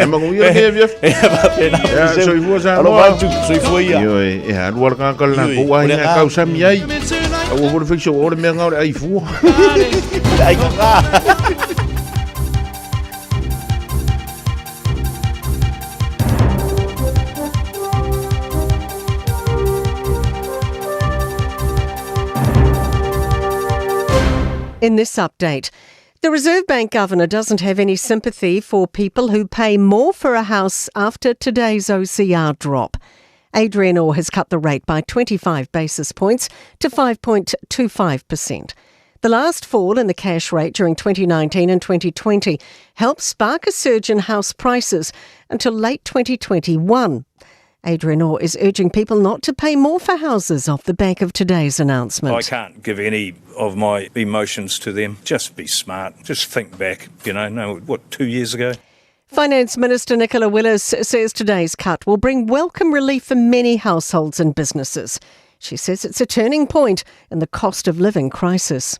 E mangu ia ke via. E va pena. Ya soifua sa. Alo va tu soifua ia. Io e e alu ala ka kala ko wa ina kau sami ai. Au o le fiso o le mea ngau le ai fua. Ai ka. In this update, the Reserve Bank governor doesn't have any sympathy for people who pay more for a house after today's OCR drop. Adrian Orr has cut the rate by 25 basis points to 5.25%. The last fall in the cash rate during 2019 and 2020 helped spark a surge in house prices until late 2021. Adrian Orr is urging people not to pay more for houses off the back of today's announcement. I can't give any of my emotions to them. Just be smart. Just think back, you know, no, what, two years ago? Finance Minister Nicola Willis says today's cut will bring welcome relief for many households and businesses. She says it's a turning point in the cost of living crisis.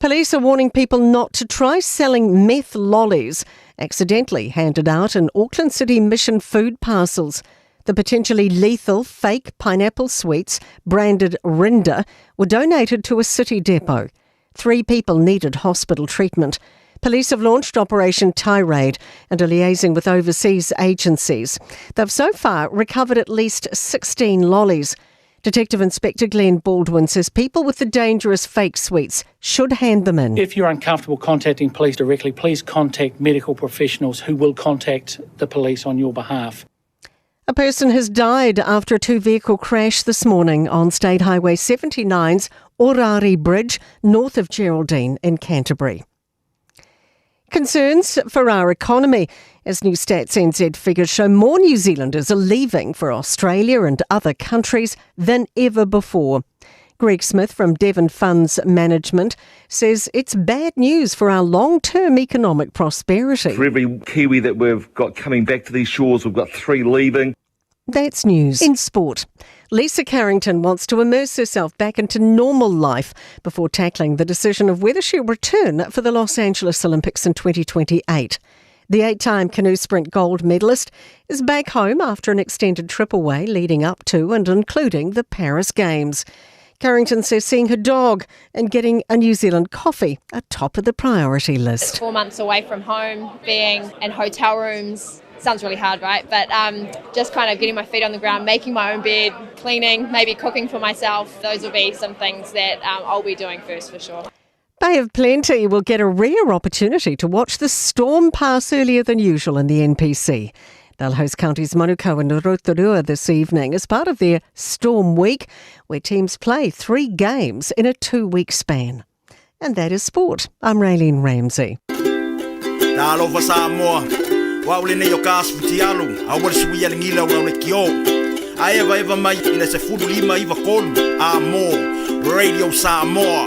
Police are warning people not to try selling meth lollies accidentally handed out in Auckland City Mission food parcels. The potentially lethal fake pineapple sweets, branded Rinda, were donated to a city depot. Three people needed hospital treatment. Police have launched Operation Tirade and are liaising with overseas agencies. They've so far recovered at least 16 lollies. Detective Inspector Glenn Baldwin says people with the dangerous fake sweets should hand them in. If you're uncomfortable contacting police directly, please contact medical professionals who will contact the police on your behalf. A person has died after a two vehicle crash this morning on State Highway 79's Orari Bridge, north of Geraldine in Canterbury. Concerns for our economy as new Stats NZ figures show more New Zealanders are leaving for Australia and other countries than ever before. Greg Smith from Devon Funds Management says it's bad news for our long term economic prosperity. For every Kiwi that we've got coming back to these shores, we've got three leaving. That's news. In sport, Lisa Carrington wants to immerse herself back into normal life before tackling the decision of whether she'll return for the Los Angeles Olympics in 2028. The eight time canoe sprint gold medalist is back home after an extended trip away leading up to and including the Paris Games. Carrington says seeing her dog and getting a New Zealand coffee are top of the priority list. It's four months away from home, being in hotel rooms, sounds really hard, right? But um, just kind of getting my feet on the ground, making my own bed, cleaning, maybe cooking for myself. Those will be some things that um, I'll be doing first for sure. Bay of Plenty will get a rare opportunity to watch the storm pass earlier than usual in the NPC. They'll host counties Manukau and Rotorua this evening as part of their Storm Week, where teams play three games in a two week span. And that is sport. I'm Raylene Ramsey. Talofa Samoa, o au lenei o ka asufutialu, aua le suia le gila o le kio. Ae evaeva mai i le 15 9 3 a mo Radio Samoa.